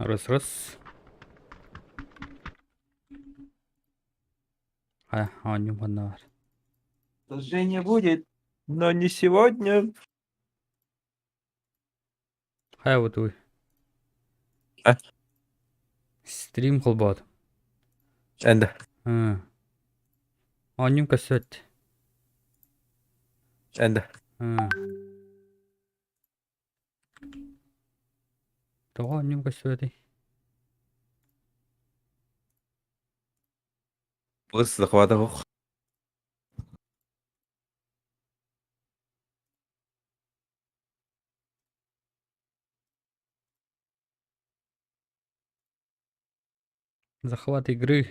Раз раз. Хайа, оонньуум ханна баар? Сожжение будет, но не сегодня. Хайа бутуй? А? Стрим холбоотум. Энда. Ыы. Оонньуум көстүбэт. Энда. Ыы. Тоҕо оонньуум көстүбэтий? Быс захвата ох. Захват игры.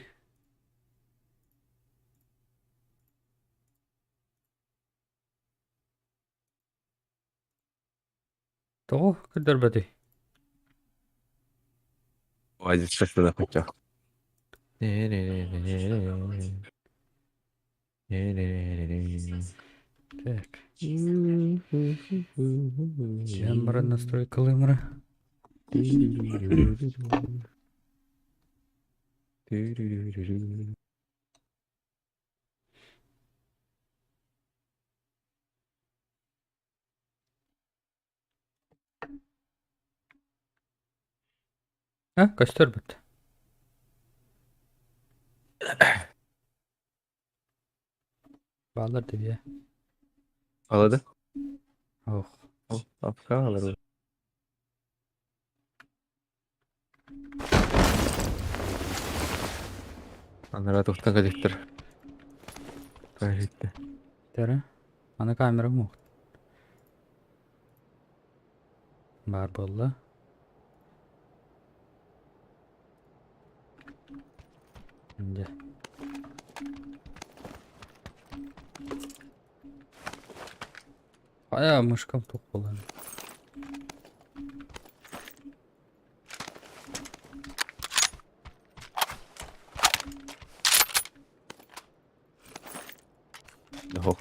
Тоҕо көрдөрбөтүй? Так. Камера настройкалыымра. А, көстөр бут. Баалар дии. Алады? Ох. Апка алыр. Анара тухтан кадиктер. Кайритте. Тәрі. Аны камера мух. Баар буолла. Дьэ. Хайа мышкам туох буолан. Оһох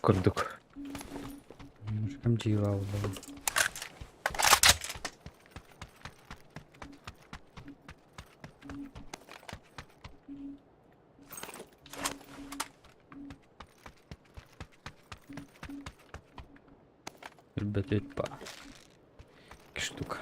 курдук. Мышкам дьиэҕэ буолла. Билбэтит баар. Икки штука.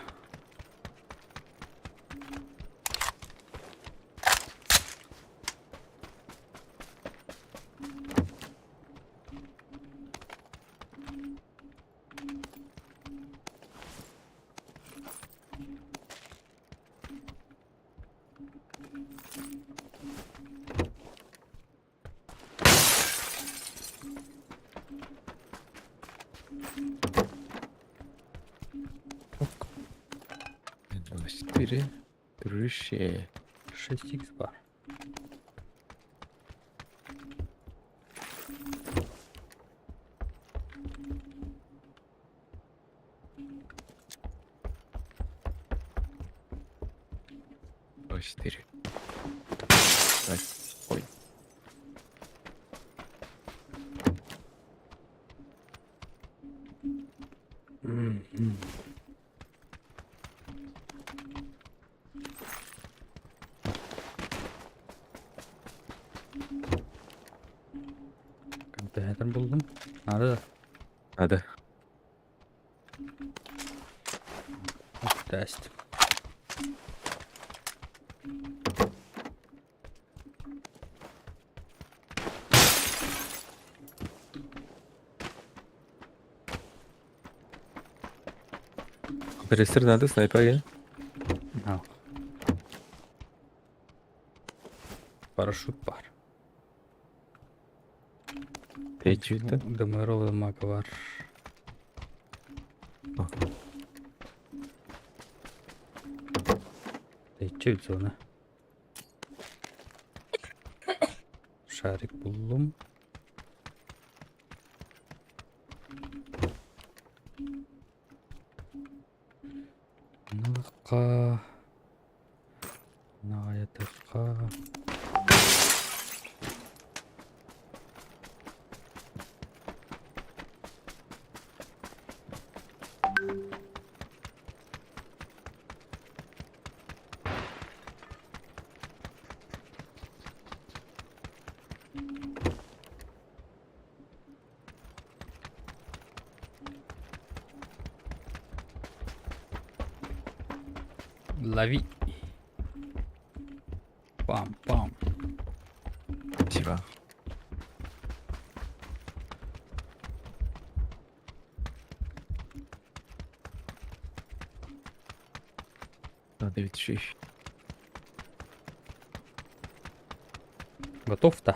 Четыре. Дружище. 6х бар. Два, четыре. Так, ой. Компьютер буллум. Надо. Надо. Тест. Компрессор надо, снайпер я. А. Парашют бар. Тэйчүтэ. Дымырыл бар. Тэйчи зона. Шарик буллум. Нылыққа. Наҕайатыахха. Лови. Пам-пам. Спасибо. Надо ведь еще. Готов-то?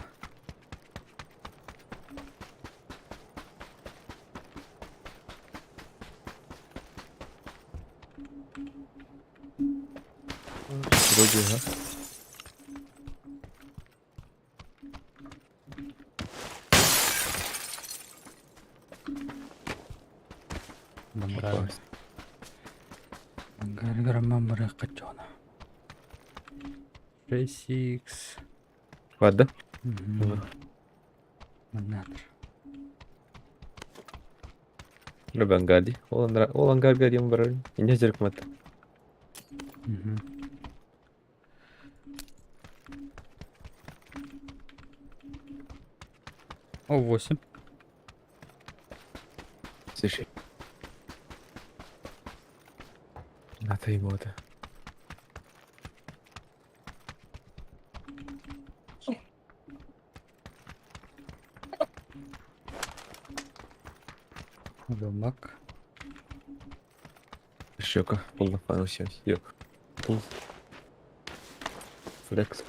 Вроде, ага. Бангар. Бангар барыахха чоно. 6x. Ладно. Маннатр. Бангарди. Ол ангарга диэн барар. Инне дьарыкмат. О, 8. Слушай. Надо ему это. Мак. Щека. Полнофан все. Пул. Флекс.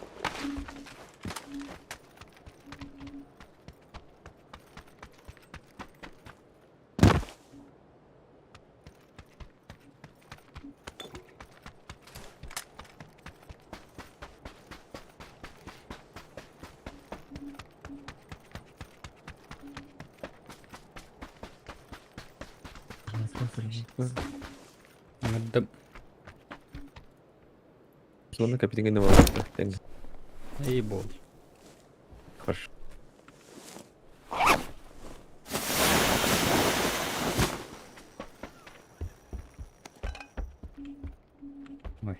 Зона капитан Эй, бол. Хорошо. Ой.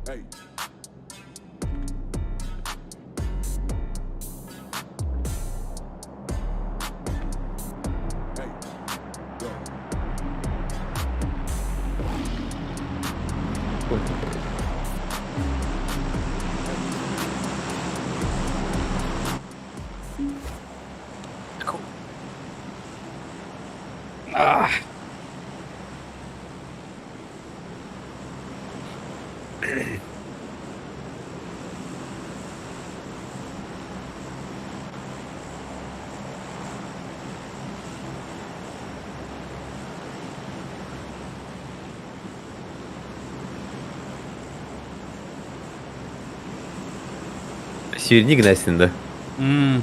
Hey. Hey. Go. Сирник гнасин да. М,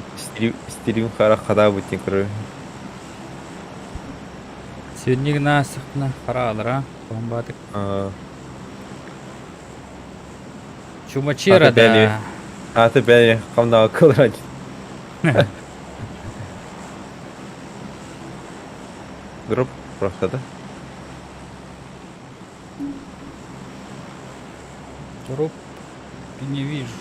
Стрим хара хада бутин короче. Сегодня насыхна харалара. Бомбатык. Чумачера Аты бәле. да. Аты бәле хамна кылран. Дроп просто да. Труп не вижу.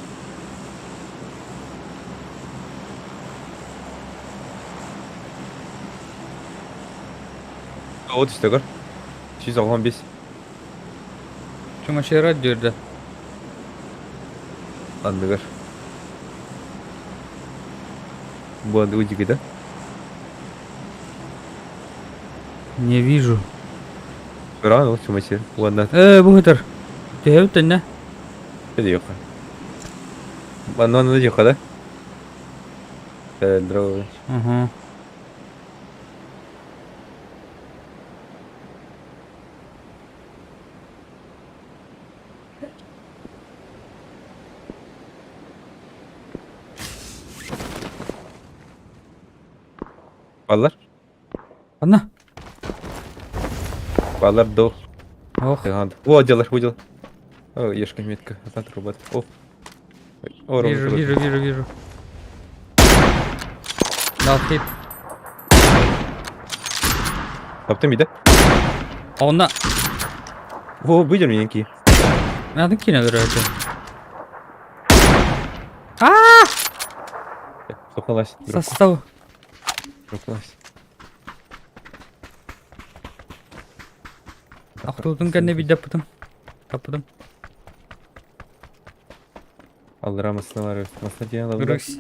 Вот что көр. 195. Чумачера дерді. Анныгар. Бу удиги да? Не вижу. Рано чумачер. Ладно. Бу хытар. Төһөбүт не? Это yok. Ладно, ну yok да? Здорово. Угу. Баллар? Анна. Баллар до. Ох. О, делар, удел. О, ешка метка. Атан турбат. О. О, Рома Вижу, турар. вижу, вижу, вижу. Дал хит. Таптым биде. Онно О, выйдем меники. Надо кине өлөрөөчү. Аа! Сохналась. Состав. Сохналась. Охтуутун кэннэ биирдэ Таппытым. Аллара массына бар. Массына диэн алабыта. Рысь.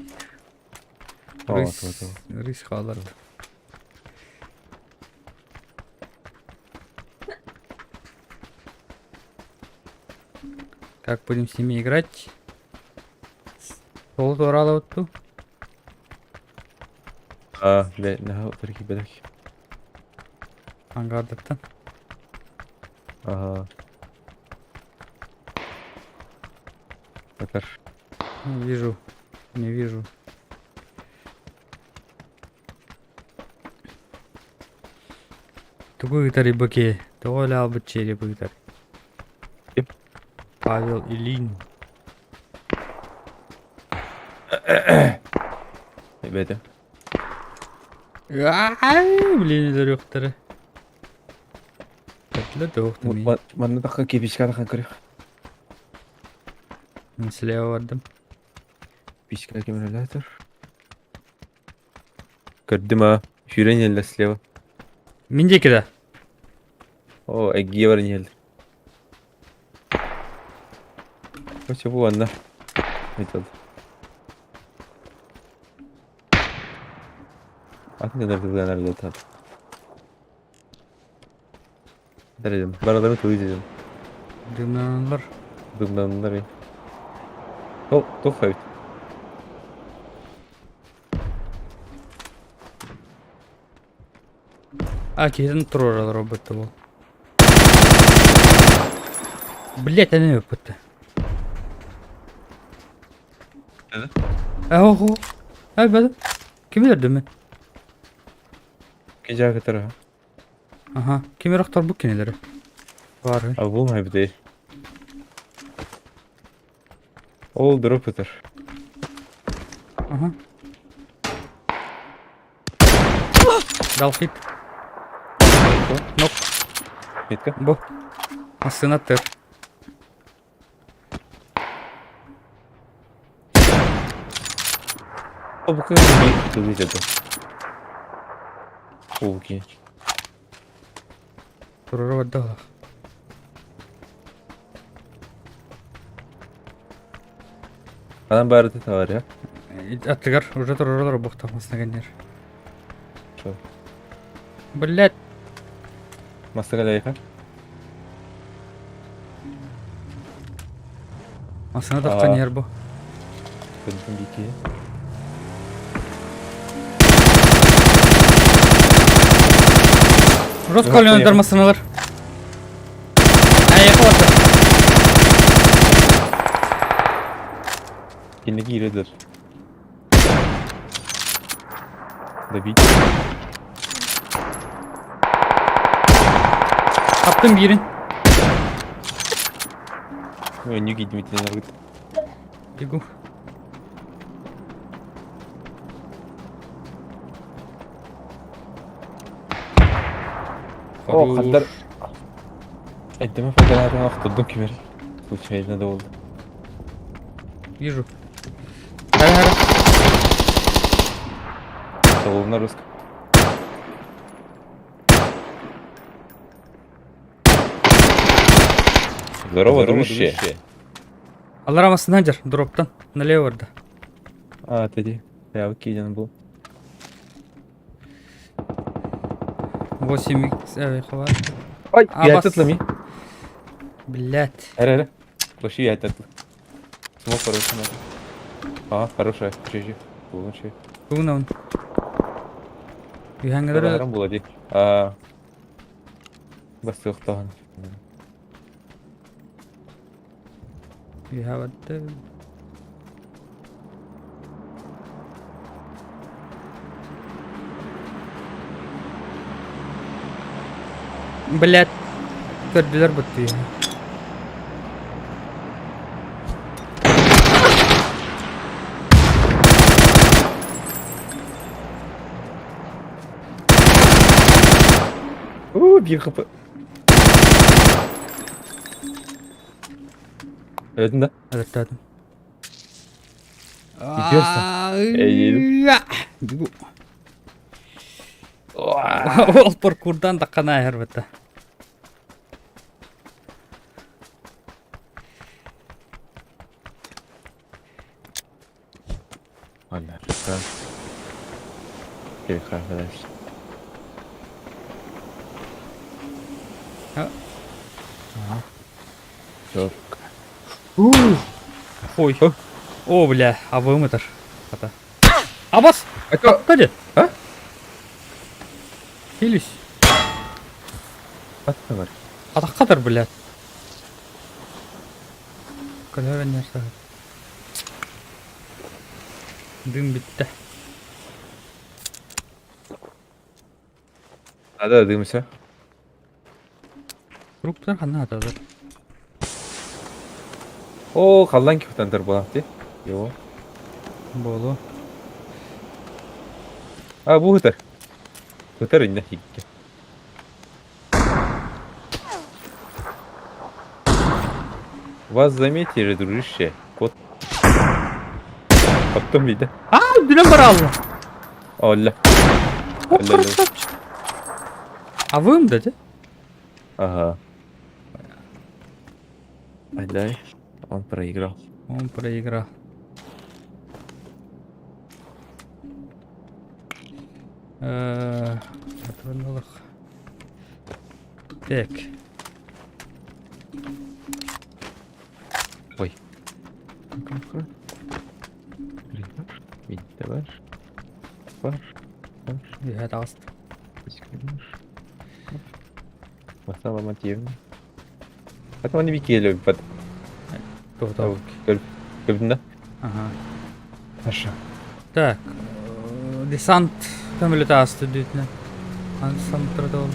Рысь. Рысь хаалар. Как будем с ними играть? Сол туоралабыт А, бля, наһаа утары киирбэтэх. Ангардаттан. Ага. Батар. Не вижу. Не вижу. Тугу ыытарый быке? Тоҕо элэ аалбыт череп ыытар? Ким? Павел Ильин. Эбэтэ. Блин, өлөрүөхтэрэ. Бэртилэр да уох да Манна тахха кирпичка тахан көрүөх. Мин слева бардым. Пичка аккумулятор. Көрдүм аа. Сүүрэн иһэллэр слева. Мин диэки да. О, эггиэ баран иһэллэр. Короче, бу анна. Метод. Атын дьоннор тылынан арылытан. Дэридим. Барыларын тылы дедим. Дымнаналлар. Дымнаннар. Ол, туох эбит? А, киһитин туруоралар робот буол. Блять, аны өппүттэ. Э, ого. Ай, бада. Ким өлөрдүм мен? Кежа кытары. Аха, ким охторбут кинилэри? Баар. А бу эбитий. Ол дроп ытар. Ага. Дал хит. Нок. Метка. Бу. Массыына тыр. Обука тылы деді. Оки. Турара барда Анан баарыта табар, я? Аттыгар уже тураралар буохтаах массына кэннэр. Что? Блять. Массыга лайха? Массына таххан иһэр бу. Көрдүм бики. Роскольндар массыналар. Айыка барда. Киники иредер. Добить. Таптым биирин. Ой, не Дмитрий наргыт. Бегу. О, хандар. Эддеме файдалаатын охтордум кимер. Случайно да болды. Вижу. Хара хара. Соловна русская. Здорово, дружище. Аллара массынан дьэр, дроптан. Налево барда. А, тоді. Я окей, был. 8 х хват. Ай, А, я бас. этот лами. Блять. Эре, эре. Слушай, я этот. Смог хороший надо. А, хорошая. Чижи. Лучше. Тугунан. Үһәңгелер Харам була ди. А. Бастыктаган. үһэ барды. Блять. Көрдүлэр бутты. Биир хп. Өлдүн да? Өлөртөөтүм. Идерсің. Эйиэлим. Ол паркурдан таххана эһэрбэтэ. Ладно, это... Перехожу дальше. А. Всё. Ой. О, бля, абым ытар. Ата. Абас! Это... Кади? А? Хились. Аттылар. Атахха блядь. Көлөөр анньар Дым бүттэ. Да, дымся. Фруктар ханна аталар. О, халлан кихтан буолах дии. Йоо. Буолуо. А, бу ытар. Ытар иннэ хикке. Вас заметили, дружище. Кот. Потом видно. А, билэн баралла. Олла. О, Алло. красавчик. А вы им дадите? Ага. Отдай. Он проиграл. Он проиграл. Патронных. Так. Ой. Үһэ таҕыста. Атманы бикеле бат. Тоқтау. Көрдүн да? Ага. Хорошо. Так. Десант көмөлөтө ааста дүтүнэ. Аны турда ол.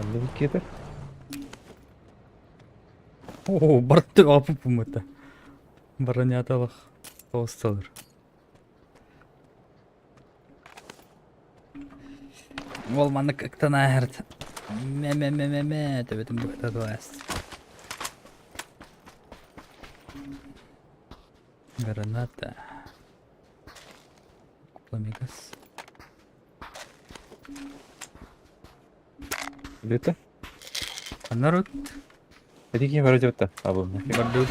Анда бикетер. О, барты апы пумыта. Броняталах тоосталар. Ол маннык ыктан ааһарт. Мэ-мэ-мэ-мэ-мэ төбөтүн быһта Граната. Пламегас. Где-то? А народ Это кем вроде вот А, был. барды.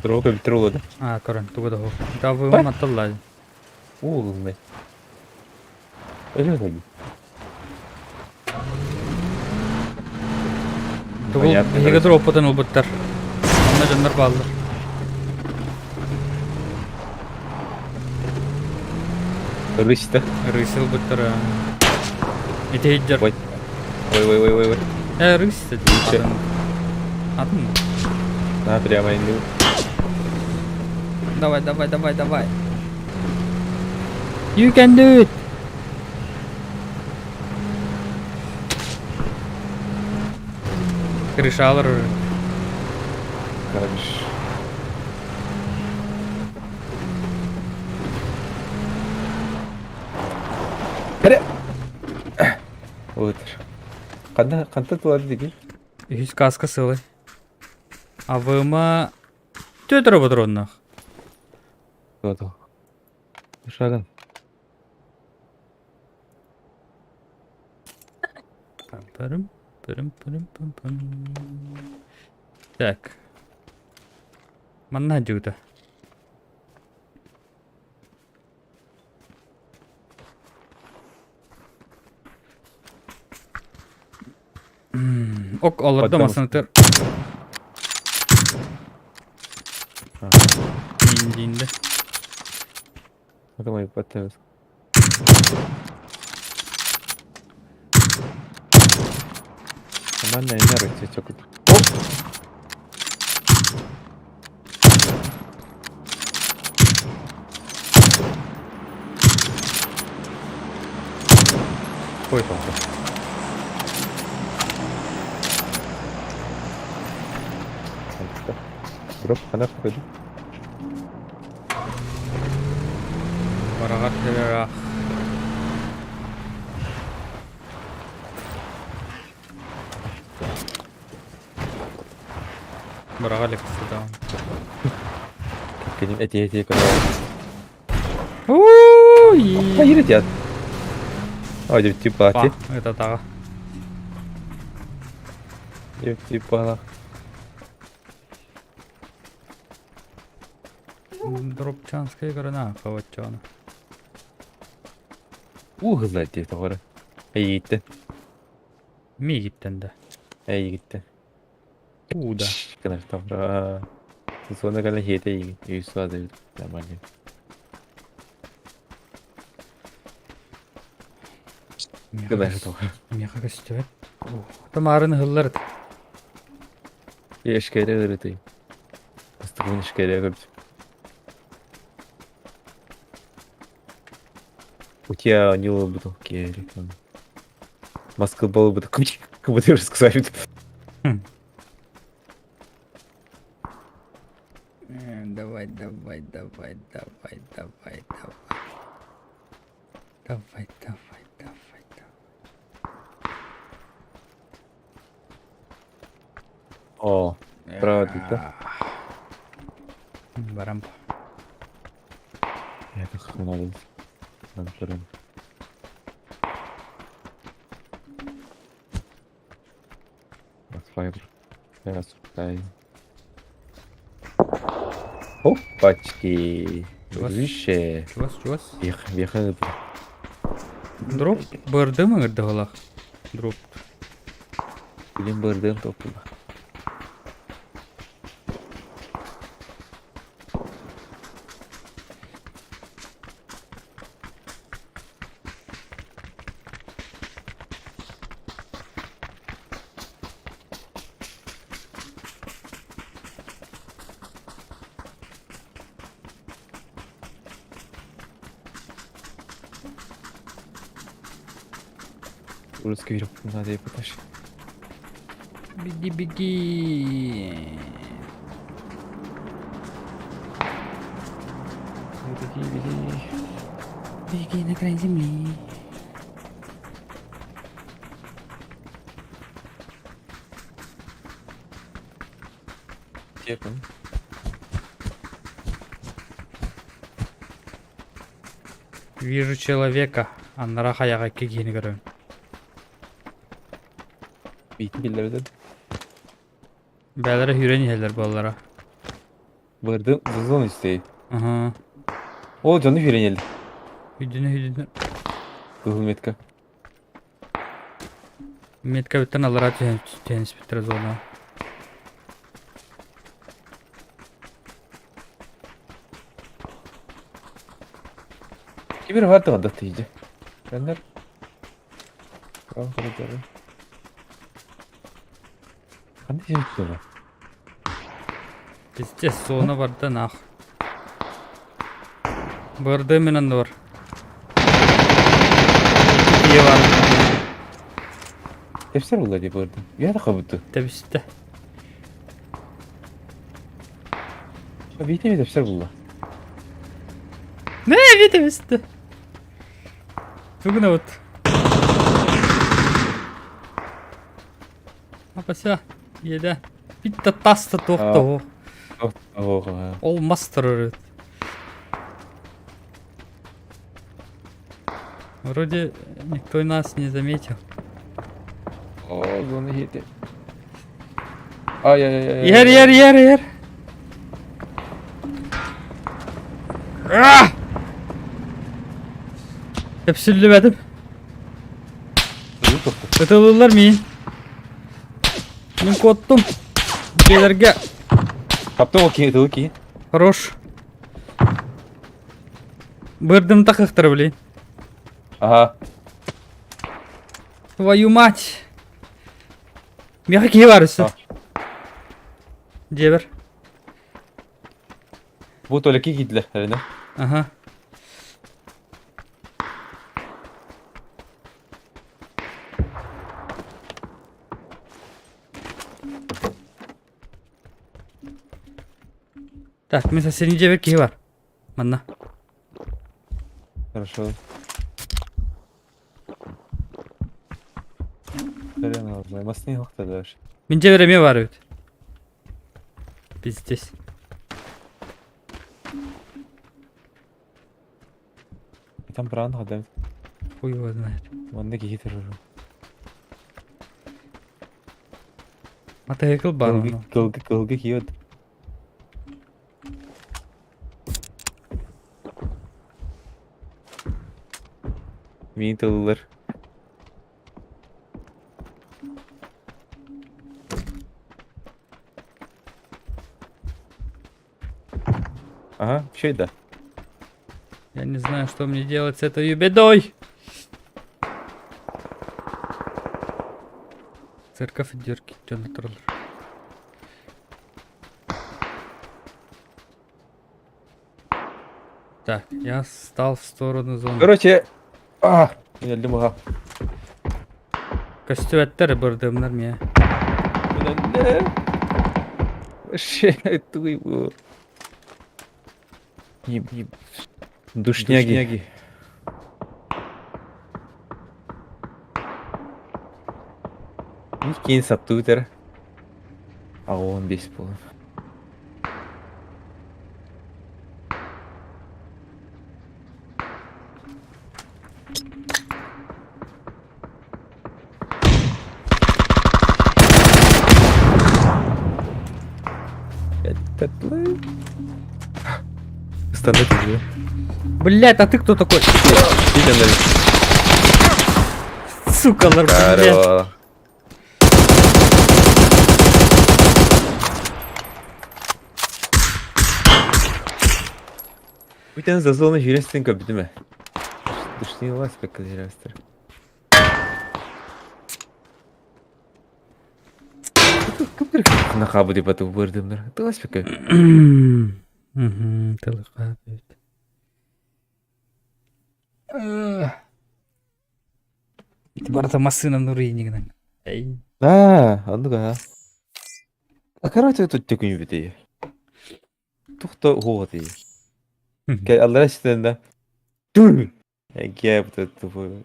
Трога трога, да? А, көрөн, тугу да хо. Табы матталлай. Улный. Өлө Тугу биһиги дроппутун ылбыттар. Онно дьоннор бааллар. Рысь, да? Рысь ылбыттар. Ити Ой. Ой, ой, ой, ой, ой. Рысь Иче. атын. Атын. На, прямо иду. Давай, давай, давай, давай. You can do it. Крышалар уже. Как же. Хәрә. Вот. Канда канда тулады диги? Үһүс каска сылы. Авыма төтөрө патроннах. Тулады. Шагын. Пам пырым пырым пым пым. Так. Манна дьюта. Ок, олордо Поддамас. масынытыр. Индинде. Думаю, подтавыз. Нормально, энергия текут. Ой. Дроп ханах көдү. Бараҕар кэлэр Быраҕа илик сытаҕын. Кини этиэ-этиэ көрөҕүн. Ууй! Хайыр этият. Ой, деп типа ти. Ытатаҕа. Деп типа Дропчанская грана хаваччана. Уу хызла дии тоҕо эрэ. Эйииттэн. Миигиттэн да. Эйигиттэн. Уу да. Гынар тоҕо. Зона кэлэн хиэтэ эйигин. Үс саада нормально. Гынар тоҕо. Миэхэ көстүбэт. Тамарын ыһыллар. Ешкере ырытый. Астыгын ешкере көрдүм. У тебя не был керик. Баскетбол бы такой, как будто рассказали. Давай, давай, давай, давай, давай, давай. Давай, давай, давай, давай. О, правда, да? Барам. Я так много. Надо прям. Файбер. Я Опачки. Дружище. Чугас, чугас. Бехали. Дроп бырдым ыҥырдыһылах. Дроп. Билин бырдым топпула. Русский надо и покажи. Беги, беги. Беги, беги. Беги на край земли. Тепен. Вижу человека. Аннара хайаҕа икки киһини көрөбүн. Биитин биллэрдин. Бээлэрэ сүүрэн иһэллэр буоллара. Бырдым зон истей. Аһаа. Ол дьону сүүрэн Үйдүнэ үйдүнэ. Кыһыл метка. Метка бүттэн аллараа түһэн түһэн испиттэрэ зона. Кибер бар да тиийдэ. Кэннэр. Ханна сүүрдүлэр? Пиздец, зона барда нах. Бырды мен анныбар. Икки бар. Тепсер буолла дии бырдым. Я да хабытты. Тэбистэ. Биитэ тепсер буолла. Не, тэбистэ. Тугунабыт. Апася, иэдэ. Питта таста туохта Ол мас турар Вроде никто нас не заметил. О, зона хити. Ай-яй-яй. Иһэр, иһэр, иһэр, иһэр. А! Тэпсиллибэтим. Ытылыллар миин. Мин куоттум. Дьиэлэргэ. Таптым ол киһи, тылы киһи. Хорош. Бырдым такыхтар, блин. Ага. Твою мать. Миэхэ киһи баар өссө. Дьиэбэр. Бу туалекка киирдилэр, эрэнэ. Аха. Так, мин соседний дьиэбэр киһи бар. Манна. Хорошо. Хрен его знает. Масны хохта даже. Мин дьиэбэр эмиэ баар эбит. Пиздец. Там правильно ходим. Хуй его знает. Манна киһи турар. Мотоцикл баар Кылгы онно. кылгы кылгы киһи Миин тыллар. Ага, все да. Я не знаю, что мне делать с этой бедой. Церковь дырки, тураллар. Так, я стал в сторону зоны. Короче, а, мен өлдүм аха. Көстүбэттэр бырдымнар миэ. Мен өлдүм. Вообще, туй бу. Еб, еб. Душняги. Миккин саптуутер. 85 буолан. Стандарт уже. Блять, а ты кто такой? Сука, блядь. Здорово. Бүтэн за зону жүрестен көп бітіме. Душни лас пекка жүрестер. Нахабы деп атып бұрдымдар. Тылас пекка. Мгм, тылыка бит. Барата массына нурийнигнен. Эй. А, андыга. А короче тут текүн бити. Тухта хугати. Кай аллара да. Тур. Эге бу тупой.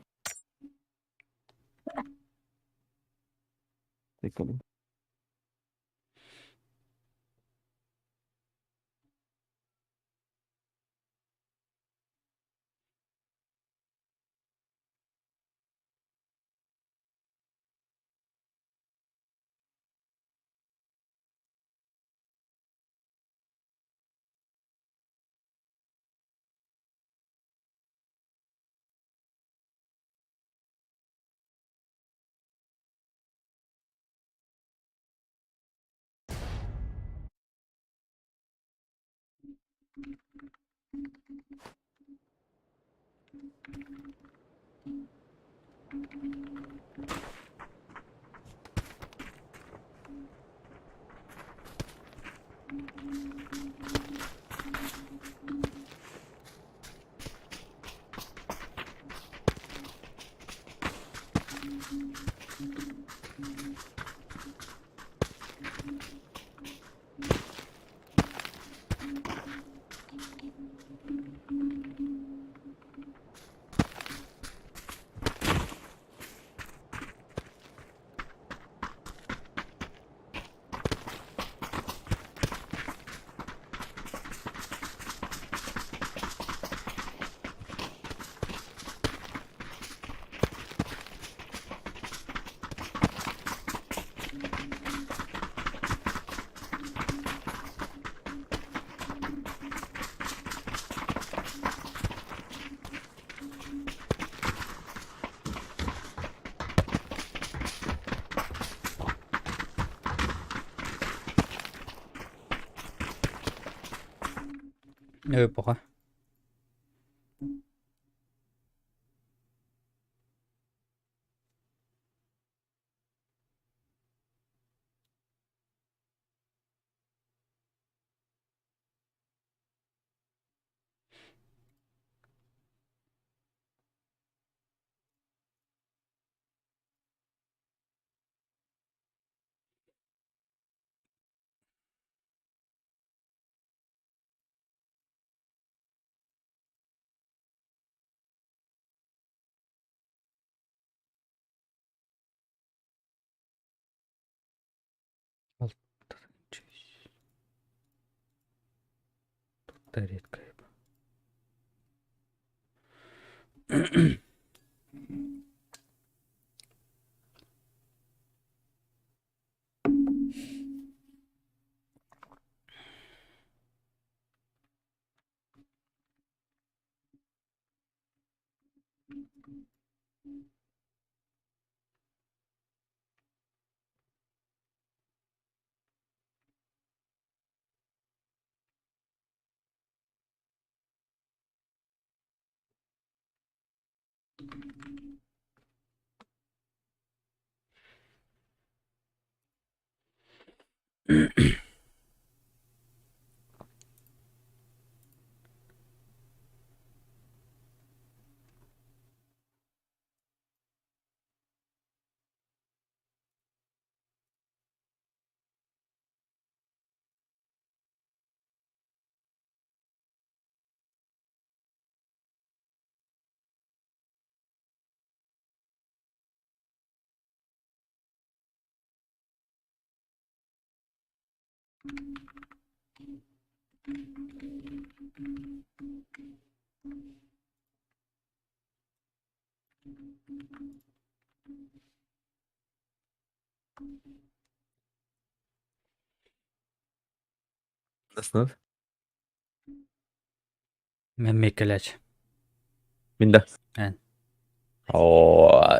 Прикольно. Эпоха. Тут редко. Nasıl? Мекелеч. Мин да. Эн. О,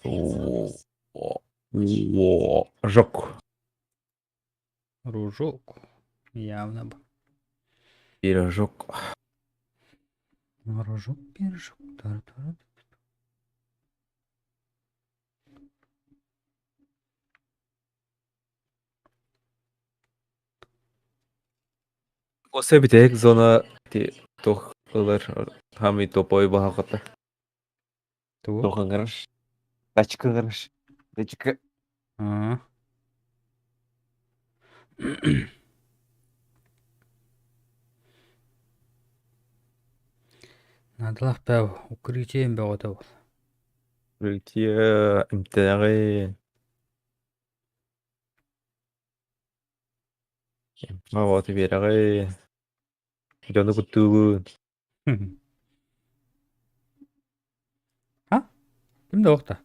о, о, Жок. Ружок. Явно бы. Пирожок. Ружок, пирожок. Тара-тара. Осы бүтэһик зона ти туох ылар хамый топой баһаҕата. Тугу? Туох ыҥырар? Тачка ыҥырар. Тачка. Аа. Наадалаах бээ укрытием бөҕөтө буол. Укрытие эмтээҕи. Оҕото биэрэҕи. Дьону куттуугун. А? Ким да охта?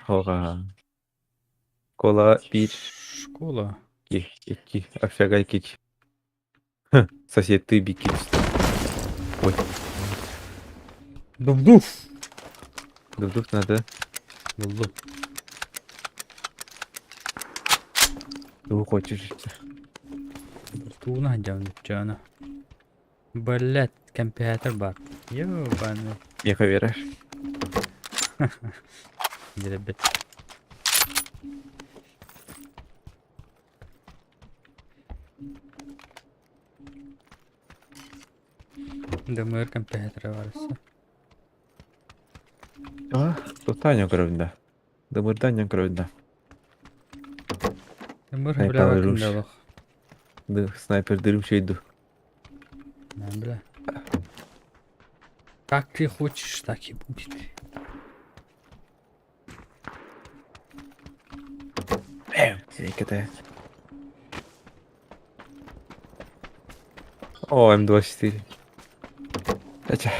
Хоҕа. Кола биир Школа. икки, икки, общага икки. Сосед ты бики. Ой. Дубдув. Дубдув надо. Булду. Ты хочешь. Тууна сылдьабын дьоно. Блядь, компьютер бар. Ёбаный. Меха веришь? Деребет. Дымыр компьютер барса. А, тут Таня кровь, Дымыр Таня кровь, Дымыр Снайпер бля руш. кимдалах. Снайпер дырым шейду. Бля. Как ты хочешь, так и будет. Эм. О, М24. Хотя,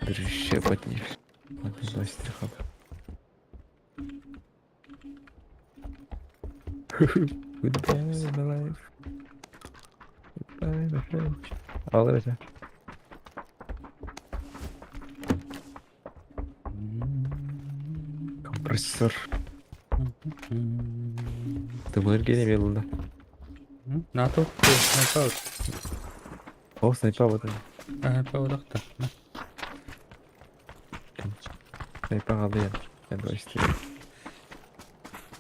дружище, потнешь. М24 хаб. Goodbye, my life. Goodbye, my friend. Ал это. Компрессор. Тымыр келем елында. НАТО снайпа. О, снайпа вот. Снайпа одақта. Снайпа қалды енді. М24.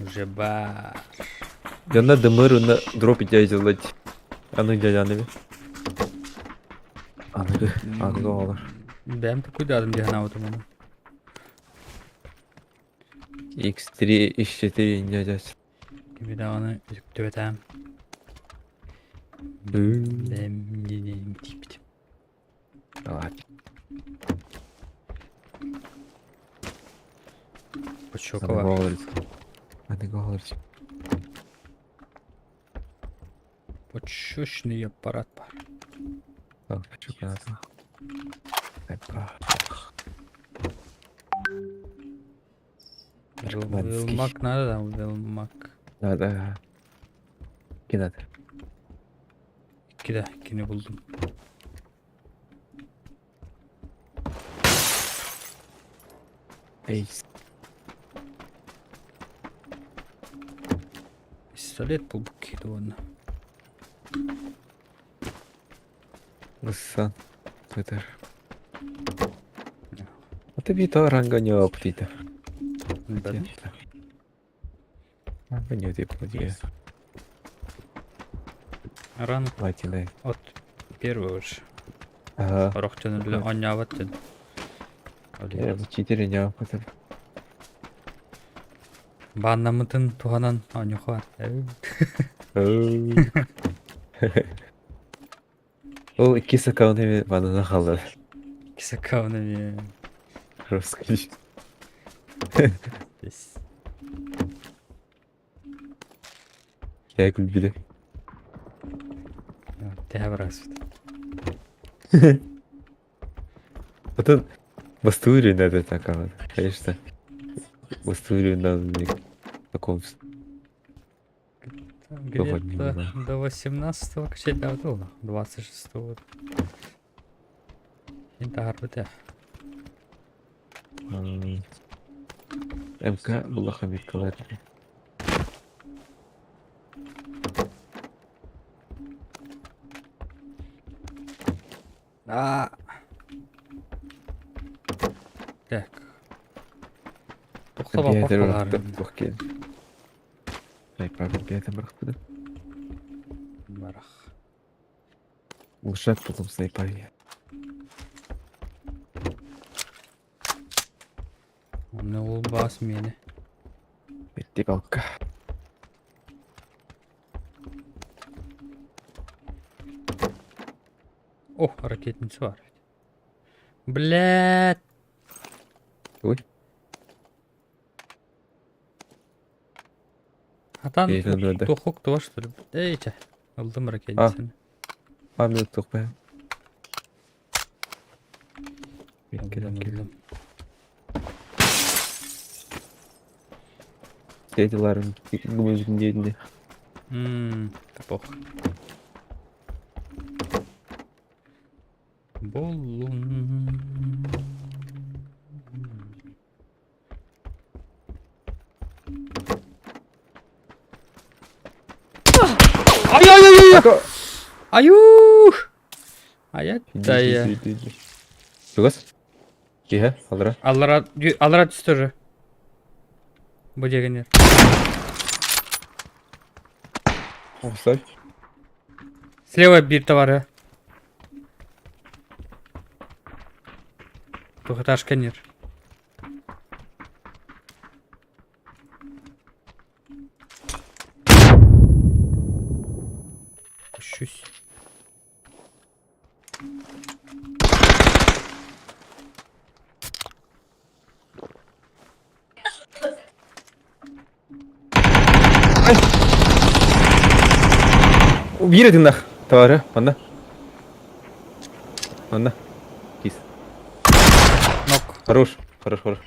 Уже бар. Жанна дымыр уна дроп идя делать. Аны дядяны. Аны аны алар. Бэм такой дадым диэн аутоманы. X3, X4 дядясы. Кими даҕаны үтүктүбэтэм. Бэм диэн тииппит. Давай. Почёка бар. Аны говорит. Точечный аппарат баар. Наркоманский. Велмак надо там, Велмак. Надо. Надо. Икки да, иккини булдум. Эйс. Пистолет булбут киһи уонна. Ыссан. Тутар. А ты бито ранга не оптита. Ранга не оптита. Ранг Латина. от первого же. Ага. Орохтон үлэ оонньообот ден. Я учителя не опытом. Бааннаммытын туһанан оонньуохха Ол иккис аккаунт банана халлар. Иккис аккаунт эмиэ. Русский. Я күлбүтэ. Тэһэ бараспыт. Потом бастуурин этот аккаунт. Конечно. Бастуурин надо таком Где-то до 18-го качать было. 26-го. Интаарбыта. МК булаха миккалар. А. Так. Тохтобоппалар. Барах. Улшат потом снайпер. Онно ол баас миэнэ. Вертикалка. О, ракетница бар. Блядь. Ой. Атан Ей, надо. тухук туа что ли? Эй, чэ. Ылдым ракетницаны. А, мен тухпа. Ылдым, ылдым. Дядяларым өзүндейінде. Ммм, пох. Боллун. Ай ай ай ай! Аю! Аят-тая. Тугас? Киһэ, аллара. Аллара, аллара түстэ уже. Бу диэгиннэр. Офсайд. Слева биир товары. Двухэтажка нер. Пущусь. Биир тыннах. Товары, манна. Манна. Кис. Нок. Хорош, хорош, хорош.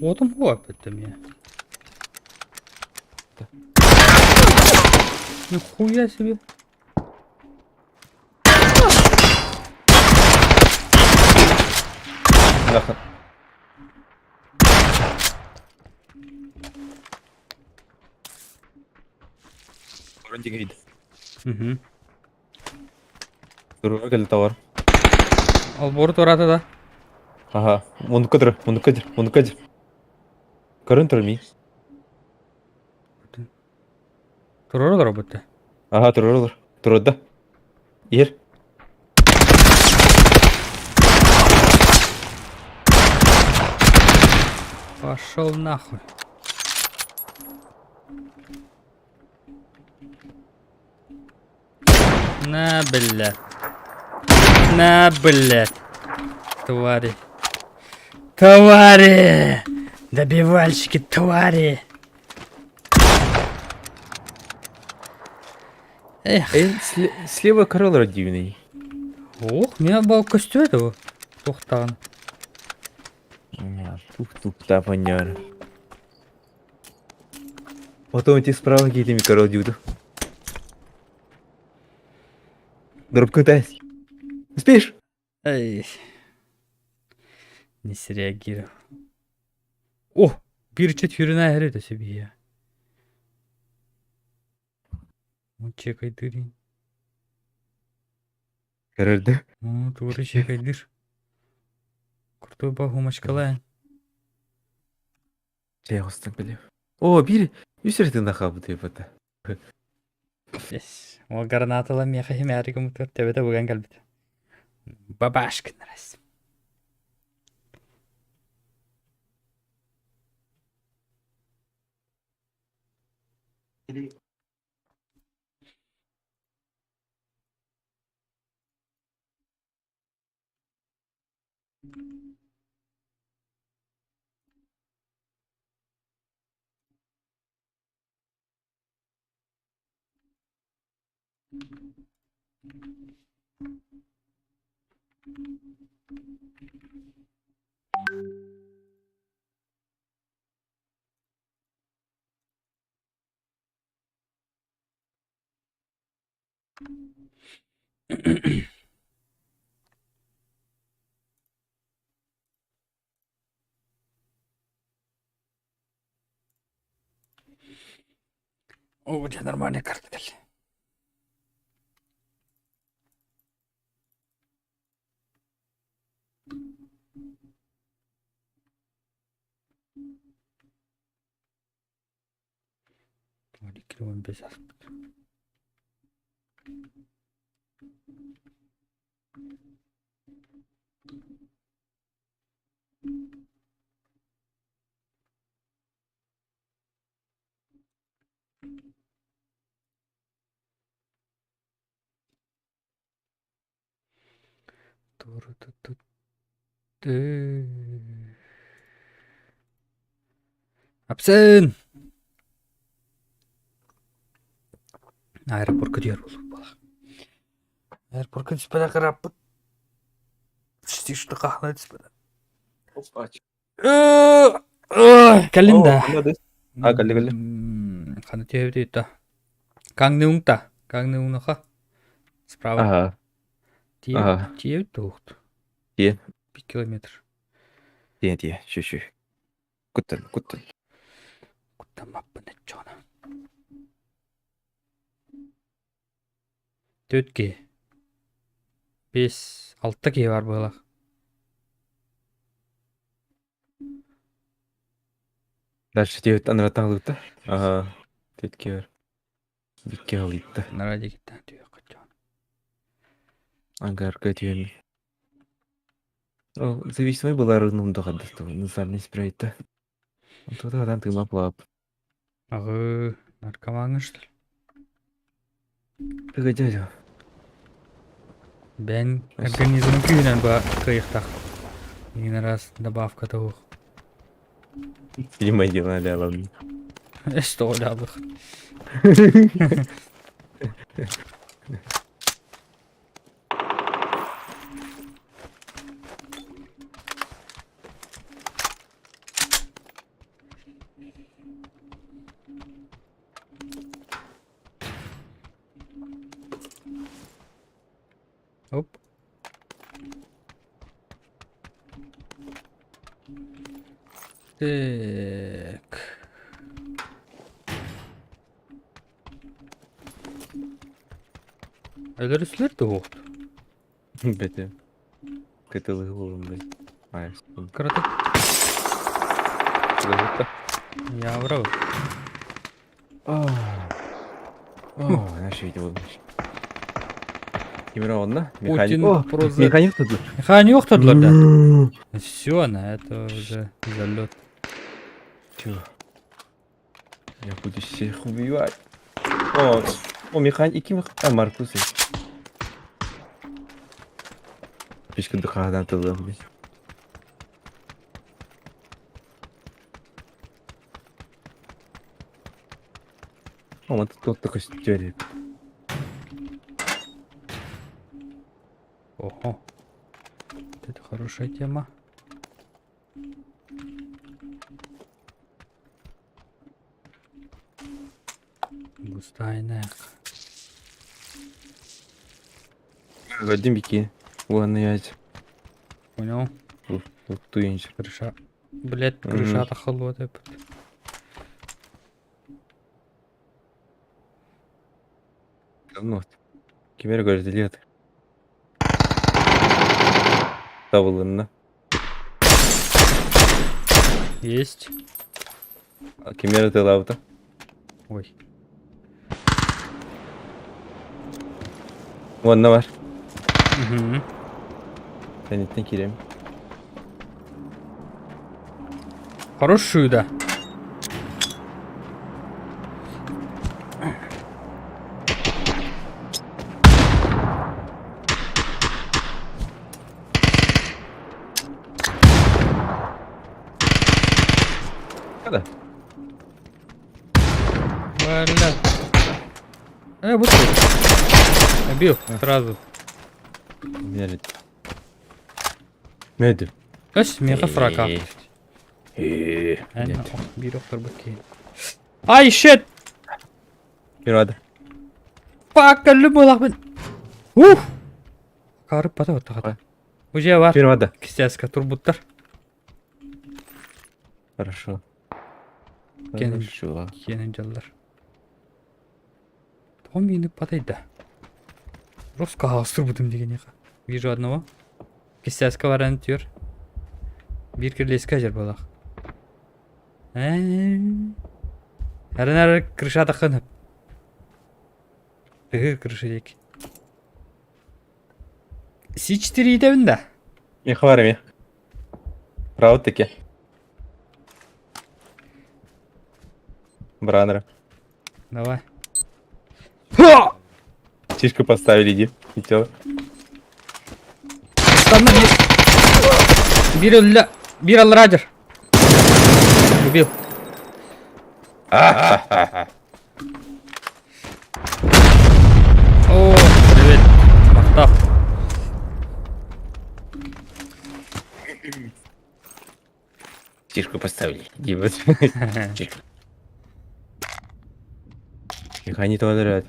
Уотум хуаппыт эмиэ. Нихуя себе. Нахуй. Вроде говорит. Угу. Туруга кэллэ товар. Олбуору туораата да? Аха. Муннукка тур, муннукка тур, муннукка тур. Көрөн турар мии. Туруора олорбут да? Аха, туруора олор. Туруорда. Иһэр. Пошел нахуй. На, бля. На, блядь. Твари. Твари! Добивальщики, твари! Эх. Эн слева король дивный. Ох, меня был костюм этого. Тухтан. Тух-тух, да, понятно. Потом эти справа какие-то король дивду. Дробку тась. Успеешь? Эй. Не среагировал. О, bir четверная это себе. Чекайдырин. Король, да? О, туры чекайдыр. Крутой багумачкалай. Чай хостан кэлиэ. Оо, биир үс эрэ тыына хаалбыт эбит. Yes. Ол гранатала миэхэ химээрик умутугар төбөтө быган кэлбит. Бабашкин раз. О, дьэ нормальная карта кэллэ. 12 15 ааспыт. Апсын! Аэропортка түһэр буолуох. Аэропортка түспэтэх ырааппыт. Почти что хаһан түспэтэх. Кэллин да. А, кэллэ кэллэ. Хана түһэбит да. Каҥныуҥта. Каҥныуҥнаха. Справа. Ага. Ага. Тиэбит туохт. Тиэ. 5 километр. Тиэ тиэ. Шү Куттан, куттан. Куттаммаппын оччоҕуна. Түөрт киһи. Биэс, алта киһи баар быһыылаах. Дальше тиэбит анараттан ылыытта. Ага. Түөрт киһи бар. Икки ылыытта. Анараа диэкиттэн түһүөххэ оччоҕуна. Ангарка түһэн. Ол зависимый была рынум доҕордостуу. Назарный спрайта. Онтута адан тыыма плап. Аҕыы, наркомаҥҥын что ли? Тыга дядя. Бэйэҥ организмын күүһүнэн ба кыайыахтаах. Иҥин араас добавка туох. Видимо, дела ляла. Что лялых. Оп. Так. Өлөрүслэр туһуохт. Бэтэ. Кытылы головым, блядь. Ай, Кыратык. Кыратык. Я врал. О, наши видео. Кимера онно? Путин О, проза. Механик тут. Механик тут да. Все, на это уже залет. Чё? Я буду всех убивать. О, о, механик, ики мех... А, Маркус. Пичка духаһынан тыллыам мин. Ома туох да көстүөр эбит. Ого. Вот это хорошая тема. Густая Вадим бики. Ладно, я Понял? Туинч. Крыша. Блять, крыша холодная. Ну, кимер көрдүлүөт. Табылынна. Есть. Кимер тылаабыта. Ой. Уонна бар. Угу. Кэнниттэн киирэм. Хорошую, да. Да. Бля. Вот Убил сразу. Мэдир. Өс, меха фрака. Биир охторбут киһи. Ай, shit! Кирада. Fuck, кэллим буолахпын. Ух! Карып бата баттаҕата. Уже бар. Кирада. Кистяска турбуттар. Хорошо. Кенин. Хорошо. Киэнин дьаллар. Тоҕо миини батайда? Русского турбутум дегенеха. Вижу одного. Кистяска баран түөр. Биир кирлеска жер буолах. Эрэн крыша таххын. Тыгыр крыша диэки. С4 итэбин да? Миэхэ бар эмиэ. Право таки. Бранера. Давай. Чишку поставили, иди. Идёт. Станна бир. Бир өллө. Бир алрадер. Убил. О, привет. Махтав. Чишку поставили. Иди вот. Чишку. Их они творят.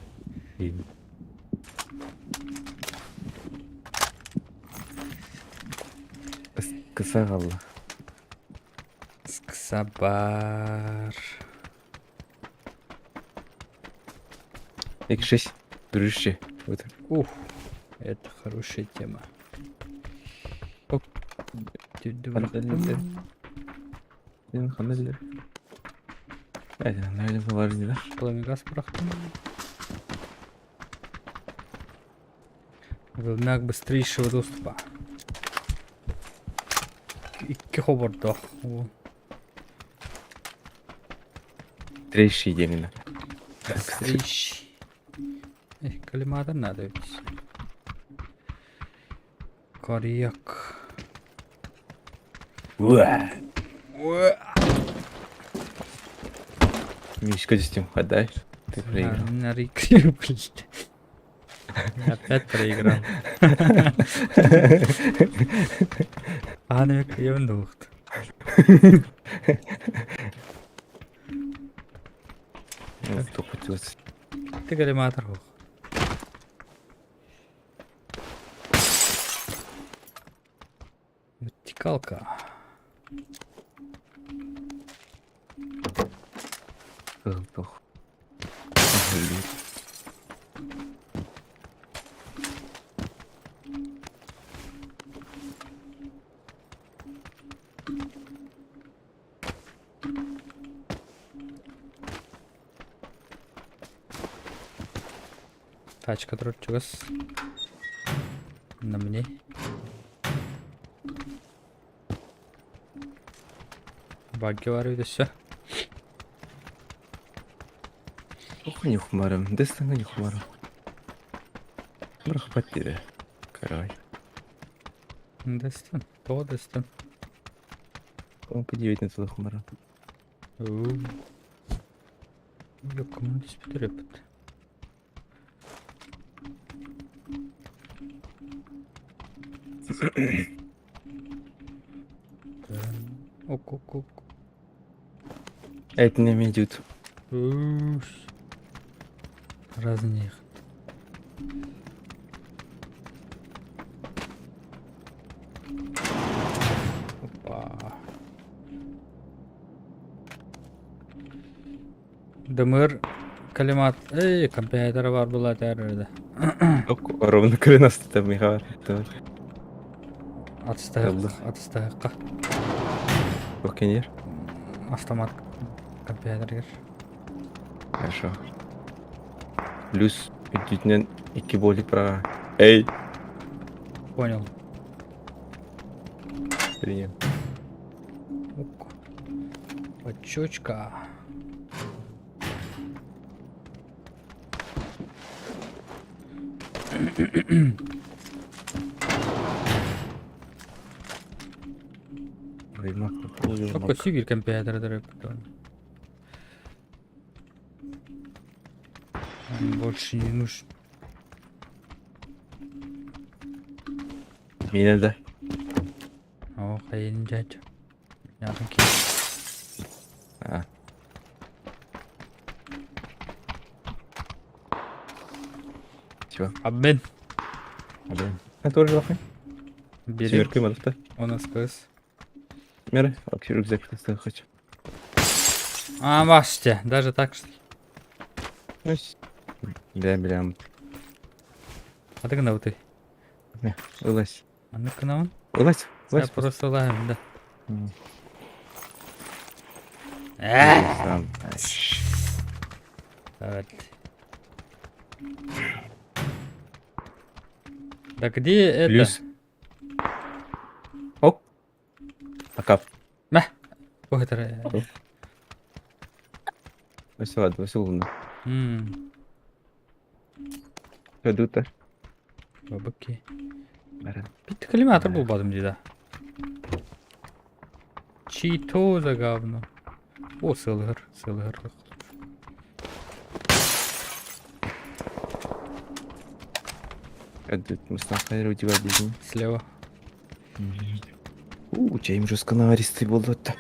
Кысагалла. Сксабар. X6. Дружище. Вот. Ух, это хорошая тема. Оп. Пламегаз бырахтым. Знак быстрейшего доступа. Икки хобордох. Трещи именно. Быстрейший. Эх, коллиматор надо ведь. Корьяк. Мишка десятим отдай. Ты проиграл. Блин. Опять проиграл. Ааны кыйын дуохт. Тохотилось. Ты коллиматор хох. Вертикалка. Тох. Тачка турар чугас. На мне. Багги бар все. Ох, не хумарым. Дестаңа не хумарым. Бір хапат деді. Карай. Дэстэн, тоҕо дэстэн? По 9 на целых умара. Кому түспүтэр эппит. Ок, ок, ок. Это не идут. Разных. Опа. Дымыр калимат. Эй, компьютер бар була тәрді. Ровно крынаста Михаил. Атыстайық, атыстайыққа. Окей, Автомат компьютер. Хорошо. Плюс үтүтүнэн икки болик про. Эй! Понял. Принял. Ок. Очочка. Çok bir компьютер. Больше не нужен. Миэнэ да. О, хайын дядя. Якын ки. А. Чего? Обмен. Обмен. А тоже лохай. Бери. Семерка малыхта. У нас КС. Меры, вообще рюкзак хочу. А, баште, даже так что ли? Бля, бля. А ты гнал ты? Ылась. А ну канал? Ылась. Я просто лаем, да. Сам. Да где это? Плюс. Оп. Пока. Мә. Ой, это... Все, ладно, все ладно. Ммм. Дута. Бабаки. Бит коллиматор булбадым дейді. Чито за говно. О, сылғыр, сылғыр. Слева. У, чайым жестко наваристый болды отта.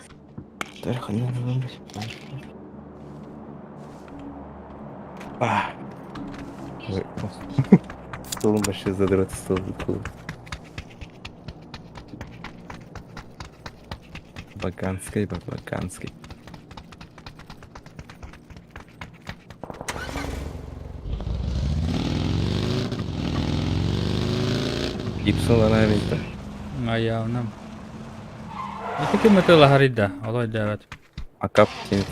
А. Столом вообще задрот стол. Баканский, баканский. Гибсон она ведь. А явно. И таки металла горит, да. Алой девять. А кап тянет.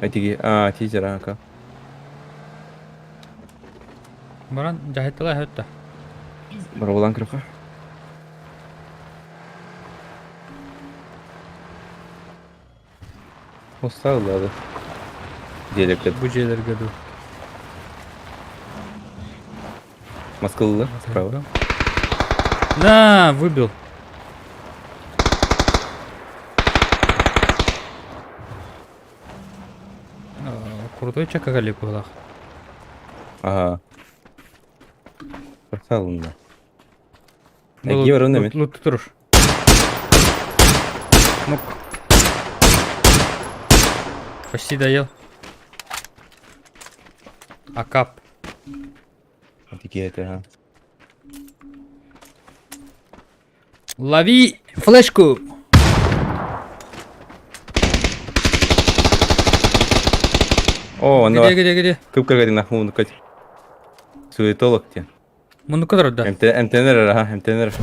А тиги, а тизер, а кап. Баран жахиттала хөттө. Барабалан крыха. Устал, да. Делек Бу жерлерге ду. Москва, справа. Да, выбил. Крутой чакагали кулах. Ага. Просалында. Әги бар онда мен. Лут туруш. Ну. Почти доел. Акап. Такие это, ага. Лови флешку! О, Где, где, где? Кып кергәдин нахмун кать. Суетолог те. Муну кадыр да. МТ МТНР, ага, МТНР.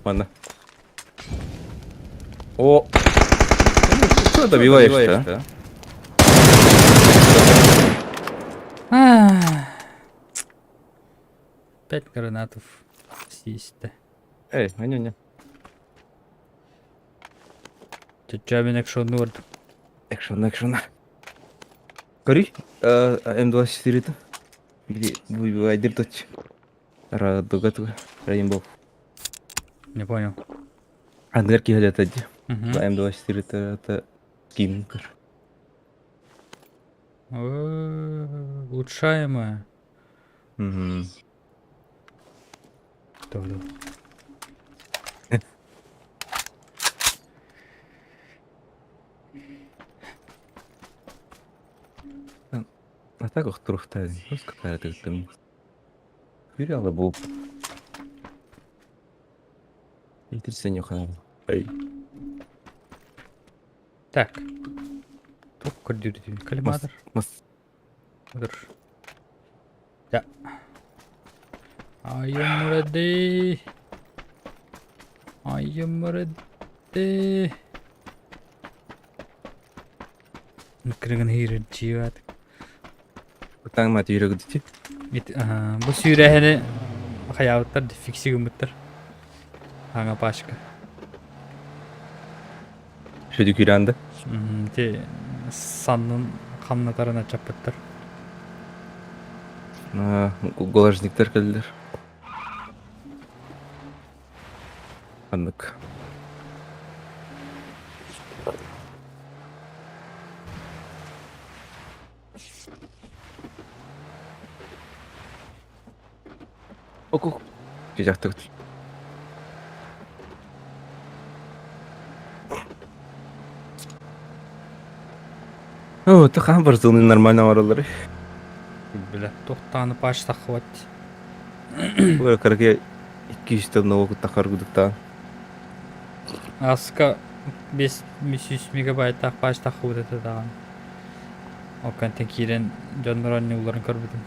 Ладно. О! Что добиваешь-то? а? Пять гранатов съесть-то. Эй, не не. Чачабин экшон норд. Экшон, экшон. Кори, М24 то. Где выбивай дырточ. Радуга туга. Рейнбоу. Не понял. Андыгар киһи это дии. М24 это скинкер. Улучшаемая. Кто А так охторуохтаа тыгыттым. Күрэ бу. Ай. Так. Туох көрдүүр Коллиматор. Мас. Да. I am ready. I am ready. Кыргын хиирэрдьиэт. Таҥма түүрэгдити. Бу сүүрээһини хайаабыттар фикси гыммыттар. Аҥа пачка. Шөдү күрэнде. Ити саннын хамнатарын ачаппыттар. Голожниктар кэллилэр. Ханнык. Окух. Дьахтыгыт. О, ты хаан барзылны нормально оҥороллор. Бля, туохтааны пач таххыбат. Бу кыракый 200 нового куттахар гудуктаан. Аска 500 мегабайттаах пач таххыбыт этэ даҕаны. Ол кэнтэн киирэн дьоннор оонньуулларын көрбүтүм.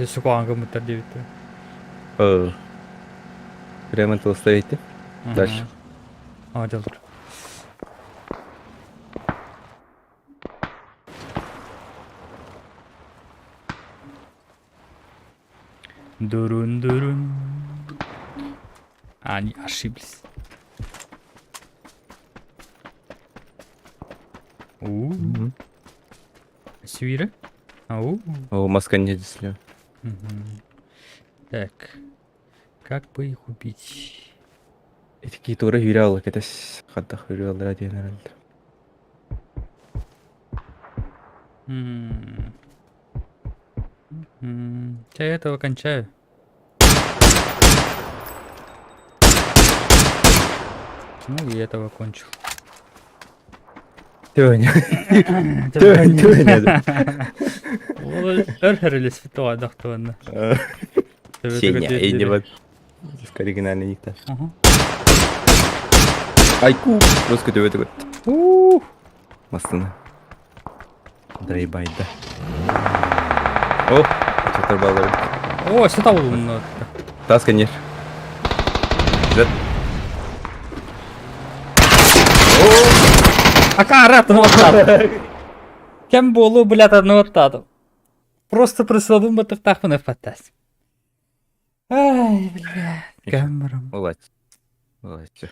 Сукаан гыммыттар диэбиттэр. Прямо толстовите. Дальше. А, дьоллор. Дурун-дурун. Они ошиблись. У. Свиры? Ау. О, маска не слева. Так. Как бы их убить? Эти тура хүрэ кэтэс хаддах хүрэ диэн эрэллэр. Я этого кончаю. Ну и этого кончил. Төвөня. Төвөня. Өр хэрэлэспит тоҕойдохтуонна. Сеня, иди вот. Оригинальный никто. Айку. Русский төбөтө көт. Мастына. Дрейбайда. О, чатыр баллары. О, сюда булунна. Тас, конечно. Зет. Акара, оттаду. Кем болу, блядь, одну оттаду. Просто присылдым бытыктахпын ыппаттас. Ай, блядь, камерам. Молодец. Молодец.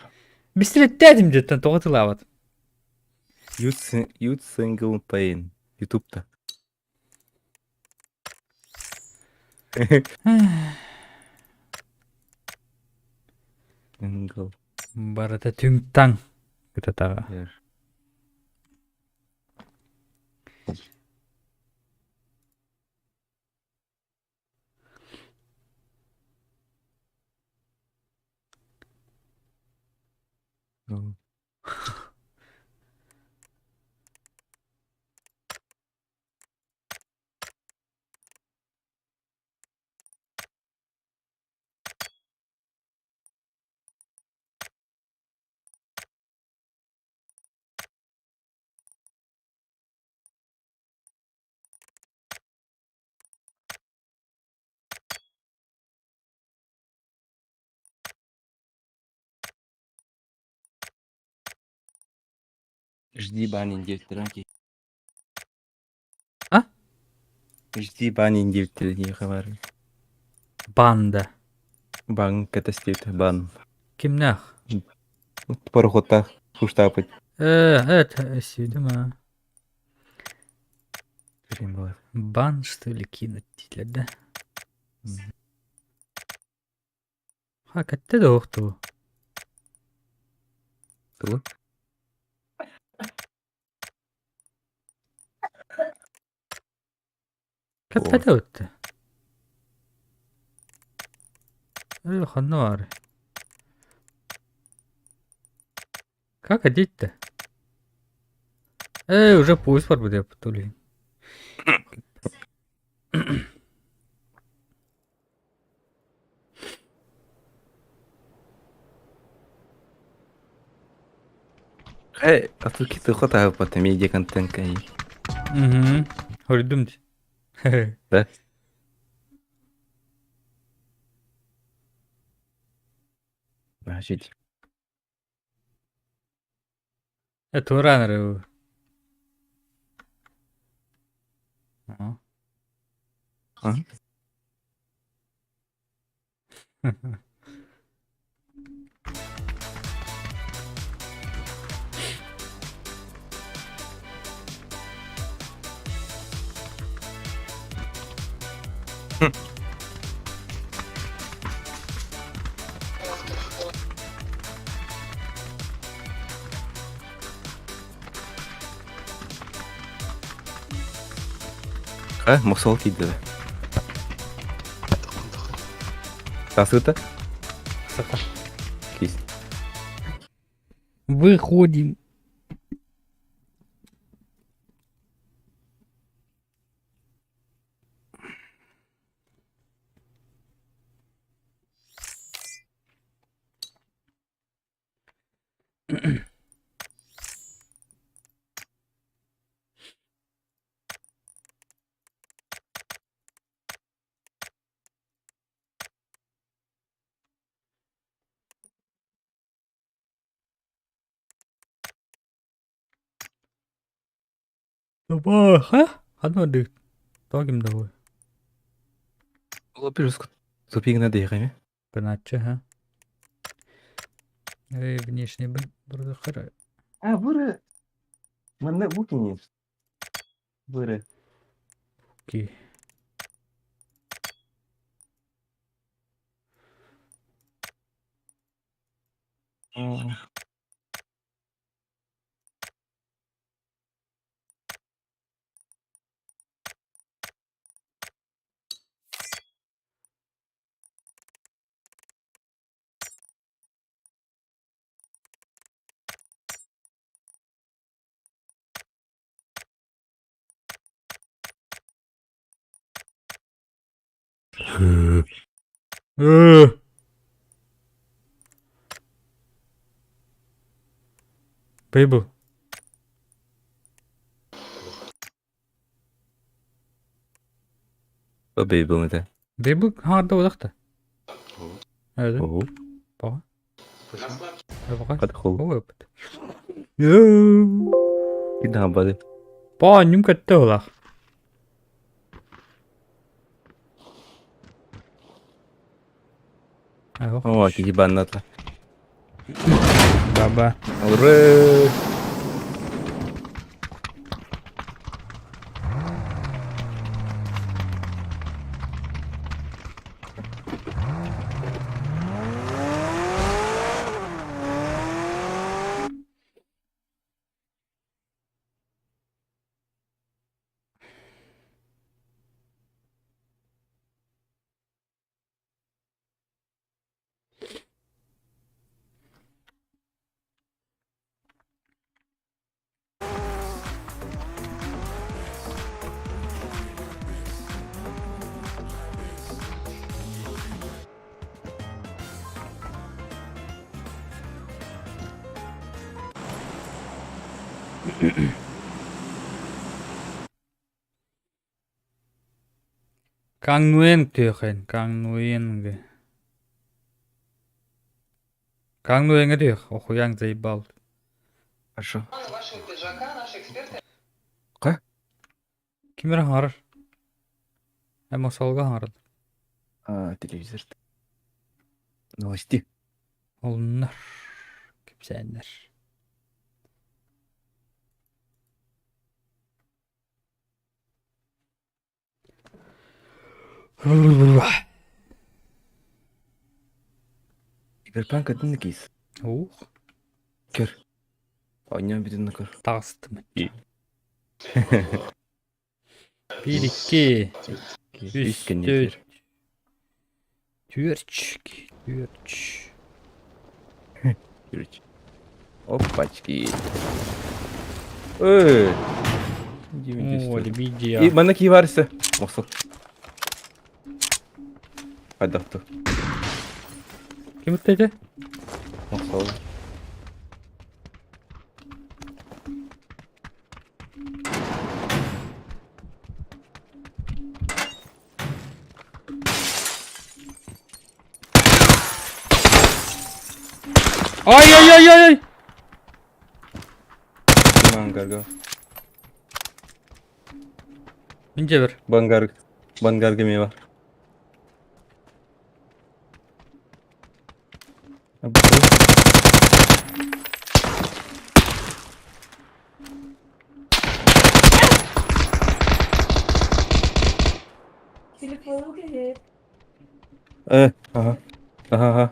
Бистилеттээдим деттен тоҕо тылаабат. Youth Single Pain. Ютубта. Single. Барыта түҥ-таҥ кытатаҕа. Жди банин девтер А? Жди банин девтер не хабар. Банда. Бан катастет бан. Кимнэх? Пароходтаах хуштаапыт. Это сидим, Бан, что ли, кинуть, да? Ха кэттэ да уохтуу. Тугу? Кэппэтэ өттө. Э, ханна баарый? Как одеть-то? Э, уже поезд барбыт деп то ли. Э, а тут какие-то хватает медиа контент Угу. Хордум. Да? Значит. Это раннер. А? А, мосол кийдэ. Тасыта? Саха. Кис. Выходим. Ха? Ханна дык. Тогим давай. Тупигна дейгами. Гыначчы, ха? Эй, внешний бұрды қара. А, бұры. Манна букини. Бұры. Ки. Бейбл. Бейбл это. Бейбл хаарда удахта. Evet. Оо. Баҕа. Баҕа. Қат хол. Опыт. Кида бады. Ба, нюм кәтті олақ. О, киги банната. Баба. Ура! Каҥ Нуен түөхэн, Каҥ Нуенгэ. Каҥ Нуеҥҥа түөх, охуяҥ заебал. Хорошо. Ким эрэ хаҥарар? Эмосолга хаҥарар. А, телевизор. Новости. Олуннар, кэпсээннэр. Киберпанк один киис. Ух. Көр. Оонньоон бүтүн көр. Таҕыстым. Биир, икки, үс, Үс төрт, түөрт, түөрт. Короче. Опачки. Эй! О, И видео. манна кии барса. Мохсол. Хайдахту. Ким ыттайда? Мохсол. Ай-ай-ай-ай! Ангарга. Инде бір. Бангар. Бангарга ме бар. Телефону кэлиэ. Э, ага. Ага, ага.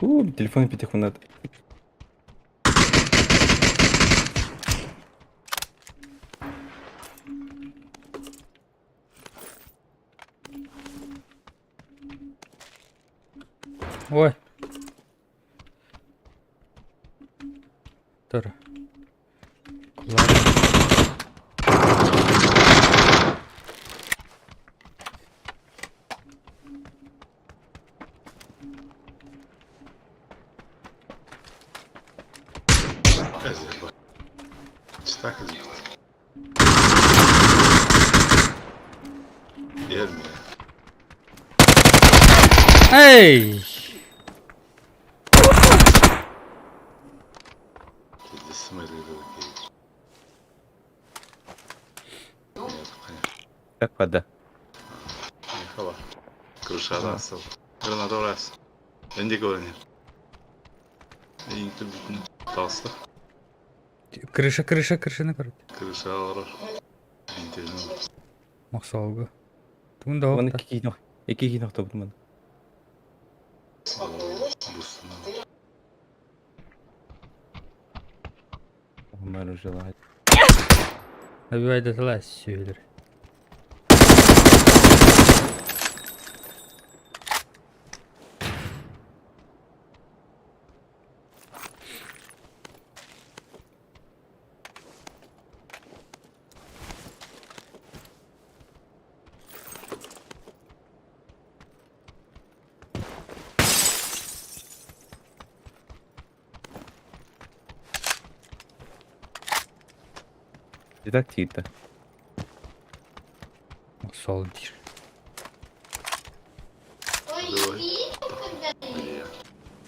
У, телефон пятихунат. Ой. Тур. Кулар. Эй! Так вода. Крыша, крыша, крышаны көрөт. Мохсоолго. Тугун да Оны оқта. екі кейін оқтап бұны. Амар уже лагает. Набивай да сүйелер. Итак, тиит. Мохсоол диир.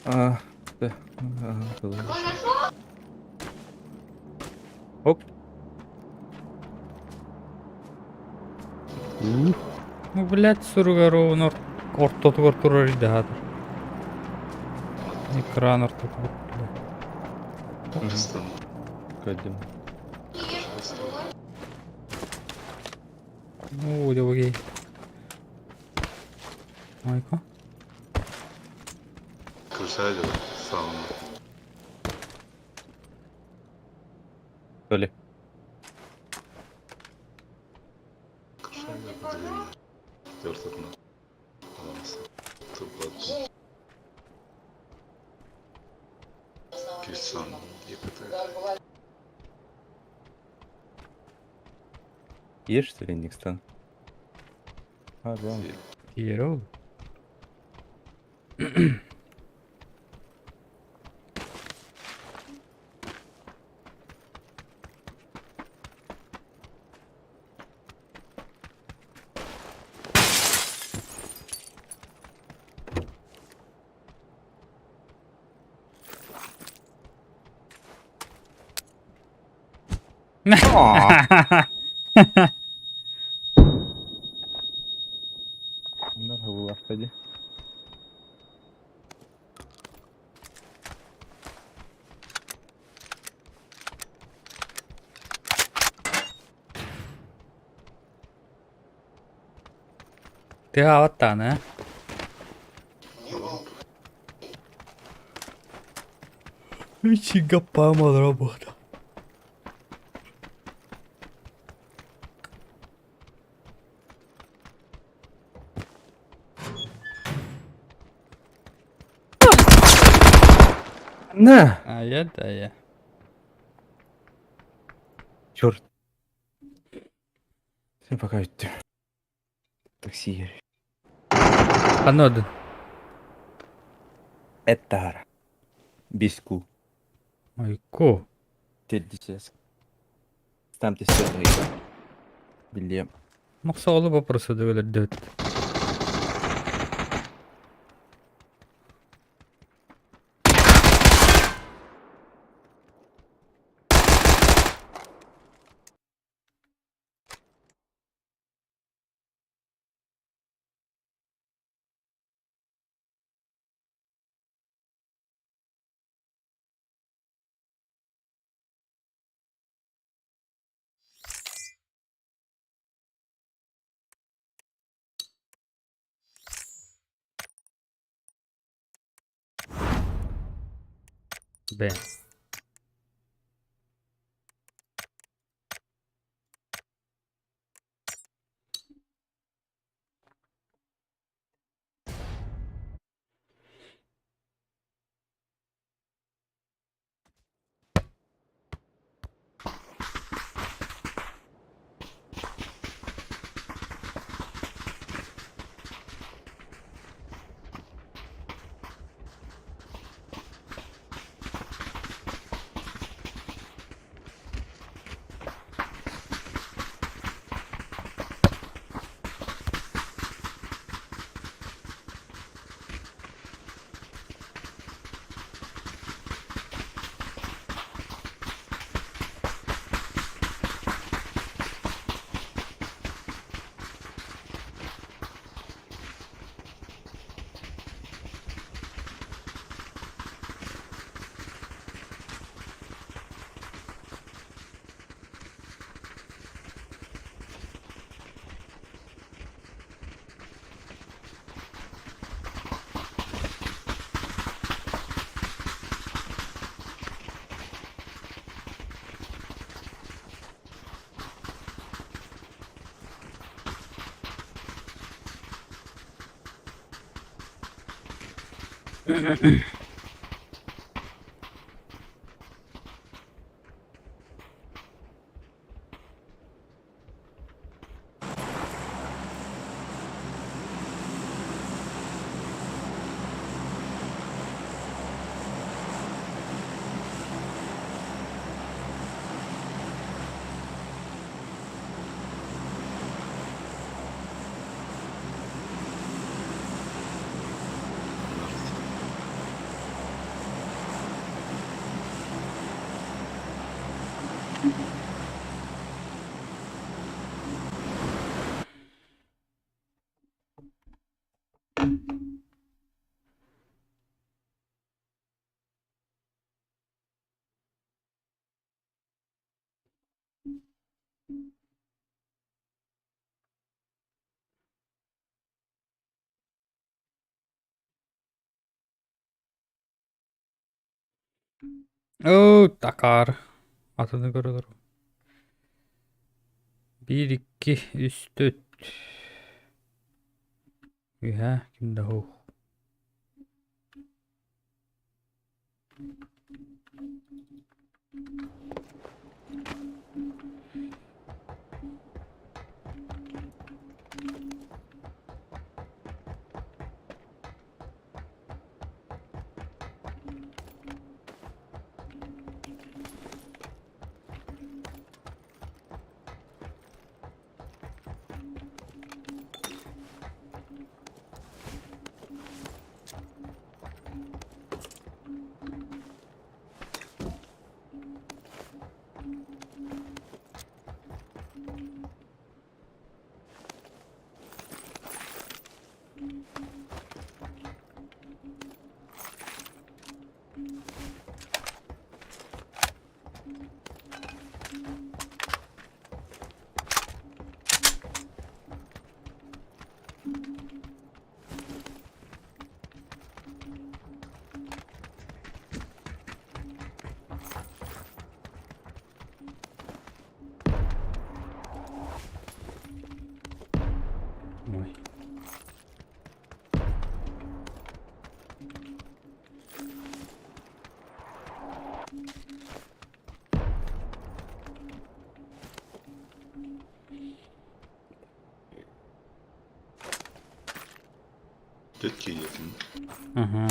А, да. Ага, было. Оп. Ну, блядь, суругар оҕонор ортотугар турар идэһаатар. Экран ортотугар, блядь. Көрдүм. Оо, дьэ окей. Майка. Толи. Ешь, что ли, Никстон? А, да. Киирэ ол. Нар ходи. Тыаҕа баттаҕына. Ичига работа. На! А я да я. Черт. Все, пока өттүм. Такси. Ханна ордун? Этара. Биску. Ойку. Тердисес. Там тестер. Билиэм. Мохсоҕолу боппуруоса өлөрдүбүт. Б. Оо, такаар. Атыны көрөлөр. Биир, икки, үс, төрт. Үһэ, ким да суох. Бүппэт киһиэтин. Угу.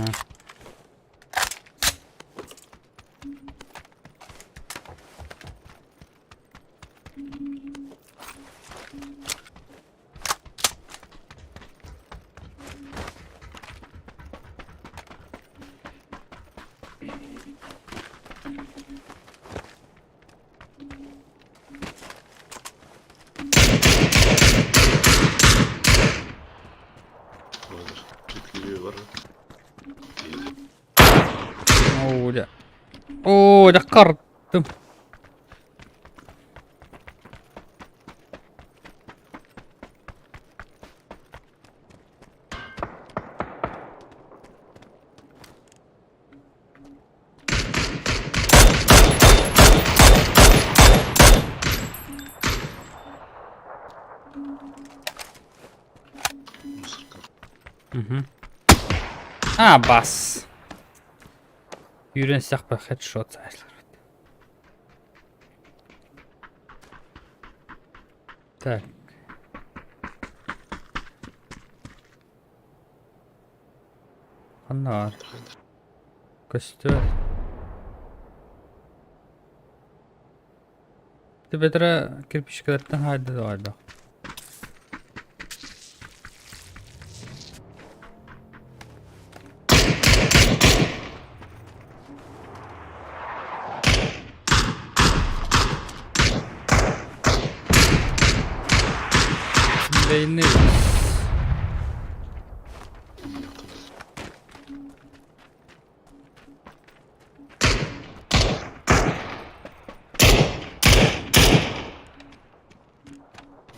Vardır. Tükürüğü var. Değil. Оо, дьэ. Оо, дьэ хардым. Мусорка. Мгм. А, бас. Үүрэн сахпа хедшот заайлар. Так. Ханна баар? Көстүө. Бэтэрэ кирпичкалартан хаайда да Бэйни.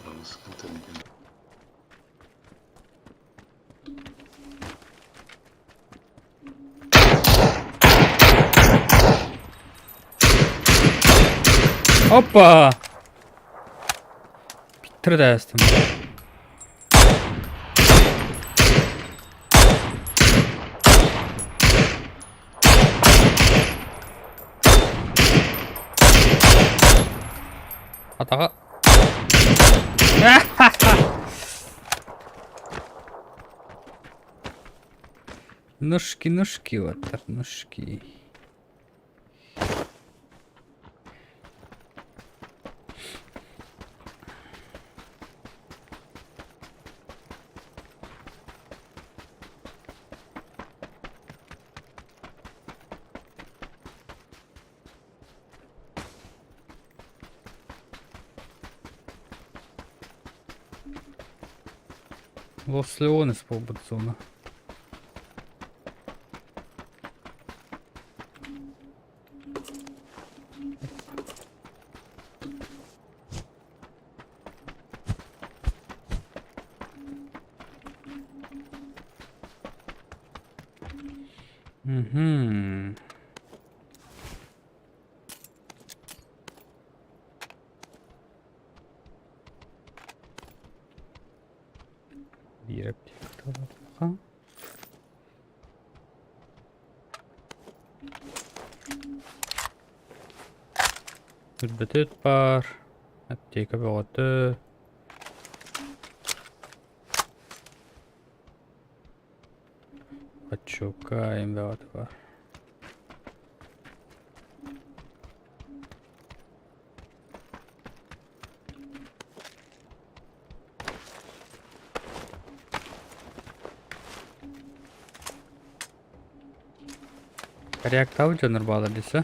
Арамız sıkıntı ne? Опа! Битрэ дайстан. Атаҕа. Ножки, ножки, вот ножки. Лос Леонес буолбут зона. Угу. Биир аптека. Үрбэтит баар, аптека бөҕөтө. Хочука бөҕөтө баар. Коряктаабыт дьоннор бааллар дии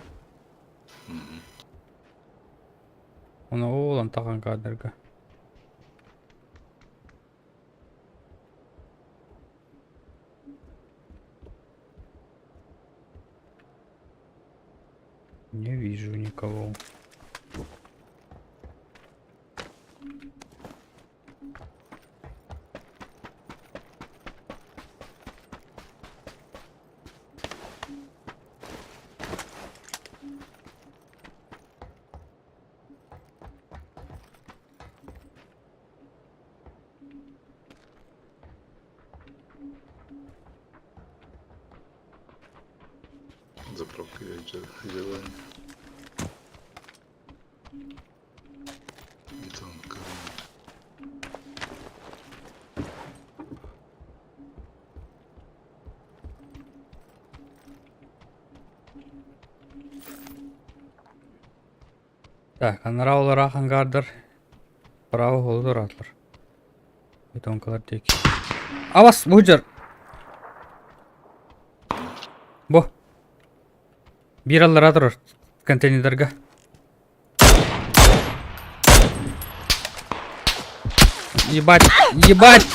Ону оолан таҕан кадрга. Не вижу никого. Заправка зелень. И там корона. Так, анараа олораах ангаардар право холу тураатылар. Бетонкалар диэки. Абас, бу дьар. Бу. Биир аллараа турар контейнердарга. Ебать, ебать!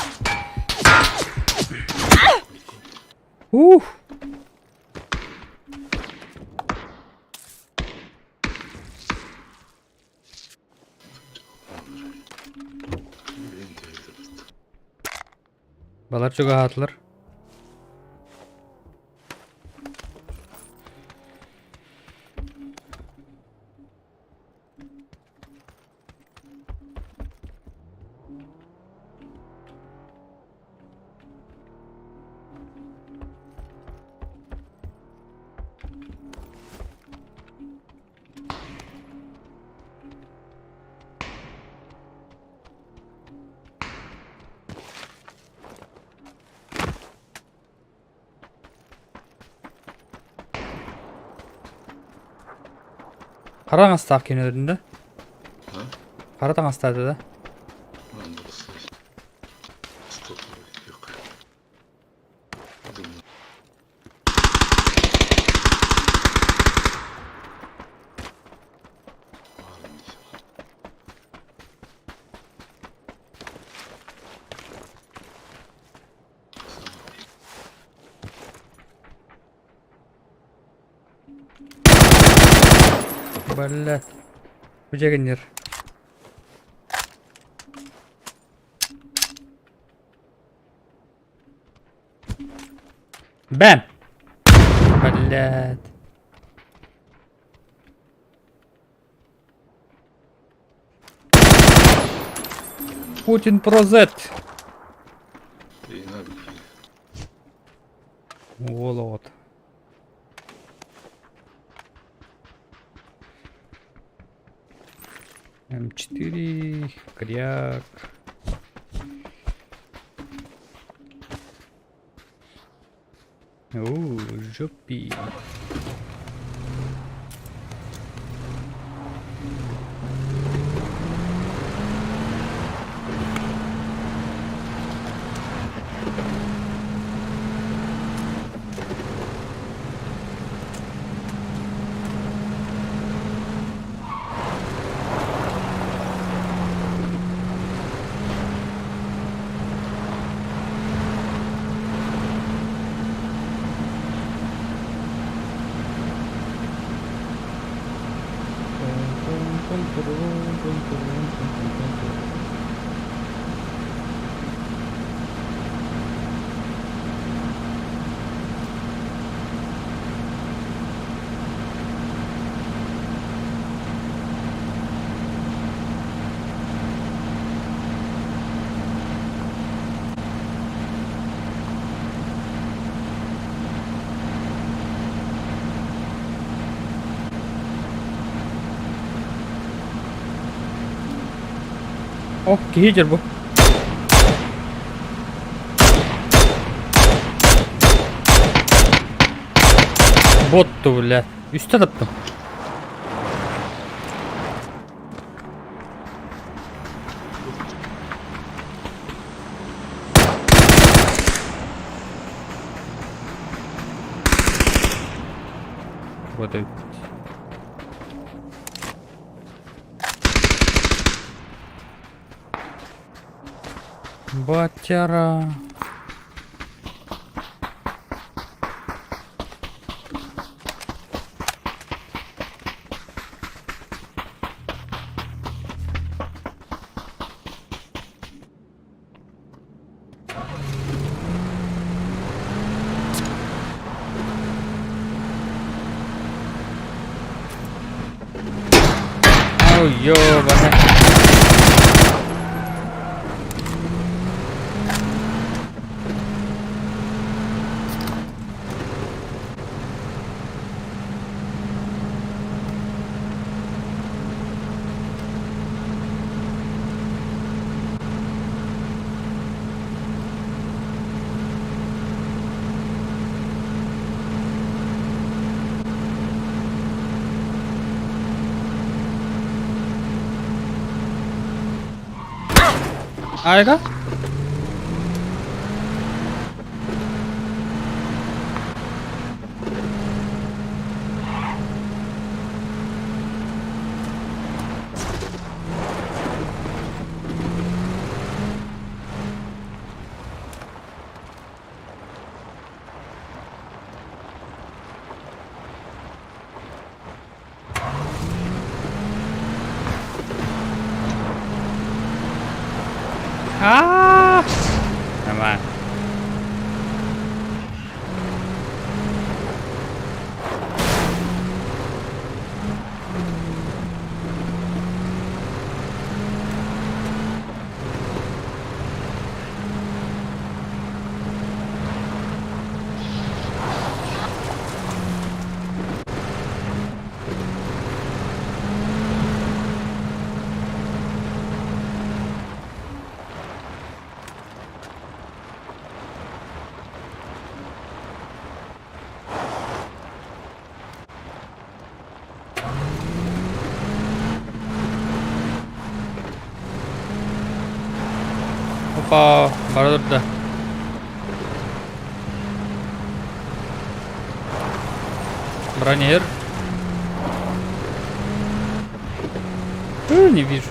Ух! Балар чугаһаатылар. Хара таҥастаах киһини өлөрдүн да? Хара таҥастаата да? Блядь. Бу Бэм! Блядь. Путин про Z. Уолот. М4, кряк. У, жопи. О, киһи дьэр бу. Ботту, бля. Үстэ таптым. Вот это. Батяра. Ой, ёбана. Айга? Аа! Нормально. Опа, бара турда. Бронир. Не вижу.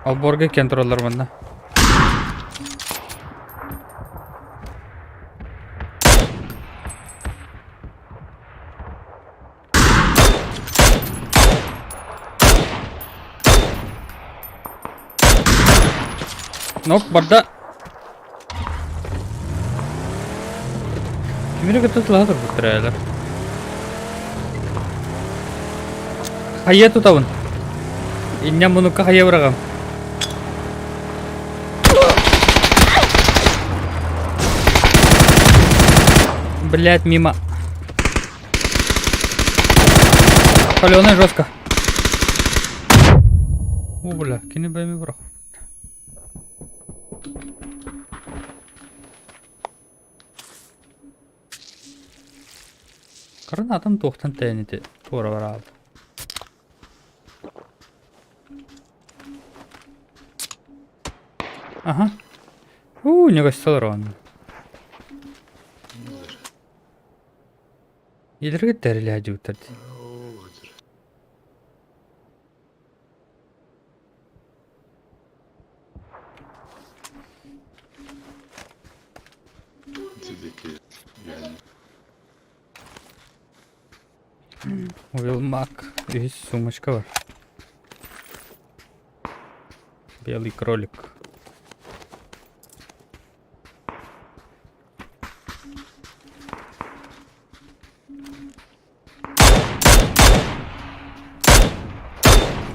Алборга киэн тураллар манна. Нок барда. Кимири кытта тылаһа турбуттар элэр. Хайа тутабын. Инням мунукка хайа быраҕам. Блять, мимо. Паленый жестко. О, бля, кини бэйми бырах. Гранатам туохтан тэйэн ити туора бараабыт. Аха. Уу, не көстөлөр онно. Илэргэ тэрилээдьибиттэр дии. Уилмак. Үһүс сумочка бар. Белый кролик.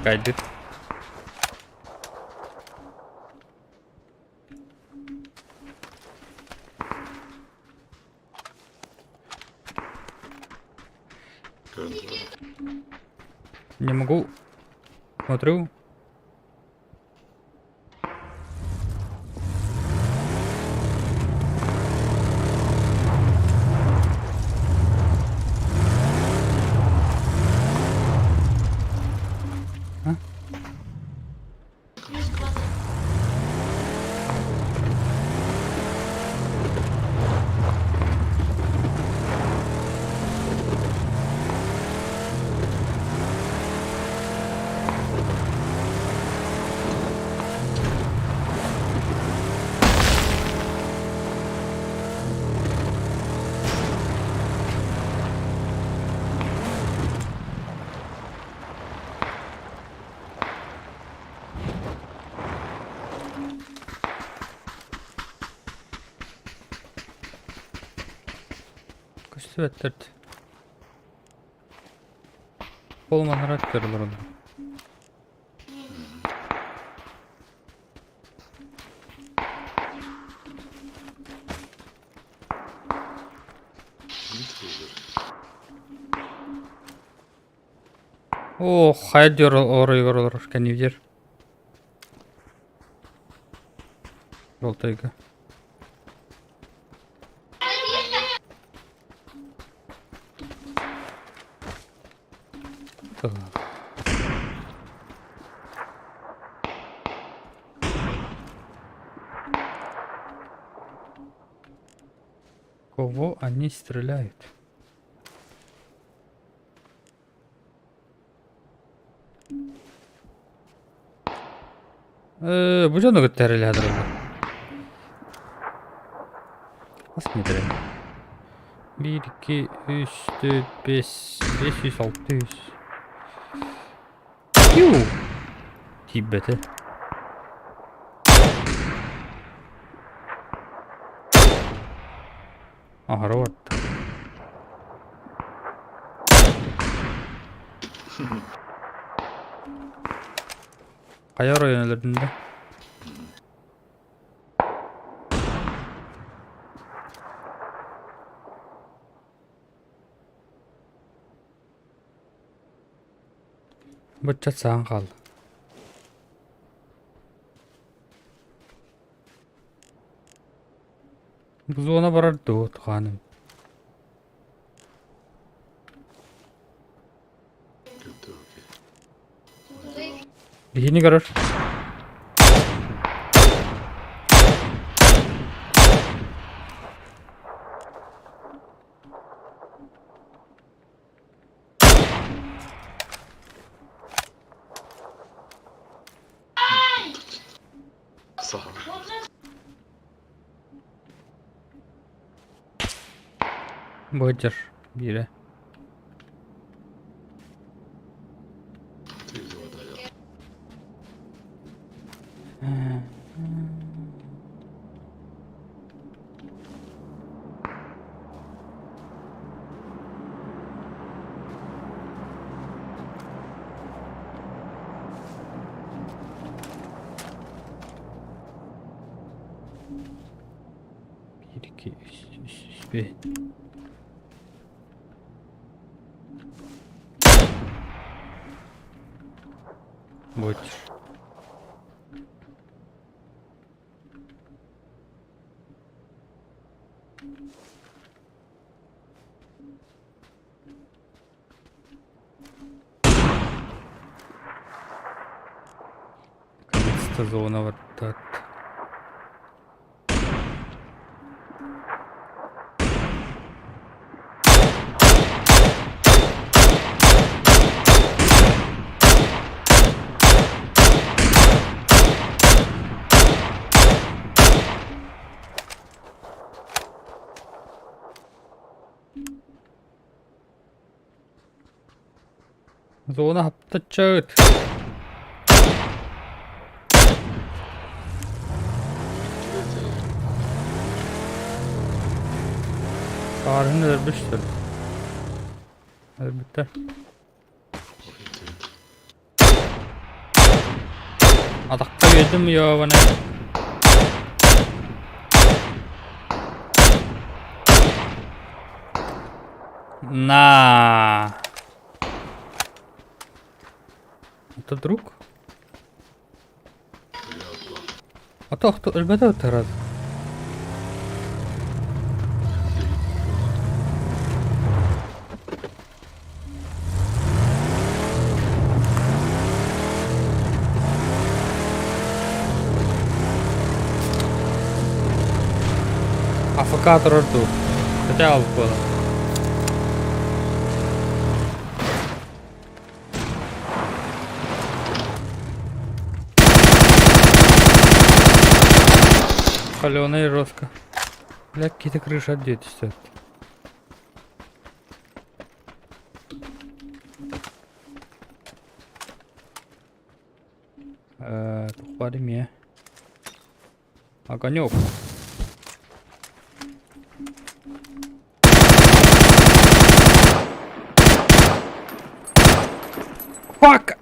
Кайдыт. Не могу. Смотрю. А? Көстүбэттэр Полуманара көрөлөр олор. Оо, хайа диэр оройугар олорор кэннибитигэр. Болтойго. Так. Кого они стреляют? Э, бу дьону кытта эрэлэһэ Хас метрэ? Биир, икки, үс, төрт, бэс, 500, 600. Ю! Тиийбэтэ. Аһара барда. Хайа оройуон өлөрдүн да? Быччат саҕан хаалла. Бу зона барар дуо тухааным? Биһини көрөр. Быдьар биирэ. Биир, икки, үс, үс, үс, бэт. Боччу. Наконец-то зона вот так. Зона хаптаччыт. Саарыһын өлөрбүт Өлбүттэр. Атахха биэрдим ёбана. На. Это друг? А то кто өлбөтө тарат. АФК турар дуу? Хотя алып буолар. Каленая жестко. Бля, какие-то крыши отдеть стоят. Тухпар эмиэ. Огонек. Fuck!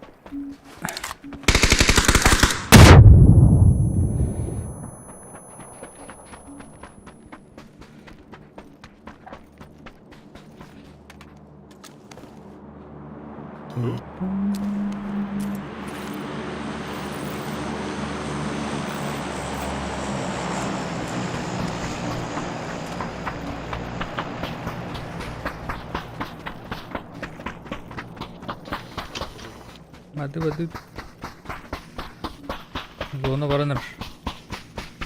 Бады бады. Зона бараныр.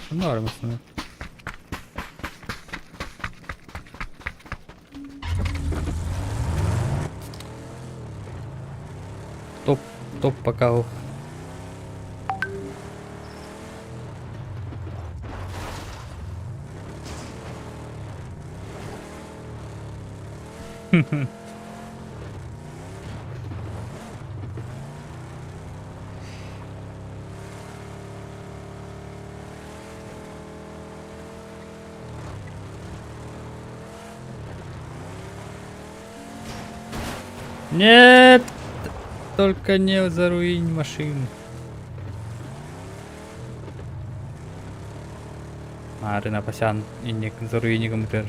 Şunda var mısın? Топ, топ пока. Нет! Только не заруинь машину. Марина пасян инник заруинигом тер.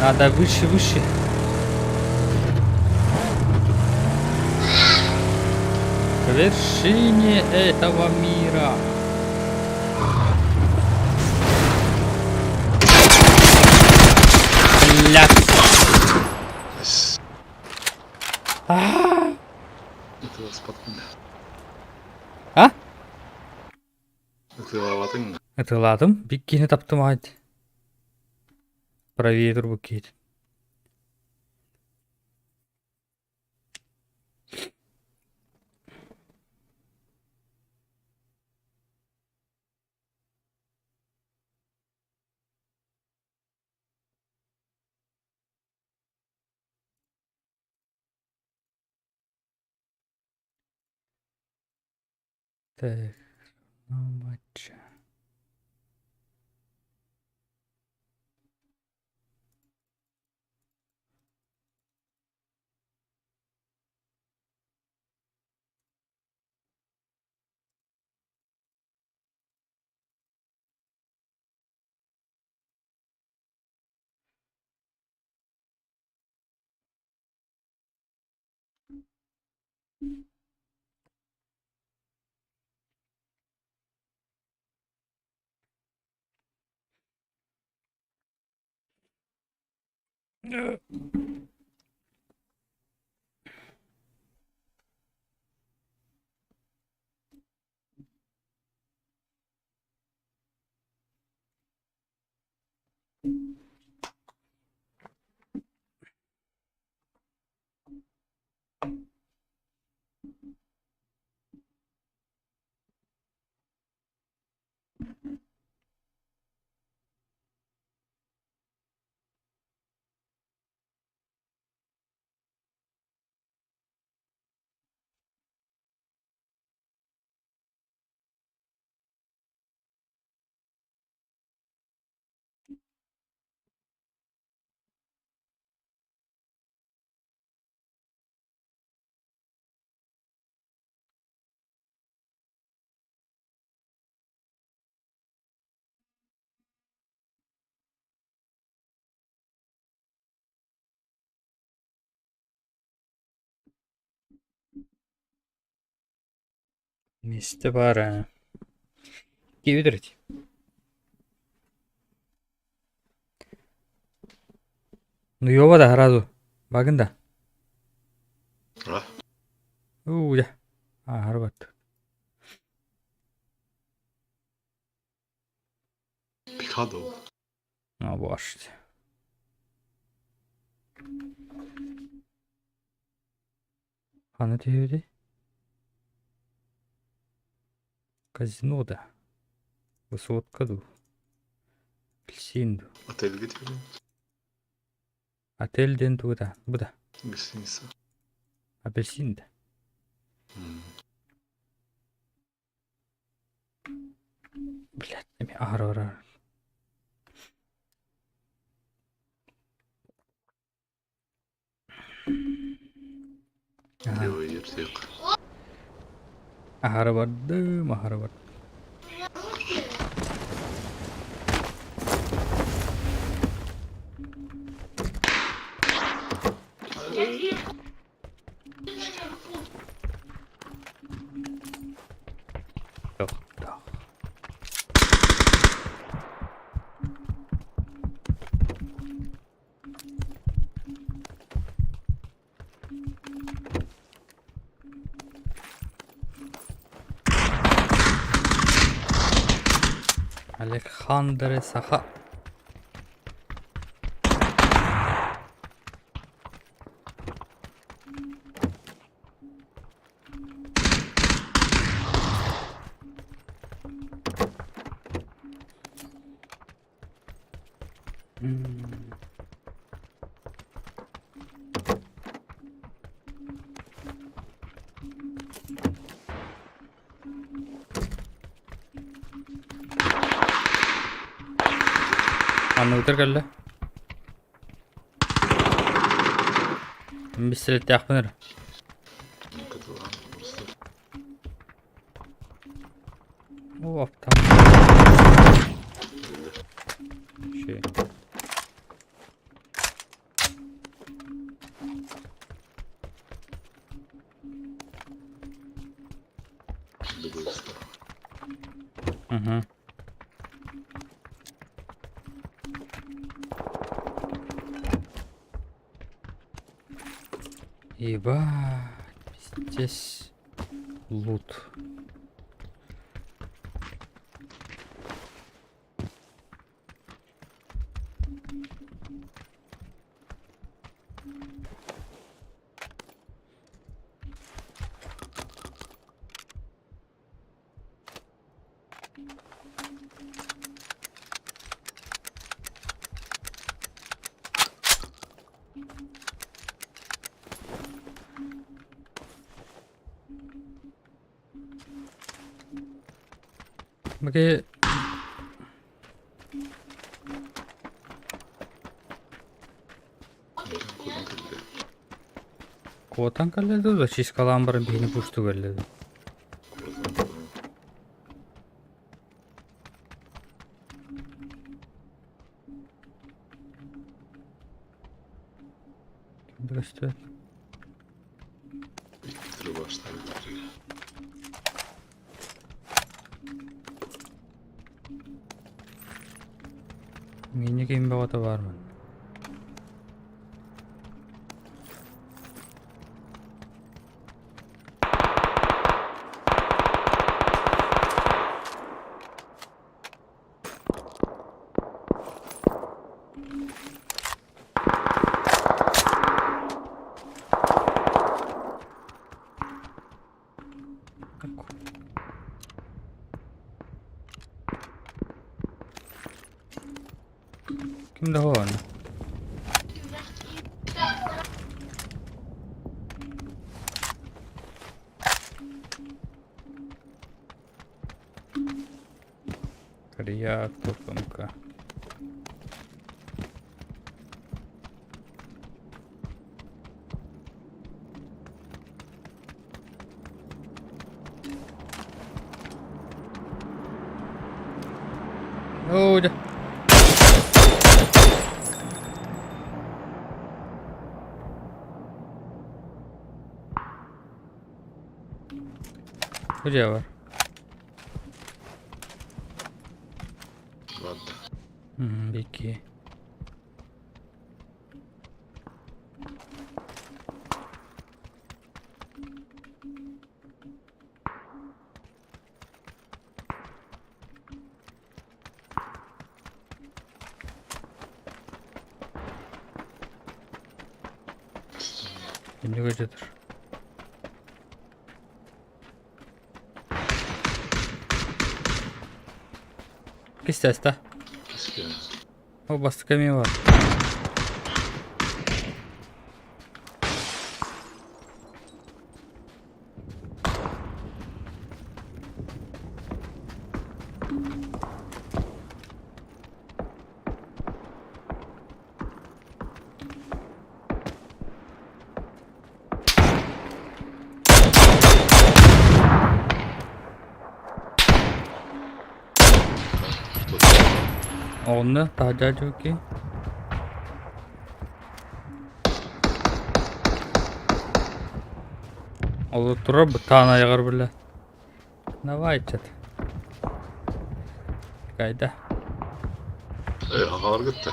Надо выше, выше. К вершине этого мира. Блядь. А? Ытыалаабатыҥ? Ытыалаатым. Биккини таптым аайт. Правее турбут киһит. Так, ну матча. Миэстэ баар ээ. Киэбит Ну ёба да сразу. Багын да. А? Уу дьэ. Ааһар бат. Cuddle. No właśnie. Ханна түһүбүтүй? Казино да? Высотка дуу? Апельсин дуу? Отельга диэн. Отель диэн тугу да? Бу да? Гостиница. Апельсин да? Блядь, эмиэ аһара барар. Аһара бардым, аһара бардым. Тохтоох. Александр Саха. Анныгытар кэллэ. Мин бистэлэттээхпин эрэ. О, аптам. Şey. Угу. Ебать, пиздец. Лут. Бу Куотан кэллэ дуу, чискалаан баран биһини пусту кэллэ дуу? Ким да көстүбэт. Миинньик ким бөҕөтө баар манна. Ким да оҕону? Карья топомка. Оо дьэ. Бу дьиэ бар. Бики. Түннүк өтөтөр. Кистээстэ. Ол бастакы эмиэ бар. Онно таһдьа дьүкки. Ол турар бытаан айаҕар бile. Давай чат. Кайда. Хаалар гытта.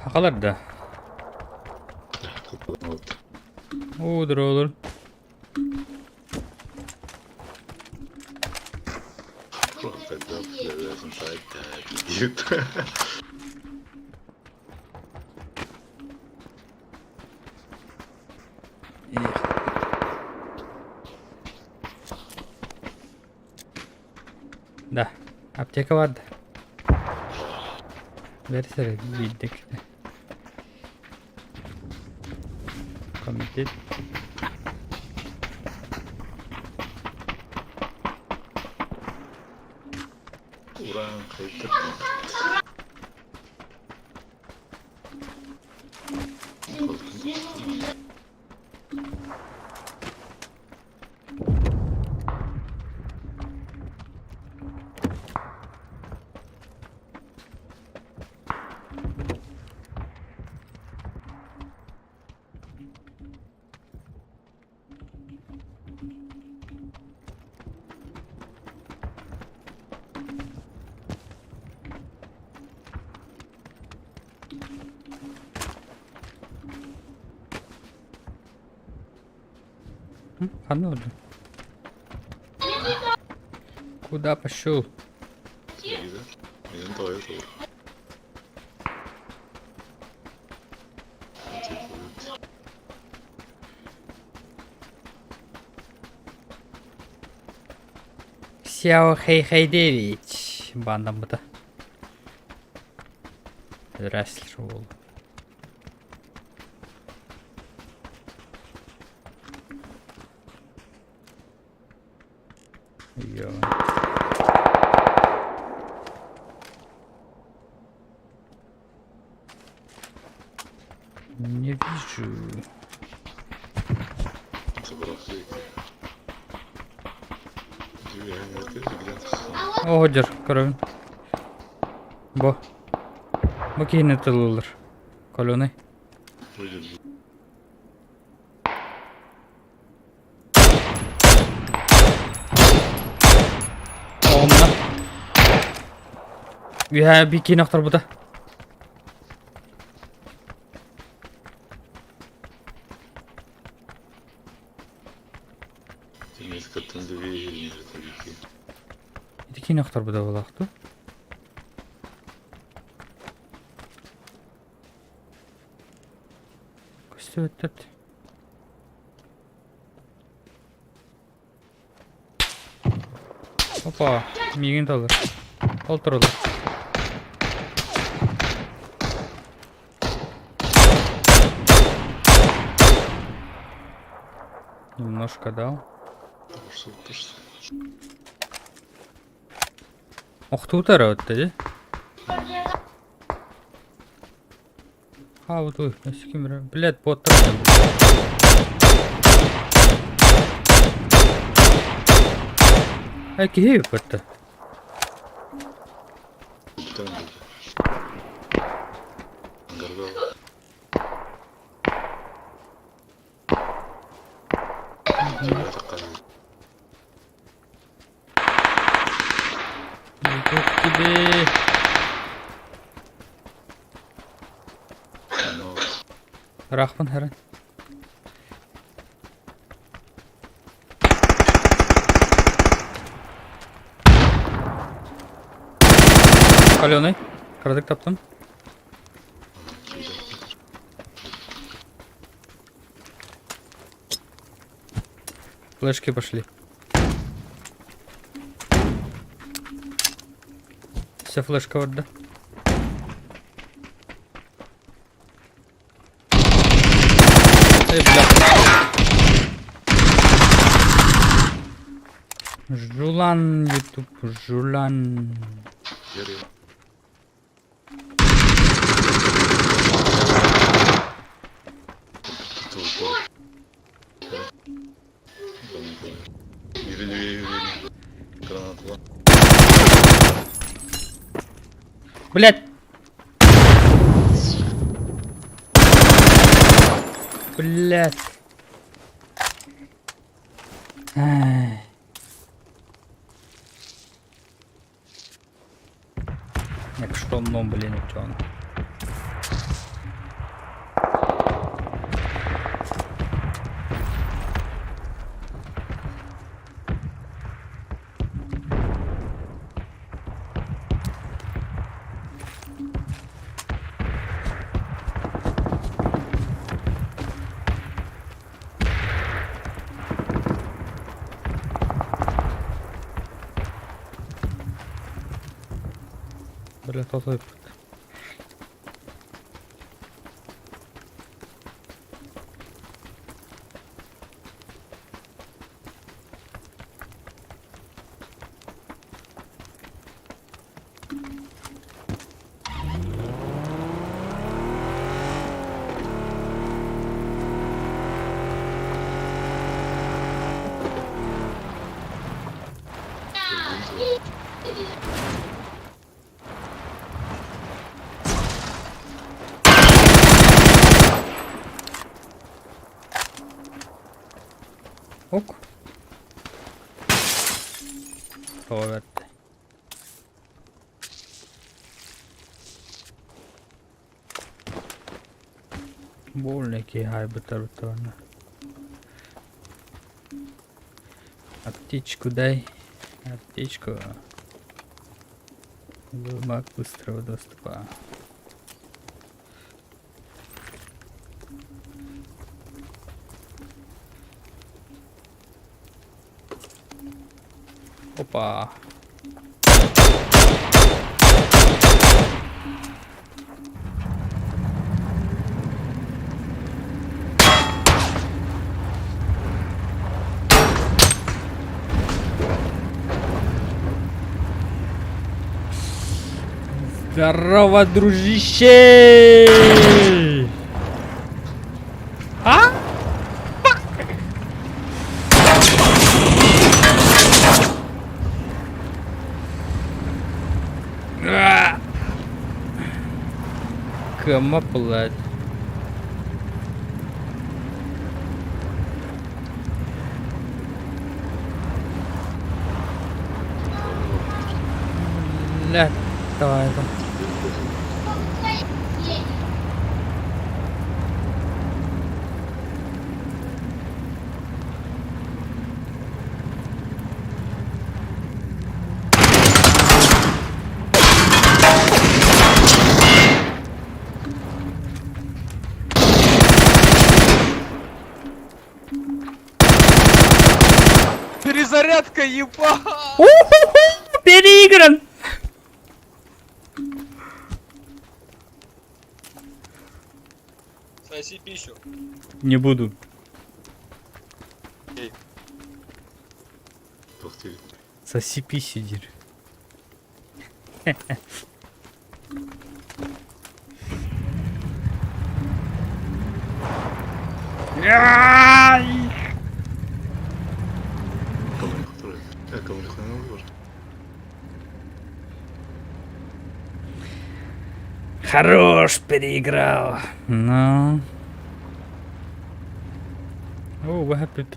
Хакалар да. Уудур olur. Да, аптека бар да. Бэрсэрэ биирдик. Комитет. Уран хайдах Ханна oldu? Куда пошел? Сяо Хэй Хэйдевич баандаммыта. Рестлер уол. Ё. Не вижу. Оҕо көрөбүн. Бу. Бу киһини тыллыыллар. Коленый. Оҕомно. Үһэ бикини охторбута. Ити киин охторбута буолаах дуу? Көстүбэттэр. Опа, миигин талар. Ол туралар. Немножко дал. Охтуутар өттө дии. Хаабытый, өссө ким эрэ. Блядь, боттар Э, киһи ыппытта. Иду к тебе. Ыраахпын харан. Каленый. Кыратык таптым. Флешки пошли. Все флешка барда. Эй, бля. Жулан, ютуб, Жулан. Блять! Блять! Ай. Якщо ну, блін, чон. Бля, тотойпут. Ок. Тоҕо бэрт. Больно киһи айбыттар. Аптечку дай. Аптечку. Маг быстрого доступа. Опа. Здорово, дружище! А? А! Кама блядь. Блядь, давай это. Перезарядка, еба! Переигран! Соси пищу. Не буду. Соси писю, дир. Хорош, переиграл. Ну. О, what happened?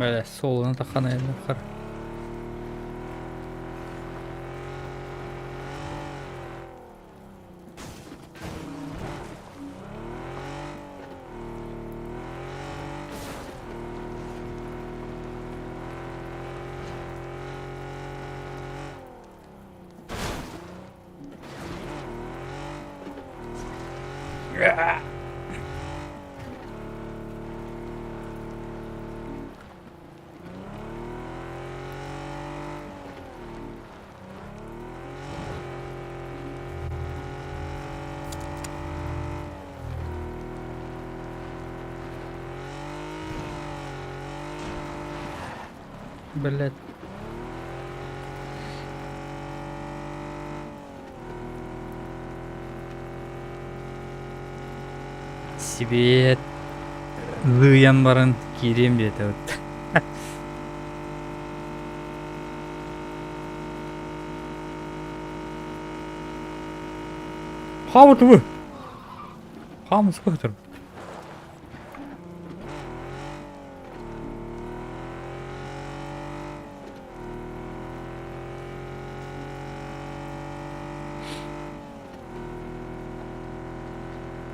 Бля, суолуна таххан айанныаххар. Блядь. Сибиэт лыйан баран киириэм диэтэ вот. Хаамытыбы. Хаамыска көтөр.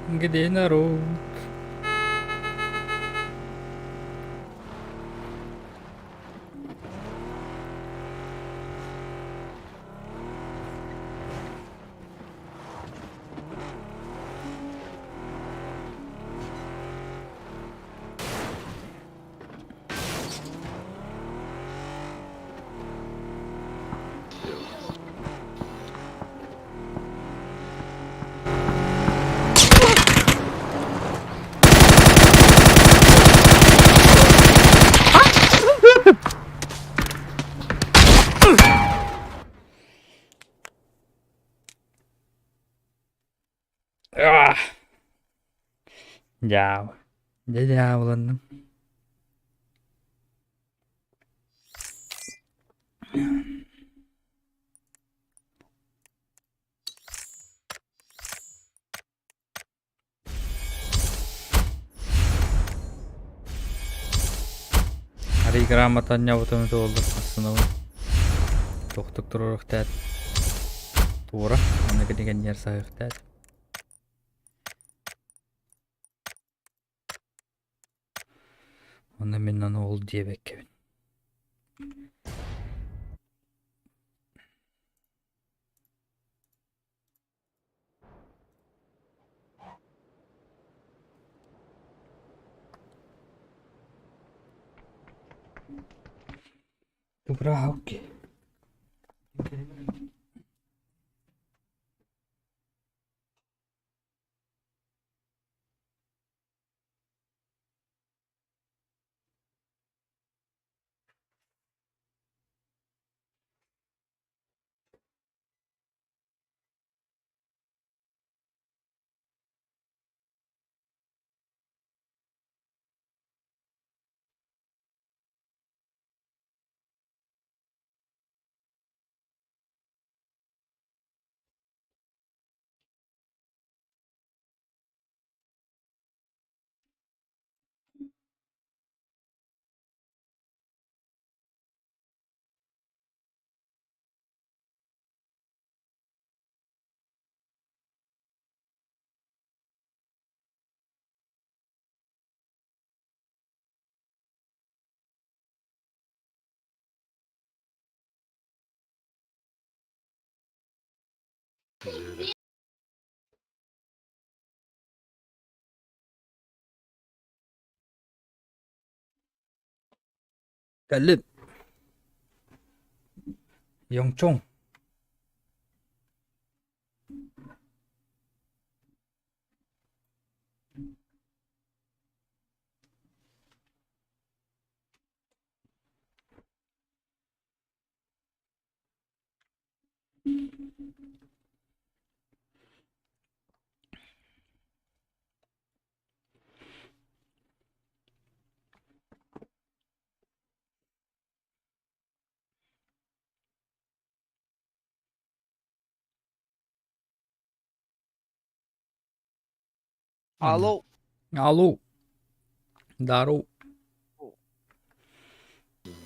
Где народ? Дьаабы. Дьэ дьаабыланным. Арый грамота анньабытым туоллар астынабын. Тохтук туруорухтаат туора, аны кинигэнньэр саһыахтаат. Онно мин аны ол диэбэккэбин. Дубравки. Кэллим. Йоҥчоҥ. Алло. Алло. Дару.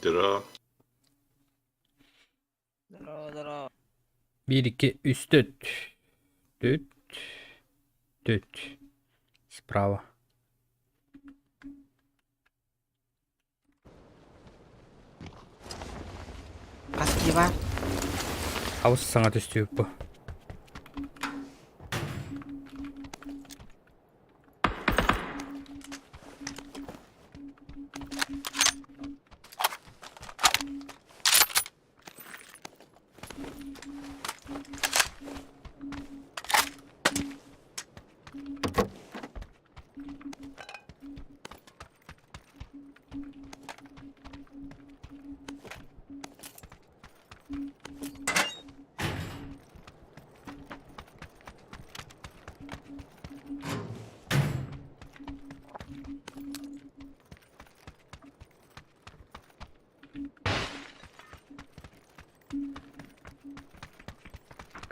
Здорово. Здорово, здорово. 1, 2, 3, 4. 4, 4. Справа. Хас киһи баар? Хаус саҥа түстүүк бу.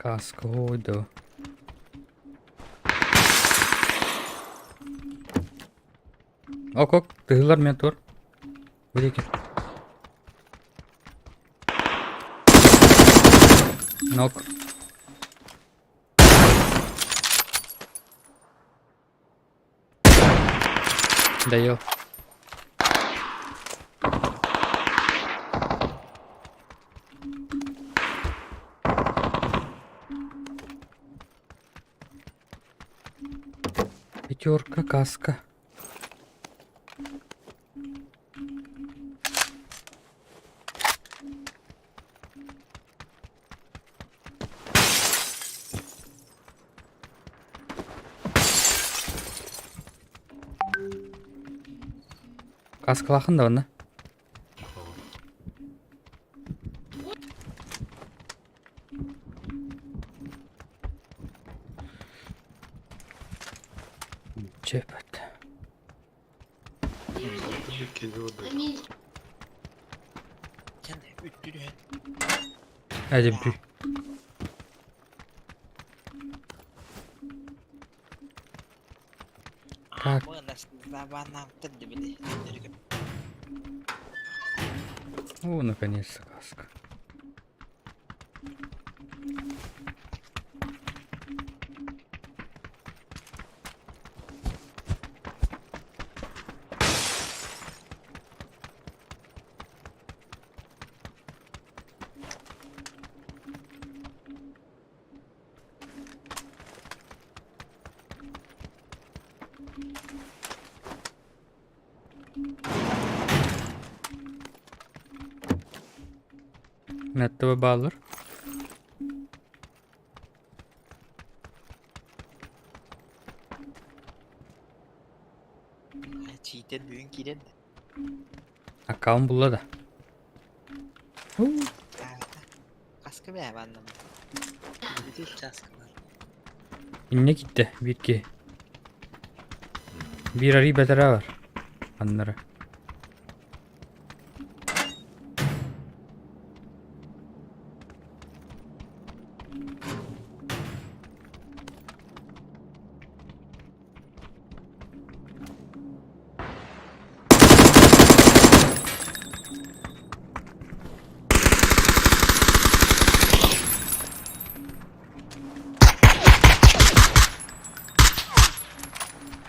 Каска ойду. Ок ок, тыһылар мен тур. Бу Нок. Доел. Пятерка, каска. Каскалаахын да онно. Чепет. Hadi bir. Так. О, наконец-то каска. Мэттэ бааллар. Чиитэн бүгүн киирэн да. Аккаунт булла да. Хаска бээ манна. Ити часка бар. Инне киттэ биир киһи. Биир арыы бэтэрээ бар. Аннары.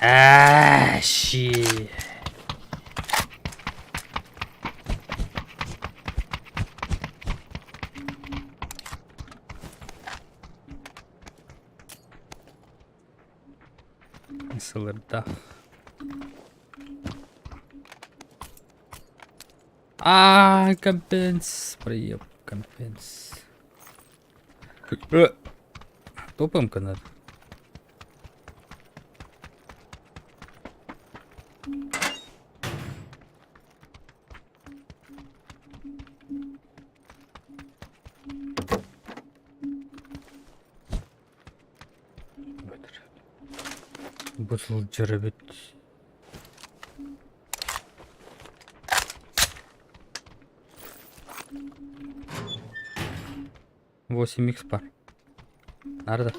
Аа, shit. Сылырда. А, компенс. Проеб, компенс. Топом-ка надо. Бу сылдьар эбит. 8 икс бар. Нарды.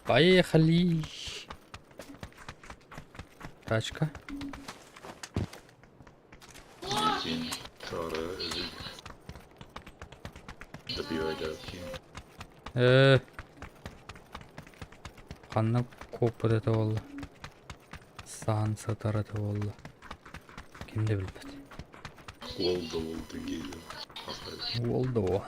Поехали! Тачка. Киин Тара Добивайдаки. Э, ханна куоппут этэ буолла? Саһан сытар этэ буолла. Ким да билбэт. Уол да уол дигиилэр. Уол да уол.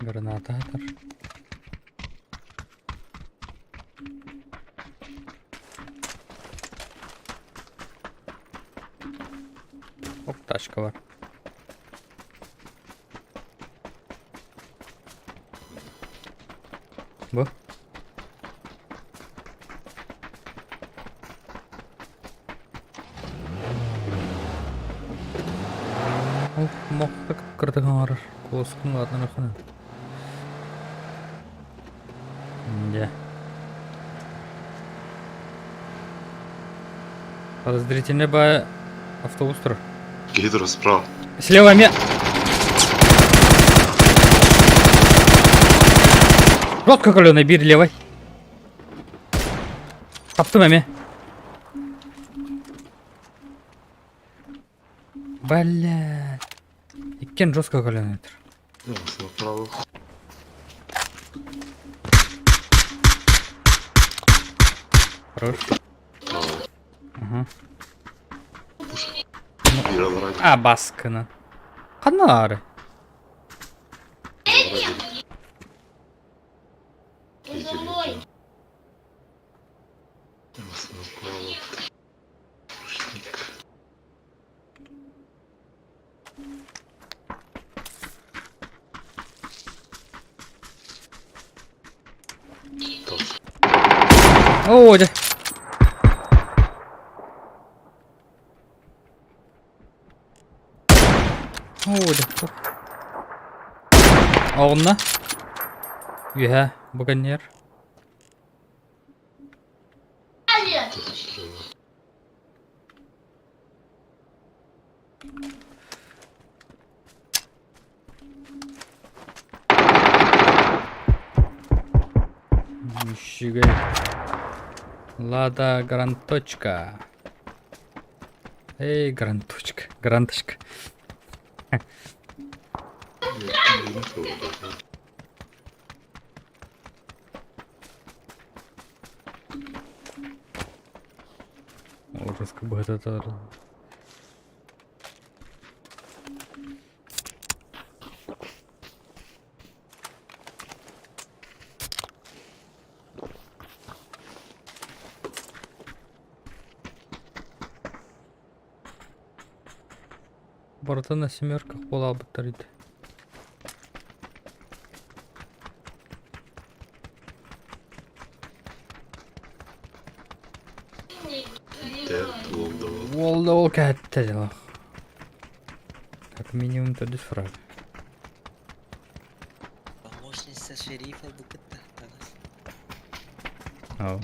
Граната атар. Оп, тачка бар. Бу? Ол мохто кып-кырдык оҥорор. Куоскун улаатан Дьэ. Подозрительный ба автобус турар. Гидро справа. Слева ме. Жестко каленый бир левой. Таптым эми. Бля. Иккен жестко каленый тур. Направо. Хорош. Ага. Биир А, баскына. Ханна Оо, дьэ. Оо, дьэ. Оҕунна. Үөһэ буканьер. Үчүгэй. Лада Гранточка. Эй, Гранточка. Гранточка. Ужас, как бы это Барыта на семерках буолаабыттар ити. Уол да ол кэһэттэ дьылах. Как минимум төрдүс фраг. Помощница шерифа бу кытта таҕыс. Ау.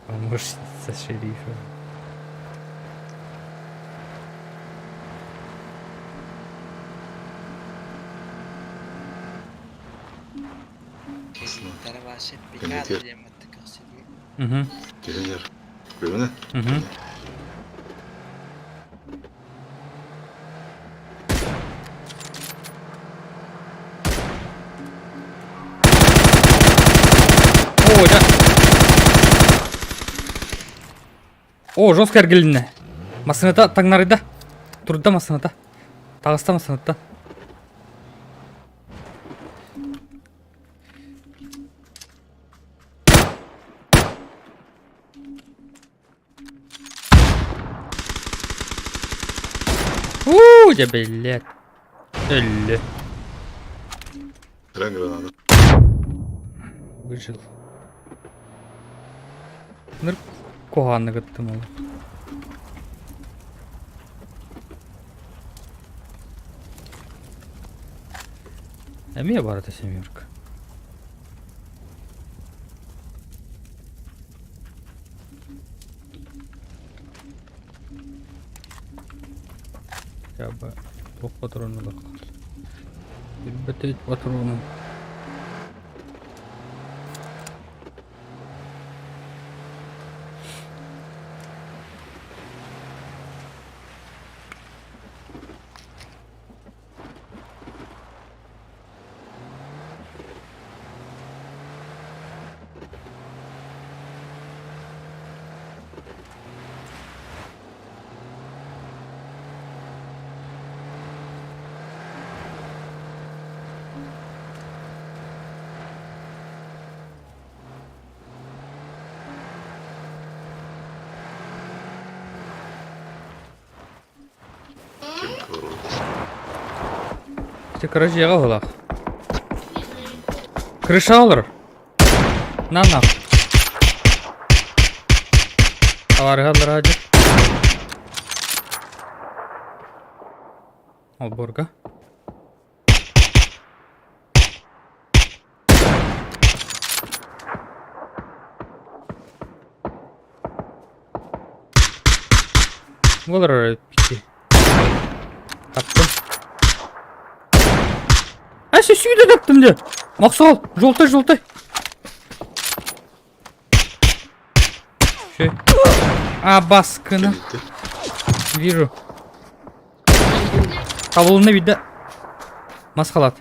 Помощница шерифа. Шерифтара ваше бригада диэн маттык көрсүдү. Угу. Угу. О, да. О, жестко эргилиннэ. Массыыната таҥнарыйда. Турда массыыната. Таҕыста массыынаттан. Уу, дьэ биллиэт. Өллү. Граната. Выжил. Ныр куһаҕаннык ыттым ол. Эмиэ барыта семерка. Хотя бы туох патрону ылыахха. Билбэтит патронун. Ким корот. Ити кыра дьиэҕэ уһулах. Крыша олорор. На нах. Товарыһа аллараа дьэ. Олбуорга. Олорор пики. Таптым. А сүйді таптым де. Мақсал, желтый, желтый. Şey. А, баскына. Кэнниттэн. Вижу. Табылынна видно. Мас халат.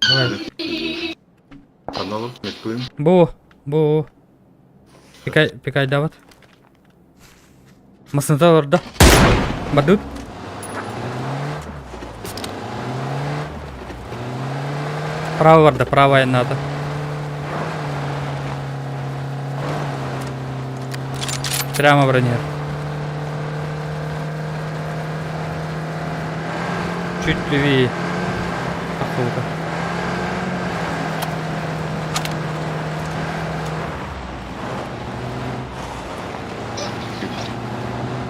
Давай. Аналог Меклин. Бу, бу. Пикай, пикай дават. Масыната олордо. Бардыбыт. Право барда, правая надо. Прямо бронир. Чуть левее. Охота.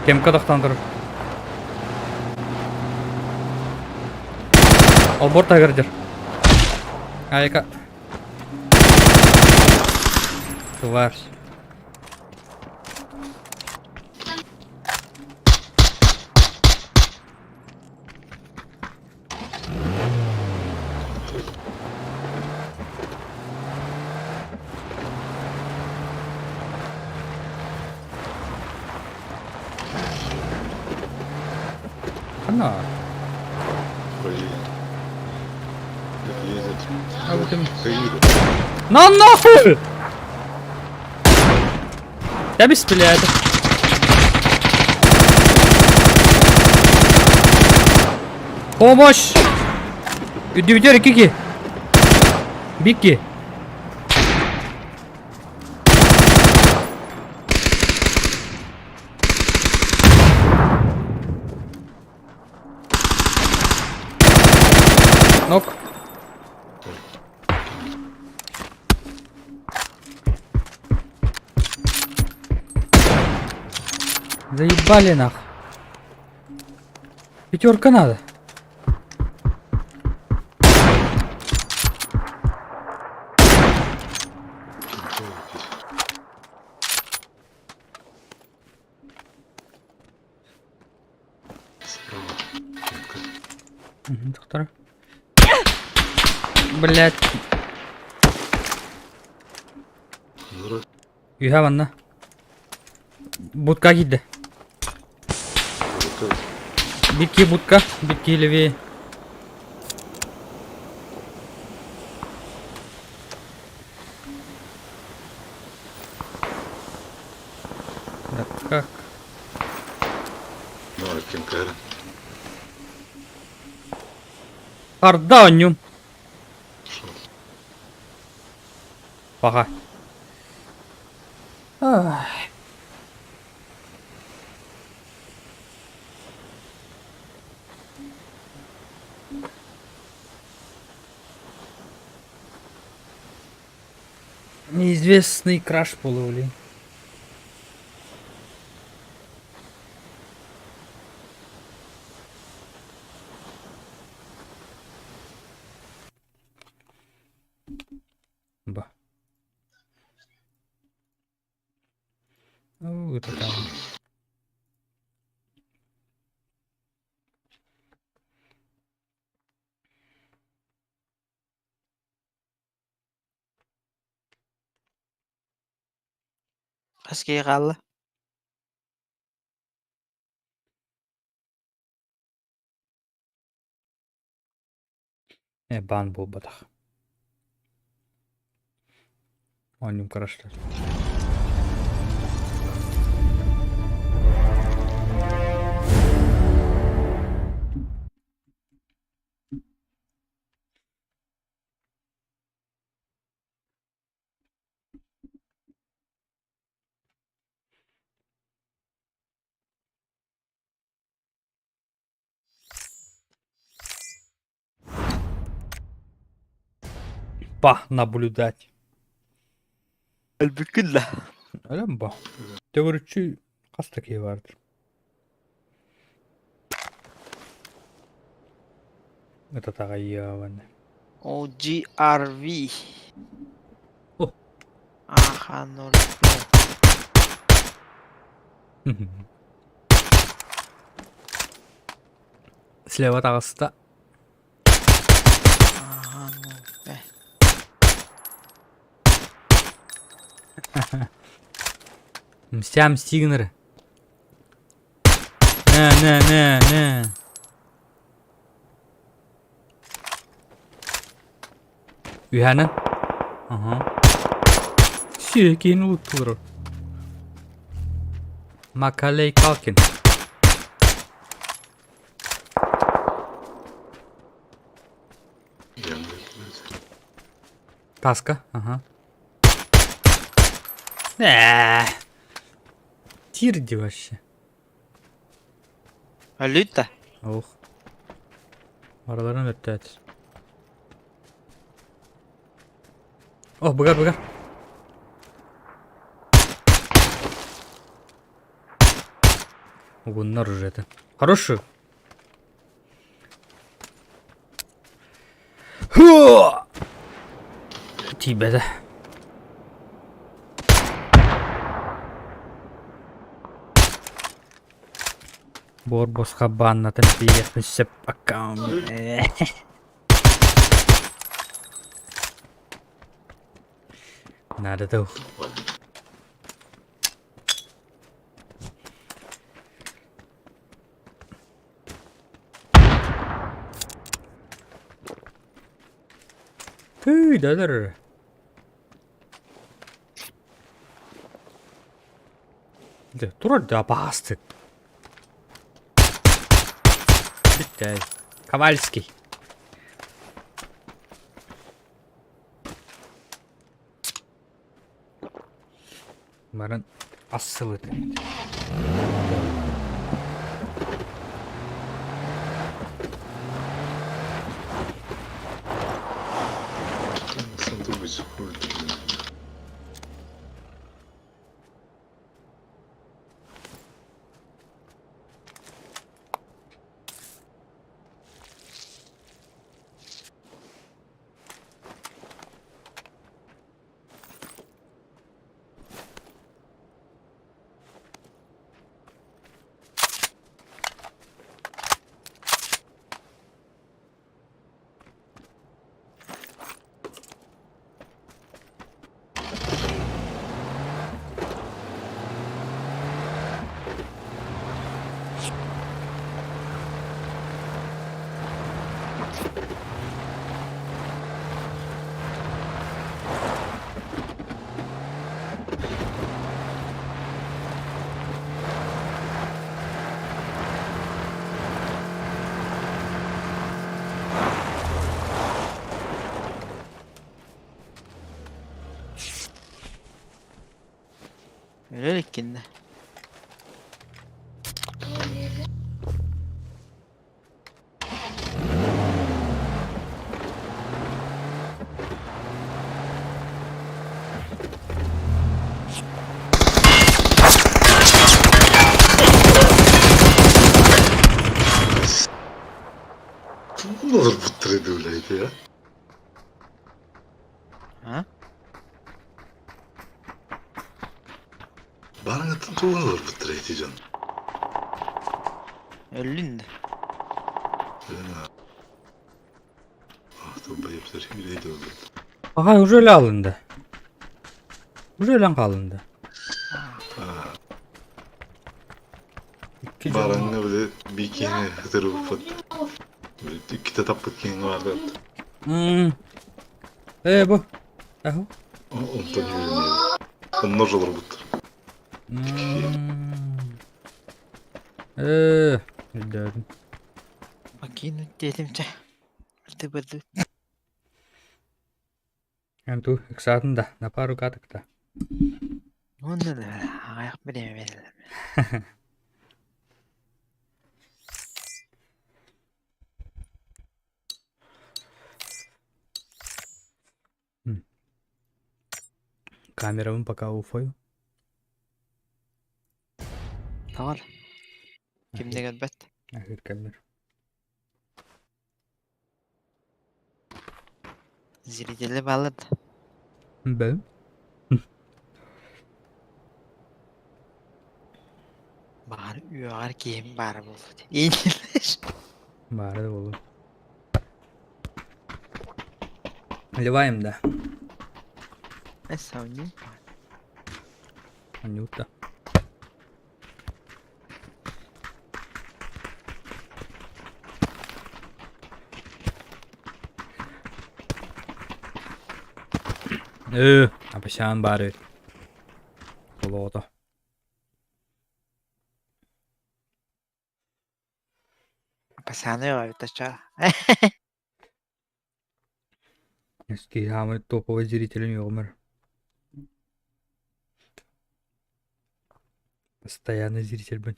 Кемка тахтан турар. Олбор таһыгар Айка. Тварь. Ханна. На нахуй! Я без блядь. Помощь! Үдүбүтэр икки Бикки. Нок. Заебали нах. Пятерка надо. Справа. Доктор. Блять. Үһэ манна. Будка киирдэ. Бикки будка, бикки левее. Да как? Харда онньум. Паха. Неизвестный краш буолуо Ба. Оо, ытатаҕын. Хас киһи хаалла? Э, баан буолбатах. Оонньуум краштар. Па наблюдать. Өлбүккүн да. Өлөн бо. Төгүрүччү хас да киһи бардыр. Ытатаҕайыабан. OGRV. О. Аха, ноль. Слева таҕыста. Аха, ноль. Мстям Стигнер. Не, не, не, не. Үһэнэн. Аха. Сиэкин улуттулар. Макалей Калкин. Таска, ага. Ээ. Тирди вообще. Өлүт да. Ох. Барыларын өттөөт. О, быгар, быгар. Угуннар уже это. Хороший. Тиийбэтэ. Буор босхо бааннатын тиийиэхпин сөп аккаунт. Надо да Тыы, да-да. Дэ, турар да баастык. Бүттэй. Ковальский. Баран ассылыт. Өлөр иккиннэ. Придуляйте, а? А? Барыҥыттан тугун олорбуттар ити дьон? Өллүн да. Аха уже өлө алынды. Уже өлөн хаалынды. Икки дьон. Бараҥҥа били бикини ытырбыппыт. Иккитэ таппыт киһиҥ баар Ээ бу. Аһу. Онтон үөрэнэбит. Онно олорбуттар. Ээ, өйдөөтүм. Покинуть диэтим чэ. Ты Эн ту ыксаатын да, на пару каток да. Уонна да аҕыйах бириэмэ биэрэллэр. Камерабын пока уфою. Тоҕо Ким да көрбөт. Аһыыр кэммэр. Зрители бааллар да. Бэл. Баҕар үөҕэр киһим баара буолуо диэн. Баара да буолуо. Наливаем да. Эс оонньуу. Анюта. Ээ, апасян баар эбит. Олоото. Апасяны эбит оччоҕо. Киһи хаамай топовый зрителин үөҕүмэр. Постоянный зрительбин.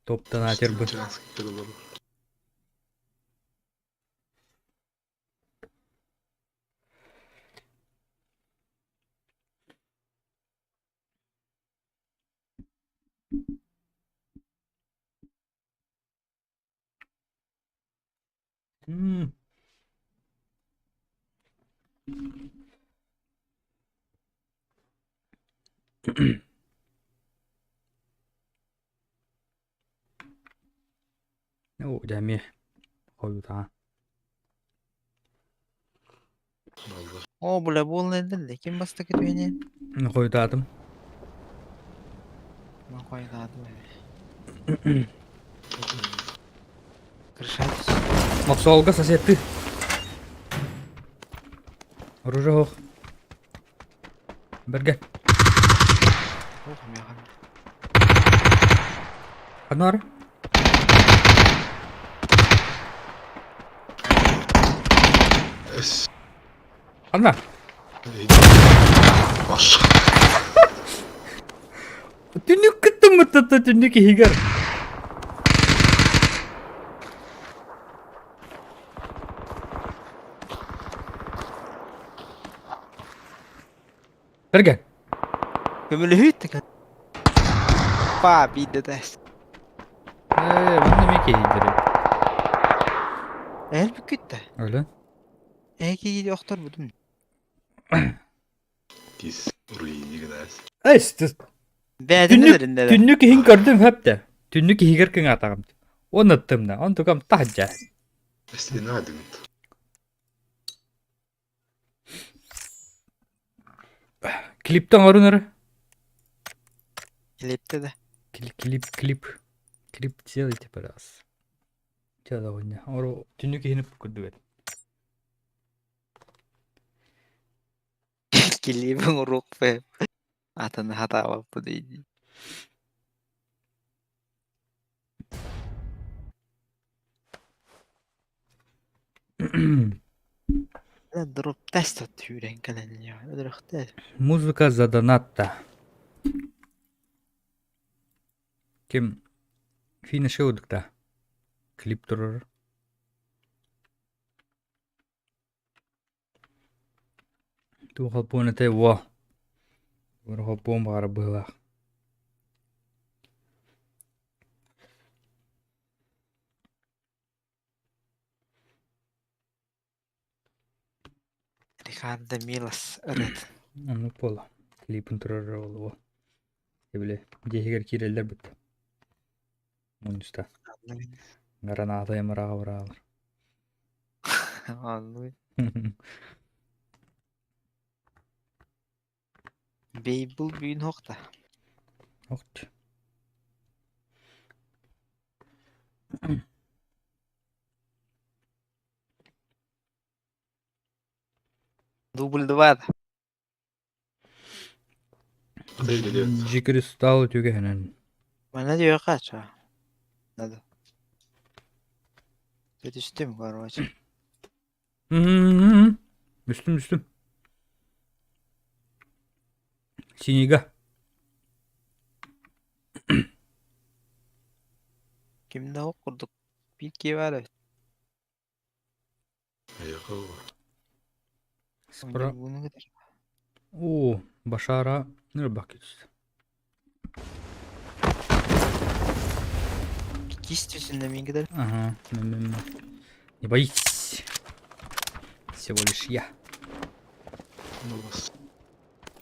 Топ-донатербын. М. Оо, дьэ эмиэ хойутаан. Оо, бля, буолла да ким бастакы түһэнин? Хойутаатым. Мин хойутаатым эбит. Крышать. Мохсоолго соседты. Оружие ох. Берге. Ох, миэхэ. Ханар. Эс. Ханна. Маш. Түннүк кыттыммыттата түннүк иһигэр. Бэргэн. Көмөлөһүүт Па биирдэ тэс. Ээ, манна эмиэ киһийдэр эбит. Эр бүккүттэ. Өлөн. Эки охторбутум. Кис руини гынаас. Эс, Бээтин Түннүк, эринде. түннүк иһин көрдүм хөптө. Түннүк иһигэр кыҥаатаҕым. Уонна ыттымна. Онтукам таһырдьа. Стена дымит. Клиптен оҥорун эрэ. Клипте да. Клип, клип. Клип сделайте, пожалуйста. Чэ, доҕунньа. Оро түннүк иһин курдук этим. Клибин уруок Атын хатаабаппыт дии. Дроп тест сүүрэн кэлэн өлөрөхтөр. Музыка за донатта. Ким финиши удукта. Клип турар. Туох холбуон этэй уо. Бары холбуон баҕарар быһыылаах. Рикардо Милос ырыатын. Оннук буолла. Клипын турар буолуо. Били дьиэһигэр киирэллэр бытта. Мунньуста. Граната ымыраҕа быраҕалар. Оннук. Бейбл бүгүн һуохта. Охт. Дубль два. Дьи-кристалл үтүгэһинэн. Манна диэххэ ча. Надо. Түстүм, короче. Үстүм, үстүм. Синига. Ким да ох курдук биир киһи баар эбит. Спра... О, Башара Нырбак Кистюсин мин кытары. Ага, не боитесь. Всего лишь я.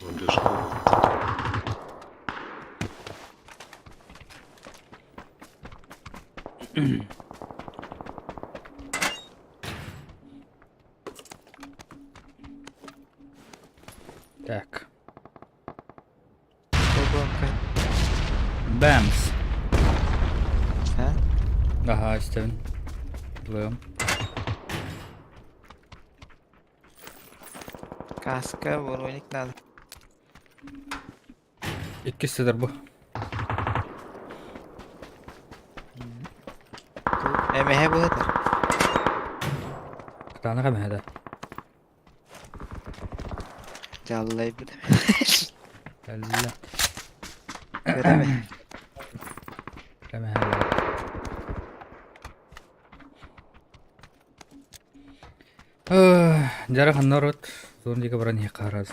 Убежал. Так. Бэмс. А? Ага, истэбин. Булуом. Каска, броник надо. Иккис сытар бу. Эмэһэ быһытар. Кытаанах эмэһэ да. Дьаллайбыт. Кэллэ. Кыра Эмэһэ. Дьара ханна орот? Зон диэки баран иһиэххэ араас.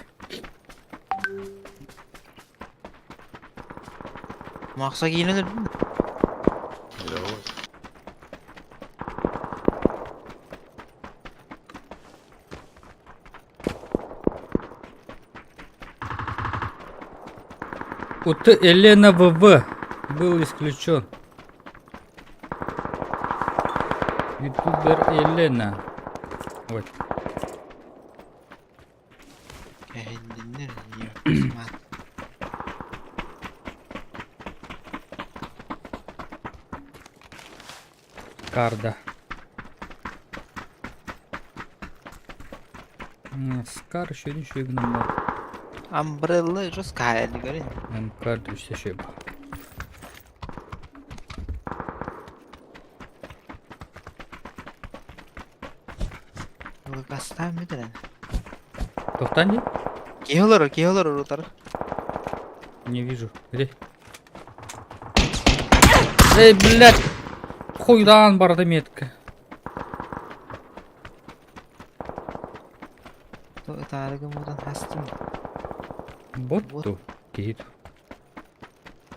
Махса киинэн өлдүм. УТ Елена ВВ был исключен. Ютубер Елена. Ой. Кэһинниннэр Карда. Скар еще ничего гномар. Амбрелла жесткая, не говори. МК 207. Лукастан бүтэрэн. Тохтан дии? Киһи олорор, киһи олорор утары. Не вижу. Где? Эй, блядь! Хуйдан барда метка. Ытаары гыммытын хастым. Бот Вот. ту. Киһи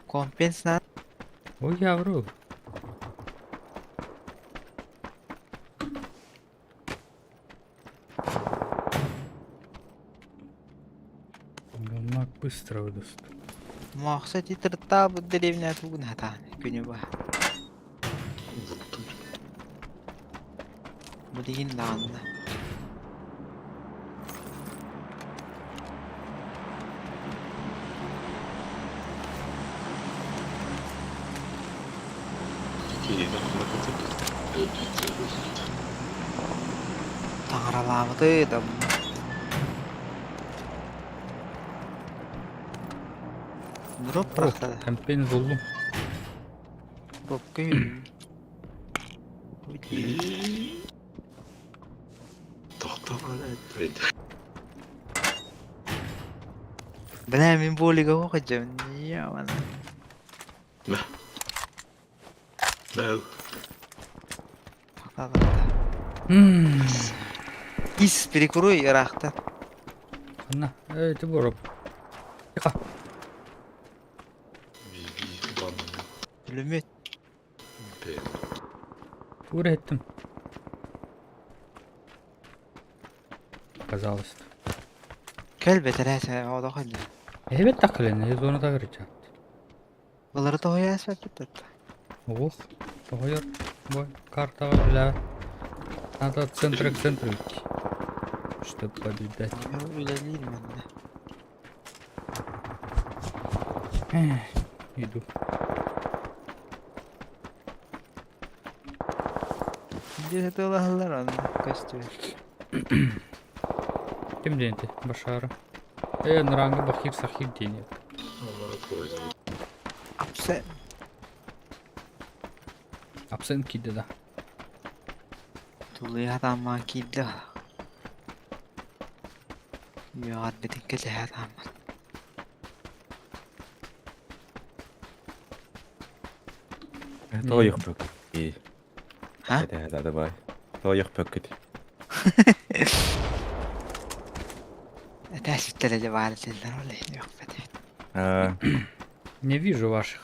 Компенс на Ой, я вру. Гамак быстро выдаст. Махса титыртаабыт дэриэбинэ тугун хатаан күнү баһа. Билигин даҕаны. Таҥаралаабыты да Дроп бырахта да. Компень буллум. Дропка Бля, мин болига оҕодьом. Яман. No. Ис перекурой ыраахтан. Ханна, эй, ты бороп. Тихо. Пулемет. Тура еттим. Показалось. Кэл бэтэрээ олох эле. Эбет таккылене зона тагырыча. Былары тоһуйа эспэппит Ох, тоҕойор бу картаҕа бля. Надо от центра к центру идти, чтобы побеждать. Үлэлиир манна. Эх, иду. Дьэ сытыылаһаллар онно көстүбэт. Ким диэн этэй? Башара. Э, нырааҥҥа Бахир Сахир диэн ет. Апсе Абсент киирдэ да. тулуйа сатааммаан киирдэ. Үөҕэрбитин кэтэһэ сатааммат. Тоҕо йохпөк. Ха? Это давай. Тоҕо йохпөккүт. Этээситтэрэ дьэ баар этэллэр ол иһин үөхпэт эбит. Аа. Не вижу ваших.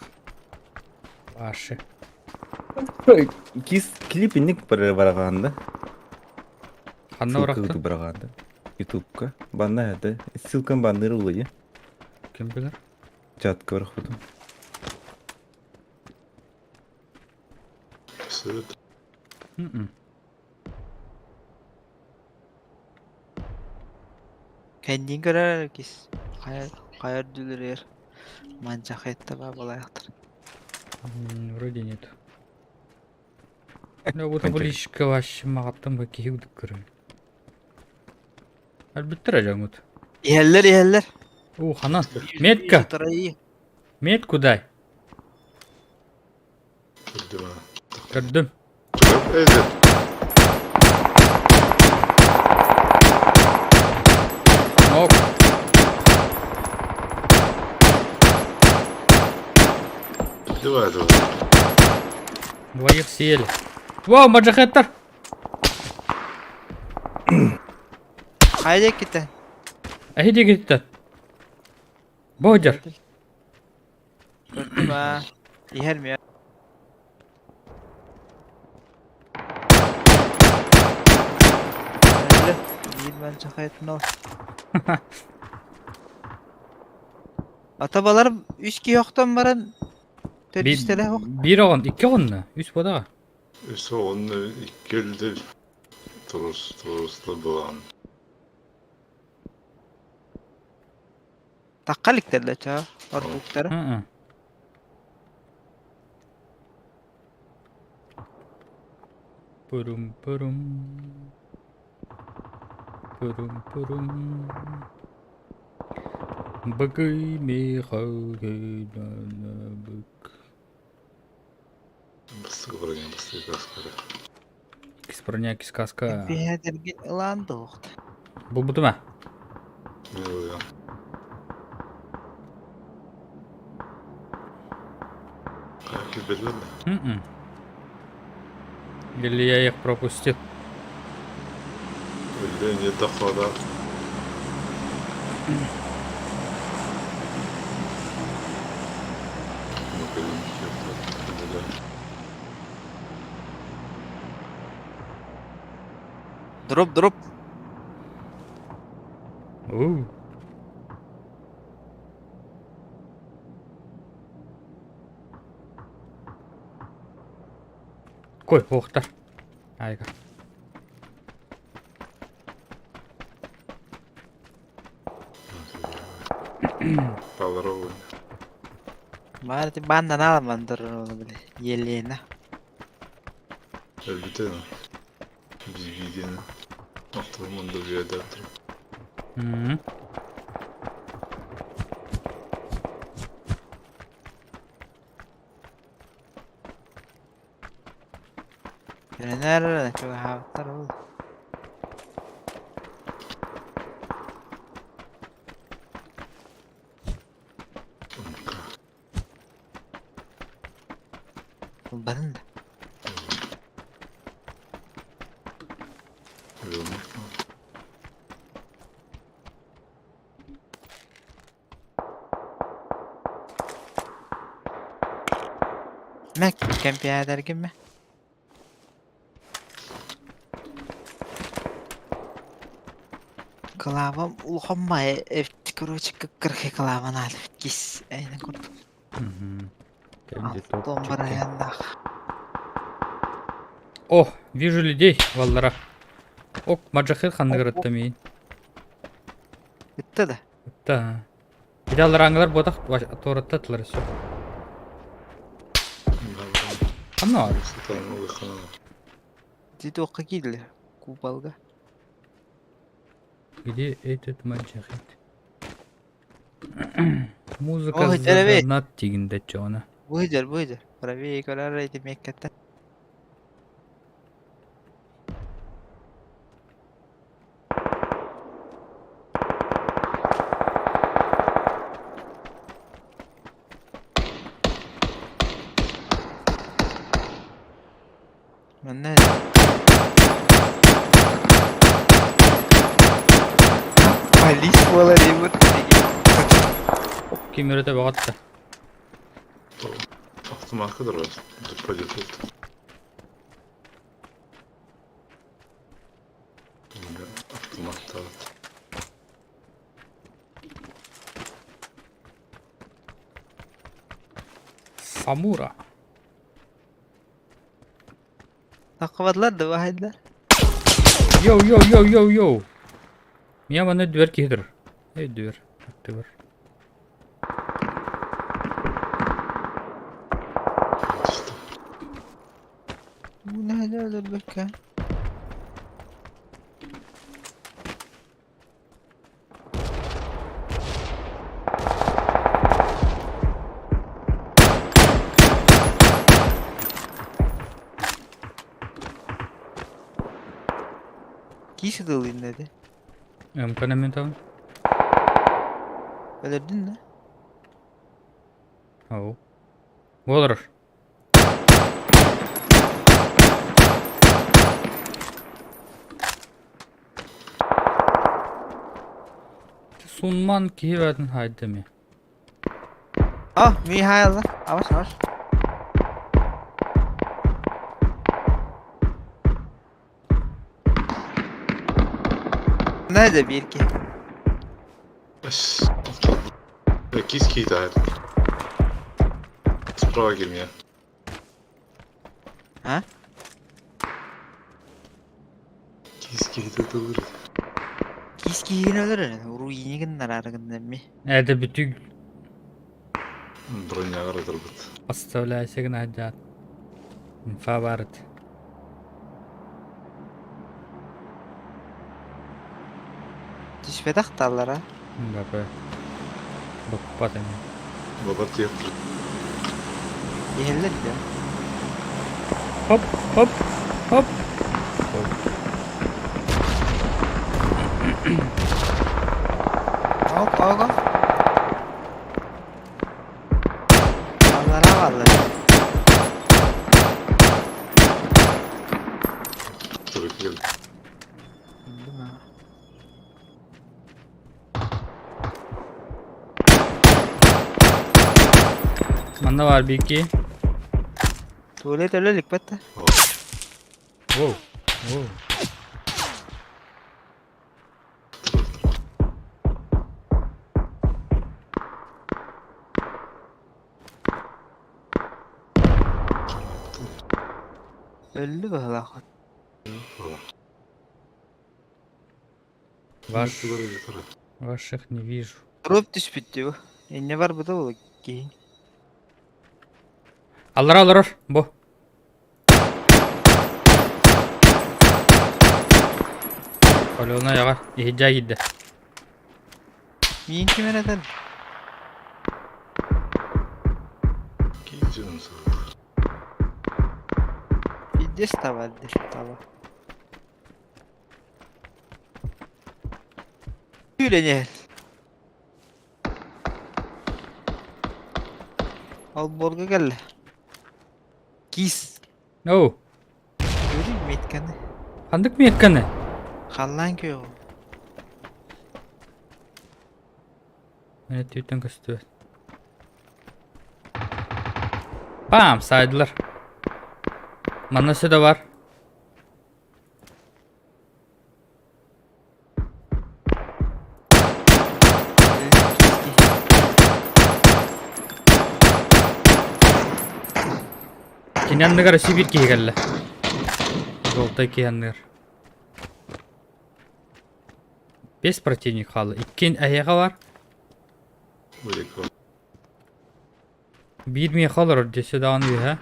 Ваши. Кис клип инник бараҕаанда. Ханна Ссылка урахтын? бараҕаанда. Ютубка. Банна это. Ссылкам банныр улуйа. Ким билэр? Чатка барахпытым. Сырыт. М-м. Кэнниин көрөр кис хайа хайа үрдүлэригэр манчахетта баа балаахтар. Вроде нет. Ну вот табличка вообще маҕаттан ба киһи удук көрөн. Өлбүттэр дьоҥут. Иһэллэр иһэллэр. У, ханан. Метка. Трои. Метку дай. Көрдүм аа. Көрдүм. Эйде. Нок. Давай, давай. Двоих съели. Вау, маджахеттар! Хайда китэ. Эһиги киттэн. Бодер. Көрдүм аа. Иһэр миэ. Өллө. Биир манчахайтын ол. Ата балар үс киһи охтон баран төрдүстэрэ ох. Биир оҕон, икки оҕонно, үс буодаҕа. Үс оҕонно икки өлдө. Турус, туруста былаан. Тахха иликтэр чаа ордуктара. Ы-ы. Пурум пурум. Пурум пурум. Быкый Михайловна бык. Бастык броня, бастык каскара. Иккис броня, иккис каска. Биһэтэрги ылаан дуохта. Булбутум а? Мен ылыам. Килбэтилэр да? М-м. Или я их пропустил? Өллө не дохода. Ну, кэлин Дроп дроп. У. Кой, охтар. Айга. Павлову. Баар бандан аламан турар били. Елена. Өлбүтэ Биби диэн. Охторум онда бүөдэ тур. М. Тренер чугаһаабыттар ол. Ылбатын да. Өлөм. Мэ кэмпиэдэргин мэ. Клавам улахан баайы эбит, короче, кыркырхай клаван аалбыт кис эйнэ курдук. Алтон барайаннаах. О, вижу людей, валлара. Ок, маджахир ханныгырытта миин. Ытта да. Ытта. Ити алларааҥҥылар буотах туораттатылар өссө. Ханна бар? Ити туохха киирдилэр? Куполга. Где этот маджахит? Музыка Ой, теребей. задонат тигинде чона. Быдьар, быдьар. Правее көрөр эти меккеттен. Манна Полис буолар ебут Ким өрөтө баҕатта. Автоматка дорога. Тут пойдет. Автомат. Самура. Таххыбатылар да баһайдылар. Йоу, йоу, йоу, йоу, йоу. Мия манна дүөр киһи турар. Эй, дүөр. Аттыбар. Нэһилэ өлөрбөккө. Кии сытылыын деді. Ымкана мен табын. Өлөрдүн да? Ау. Олорор. Сунман киһи баатын хаайда ми. А, Михаил, аваш, аваш. Nerede bir ki? Кис киитает. Справа меня. А? Кис киитает өлөр. Кис киһини өлөрөр. Руини гыннар арыгыннар ми. Это бүтүг Броняга өлөрбүт. подставляйся гына дьаат. Инфа барыт. Түспэтэх таллара. Бапа. Баппат эми. Бабар тиеп. Иһэллэр да. Хоп, хоп, хоп. Оп, ого. Аллара баллар. Төрөкөл. Манна бар бики. Туалет өлө ликпетте. Воу. Воу. Өллү быһылаах. Ваш... Ваших не вижу. Туруп түспүт дии бу. Инне барбыта буолуо киһиҥ. Аллара олорор. Бу. Алена яҕа иһирдьээ киирдэ. Миин ким эрэ этэр? Пиздец таба таба. Үлэнээр. Олбуорга кэллэ. Киис. Оу, Көрүҥ метканы. ханнык метканы? Халлаан күөҕү. Мene түүттэн көстүбэт. Пам, саайдылар. Манна өссө да бар. Кини анныгар өссө биир киһи кэллэ. Желтай киһи анныгар. Без противник хаалла. Иккин эһиэхэ бар. Далеко. Биир миэхэ олорор дьэ даҕаны үөһэ.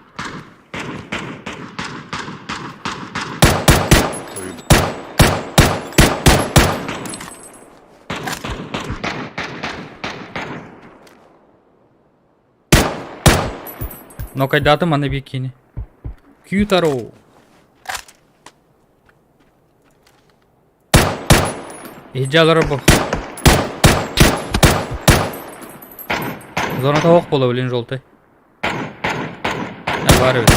Ой, Нокайдаатым аны биир киини. Кютаро. Иһдьэ олорор бу. Зоната ох буола, блин, желтый. А, бар эбит.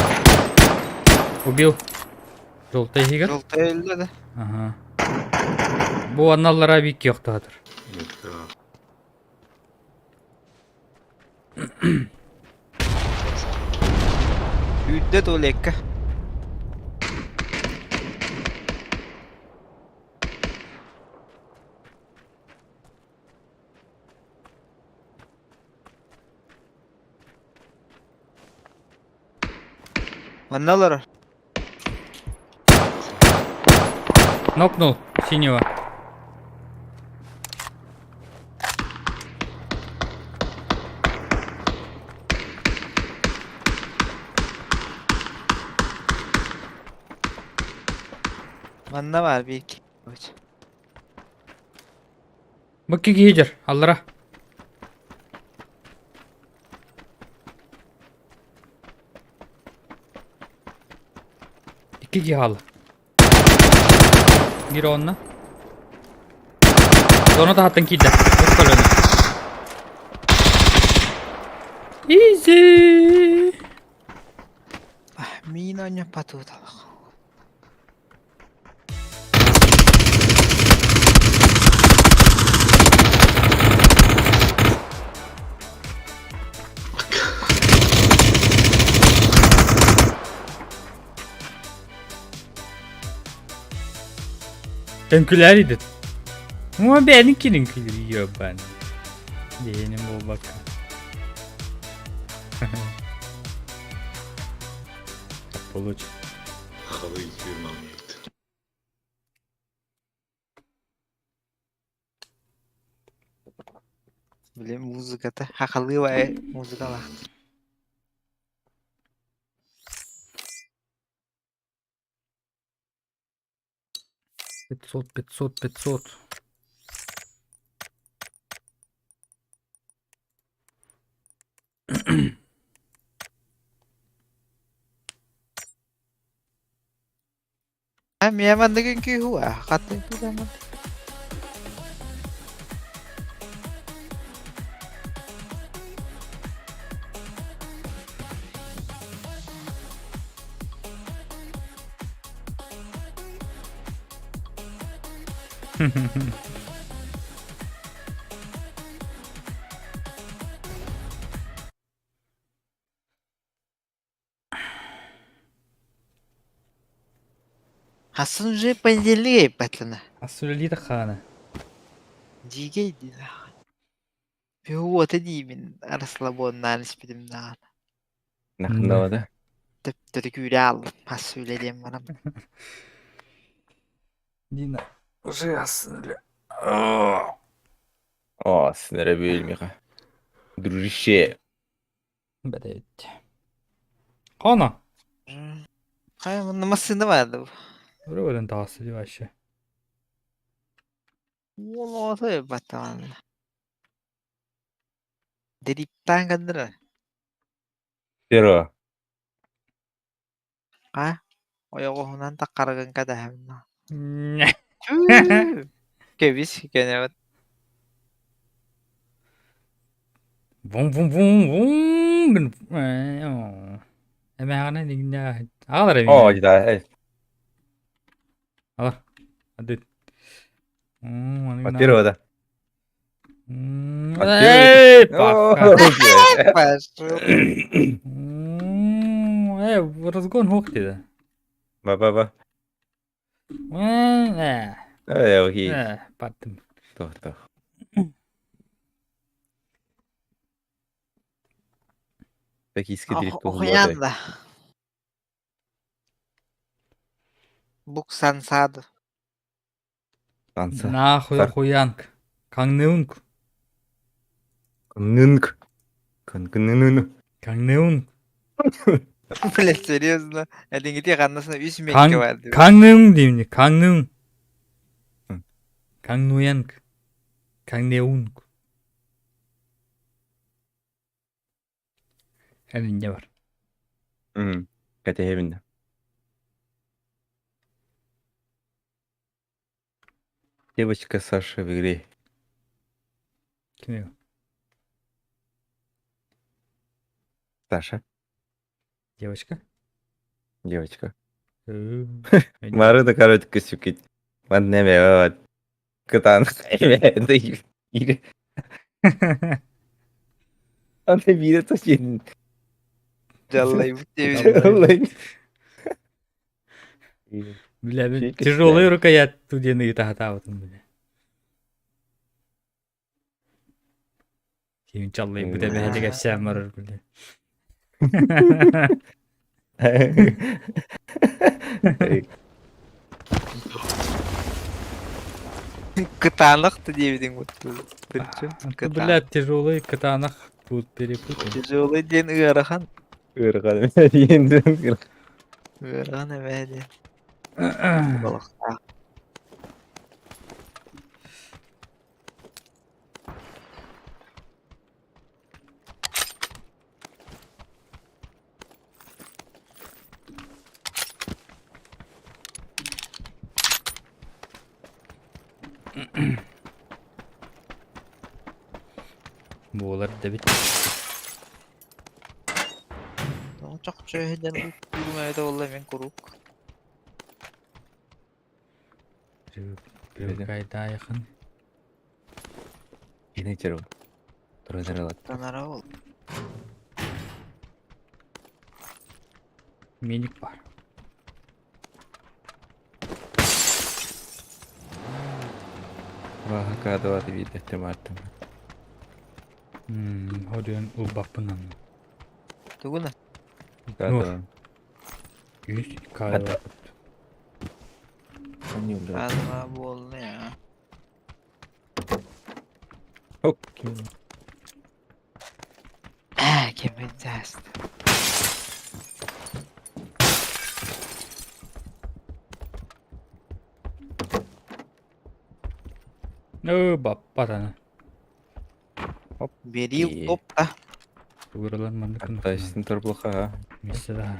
Убил. Желтый иһигэр. Желтый өллө да. Ага. Бу анналлара биир киохтаатыр. метка. Үүрдэ туалекка. Манна олорор. Нокнул синего. Манна баар биир киһи. Бу киһи дьэр, аллара. Икки киһи хаалла. Биир онно. Зона таһаттан киирдэ. Үс көлөнө. Easy. Миин оонньоппатыыталах. Үҥкүлээр идит. Ума бэйэни кин үҥкүлүүр ёбан. Диэним буолбакка. Получ. Хаlı 2 almaydı. Били музыката хахалыы баайы музыкалаах. 500, 500, 500. Эмиэ маннык үҥкүү хата үҥкүүлэммит. Хасын уже понедельник эппэтлэнэ. Асулелита хана. Дьиикэй дии Пехота диибин расслабоннаан испитим даҕаны. Нахнавада. Төптөрү күүрэ ааллым хас үлэлиэм баран. Дина уже асыля. О, сынара Миха. Дружище. Бэдэт. Хана. Хайа манна массыына баар да бу. Өрө таҕыста дии вообще. Уол оҕото баттаҕана. Дриптаан гыннара. Первого. А? Ойоҕоһунан таххаргын кэтэһэбин. Кэбис кэнэбит. Вум вум вум вум Эмээҕинэ дигиннэ аҕалар эбит. О, да. Алар. Адыт. Первого, да. Эй, паха. Э, разгон хук диде. Ба-ба-ба. Э, окей. Баттым. Тох, тох. Токийский дрифт Охуян да. Буксансад. Санса. Нахуй Сар. хуянг. Каңнеунг. Кыннынг. Кынкыннын. Каңнеунг. Блять, серьезно? Эдингити ханнасына үс Каң мекке бар дип. Каңнеунг деймин. Каңнеунг. Каңнуянг. Каңнеунг. Эминде бар. Кэтэһэбин да. Девочка Саша в игре. Ким Саша. Девочка? Девочка. Э, Мары да короче кысюкит. Манна вот. Кытан. Аны бире тосин. Жаллай бут Бля, тяжелая рукоять тудены тахатаабытым бля. Ким чаллай бу тэбэһэ кэпсээн барар бля. Кытаанах да диэбитиҥ Бля, тяжелый кытаанах тут перепутал. Тяжелый диэн ыарахан. Ыарахан Ыарахан эбээ диэн. Балыктаах. Буолар да бит. Чохчу диэн куруҥ эбитэ буолла мин куруук. Привыкайдаайхан. Инечер ол. Туран Танара ол. Миник бар. Ваха видетте мартым. Hodun улбаппынан. Тугуна. Кадова. Үс кайла. Анна буолла я. Окей. Ээ, кимин тааст. Ö баппатана. Бери опта. Тугуралар маннык. Аттайсын турблаха. Миссе да.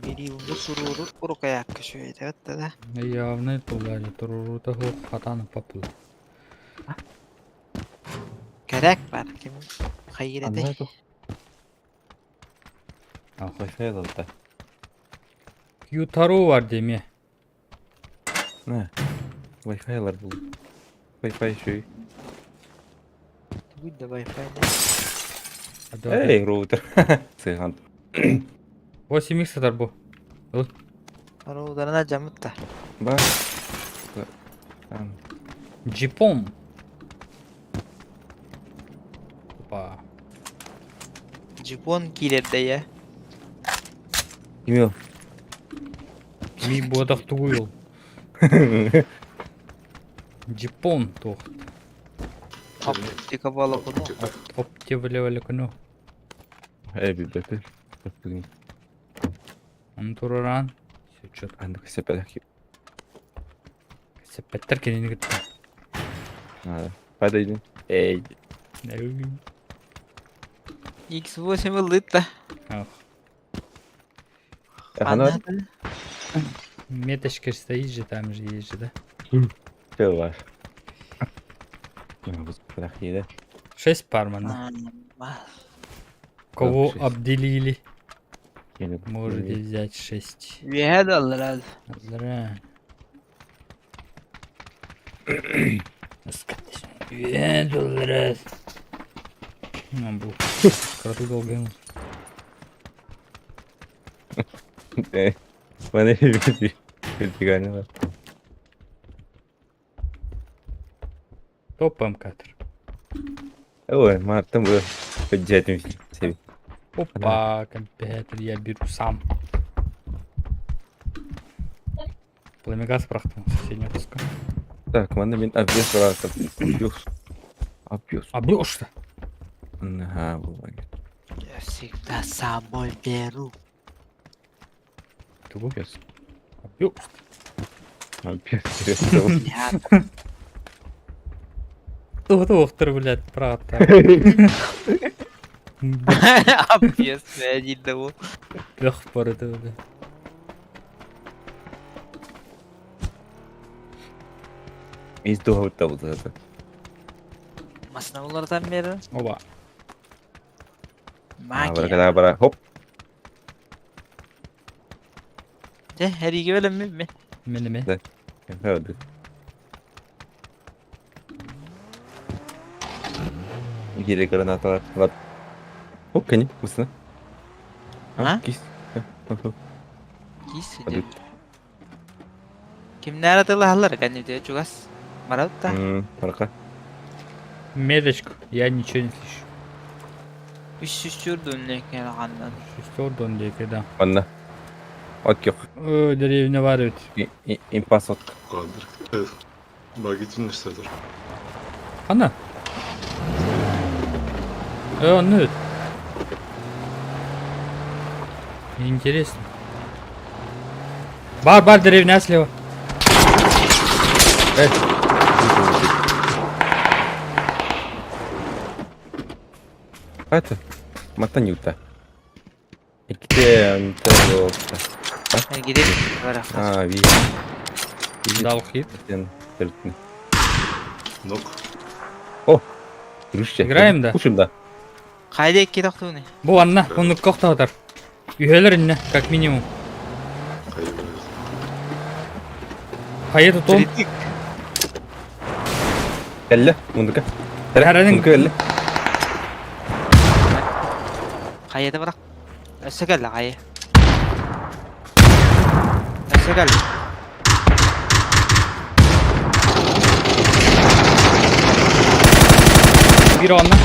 Бери унду сурууру урукаякка шүөйтэ да. Явно тулали турурута хук хатаны папыл. Керек бар ким хайырете. Wi-Fi алта. Ютару бар деме. На. Wi-Fi алар бул. Wi-Fi шүй. Тугуй да Wi-Fi. Эй, роутер. Сыган. 8 икс сатар бу. Роударына жамытта. Ба. Джипом. Опа. Жипон киирерде я. Кимил. Ми бодах тугуйл. Джипон тох. Оптика балакуну. Опте влевали кну. Эй, бибепе. Он тураран. Все четко. Андык сепелек. Сеппеттер кенени кытта. Подойди. Эй. X8 ыллытта. Ах. Ана. Меточка стоит же там же есть же, да? Все ваш. 6 пар манна. Кого шесть. обделили? Можете взять 6. Үөһэ да алларад. Зря. Ну, был. Кроту долго. Маны бир. Топ МК. Ой, Мартын бу поддержать себе. Опа, компьютер я беру сам. Пламегаз бырахтым соседний куска. Так, манна мин объезд баратым. Объезд. Объезд. Объезд. Ага, буолла. Я всегда с собой беру. Тугу? Объезд. Объезд. Объезд. Я Туохтар, блядь, правда. Объезд, я не того. Бөх барыта, блядь. Из духа вот это. Масына олардан бері. Оба. Магия. Абракадабра. Хоп. Де, әриге бөлім мен. Мен эме. Да. Öldü. Geri granatalar. Lat. Хоп, кани, мысына. А? Кис. Кис. Hadi. Kimler атылаһалар кәнүтэ чугас. Маратта. Парка. Медочку. Я ничего не слышу. Үс сүс чурдун лекен аннан. Шестердон диэки, да. Манна. От көх. Ой, деревня бар эбит. Импас от. Калдыр. Баги түннүстер. Ханна? Онно эбит. Интересно. Бар, бар, деревня слева. Э. Это. Мата нюта. Икте онтелопта. Гидеп бар. А, ви. Дал хит. Нок. Дружче. Играем, да? Кушаем, да. Кайда икки тохтууну? Бу анна, оннук кохтоотор. Үһэлэр инне, как минимум. Кайы Хайа тутуом. Кэллэ, мундука. Харанын- Кэллэ. Хайда барак. Өссө кэллэ хайа. Өссө кэллэ. Биир онно.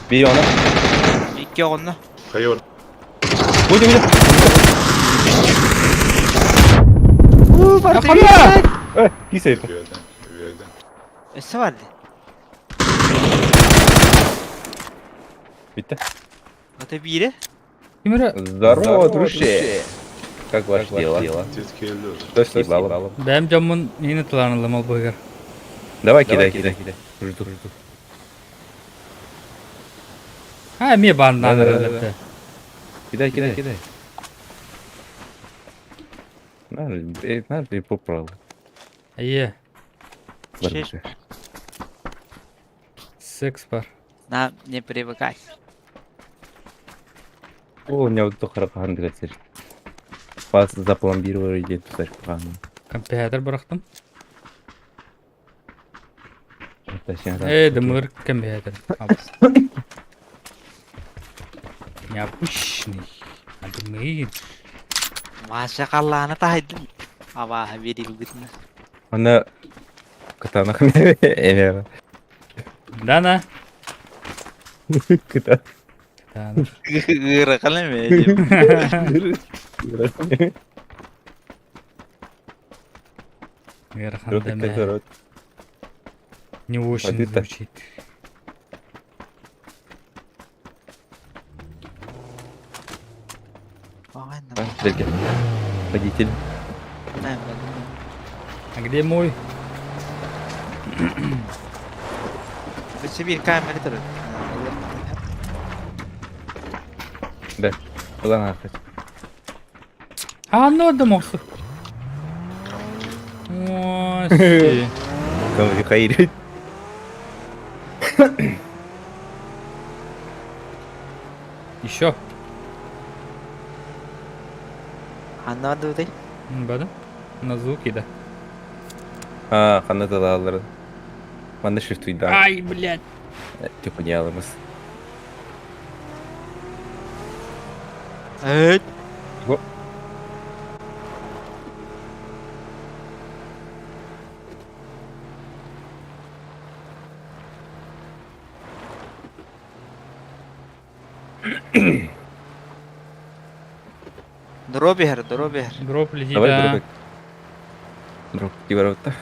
Би она. Икки оҕонно. Хайы бар. Будем, будем. Ханна! Э, кисей. Үөдэн. Үөдэн. Өссө бар ди. Битте. Ата биире. Ким эрэ? Здорово, дружище. Как ваши дела? Тет келди. Что съебало? Бэйэм дьоммун иһин тылаанылым ол быһыгар. Давай, кидай, кидай, кидай. Жду, жду. А, эмиэ бааннаан Да, да, да, эрэллэр. Кидай, кидай, кидай. На, на, поправил. Эйэ, Шеш. секс бар. Нам не привыкать. О, у меня вот только ракан двигатель. Вас запломбировали где-то Компьютер бырахтым. Точнее, Э, дымыр компьютер. Необычный. А дымыр. Маша халлааны таһайдым. Абааһа биэрилбитин. Она катана эмера. Да-на. Ката. Да-на. Ыарахан эме. Ыарахан дэмэ. Не очень Пойди так. звучит. Водитель. А где мой? Өссө биир камера турар. Да. Куда нахуй? А, ну домоксу. Ой, си. Кому хайрит? Еще. Ханна бардыбытай? Бада. На звуки, да. А, ханна талалар. Манна шифтуйда. Ай, блядь. Типа не алымыз. Эт. Дроп иһэр, дроп иһэр. Дроп летит, Давай а. дроп. Дроп киберовта.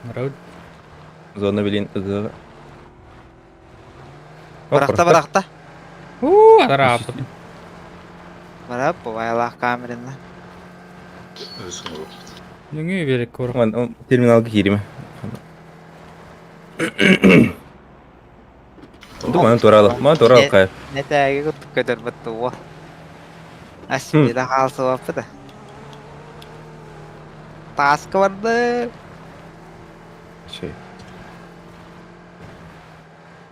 Народ. Зона билин ызыга. Бырахта, бырахта. Уу, арааппыт. Барап, бывайлаах камерина. Нүҥү берек кор. Терминалга киириме. Думаю, туралы. Ман туралы кайф. Нэтээги курдук көтөрбөт туо. Ас билэ хаалсыбаппыта. Тааска барды. Şey.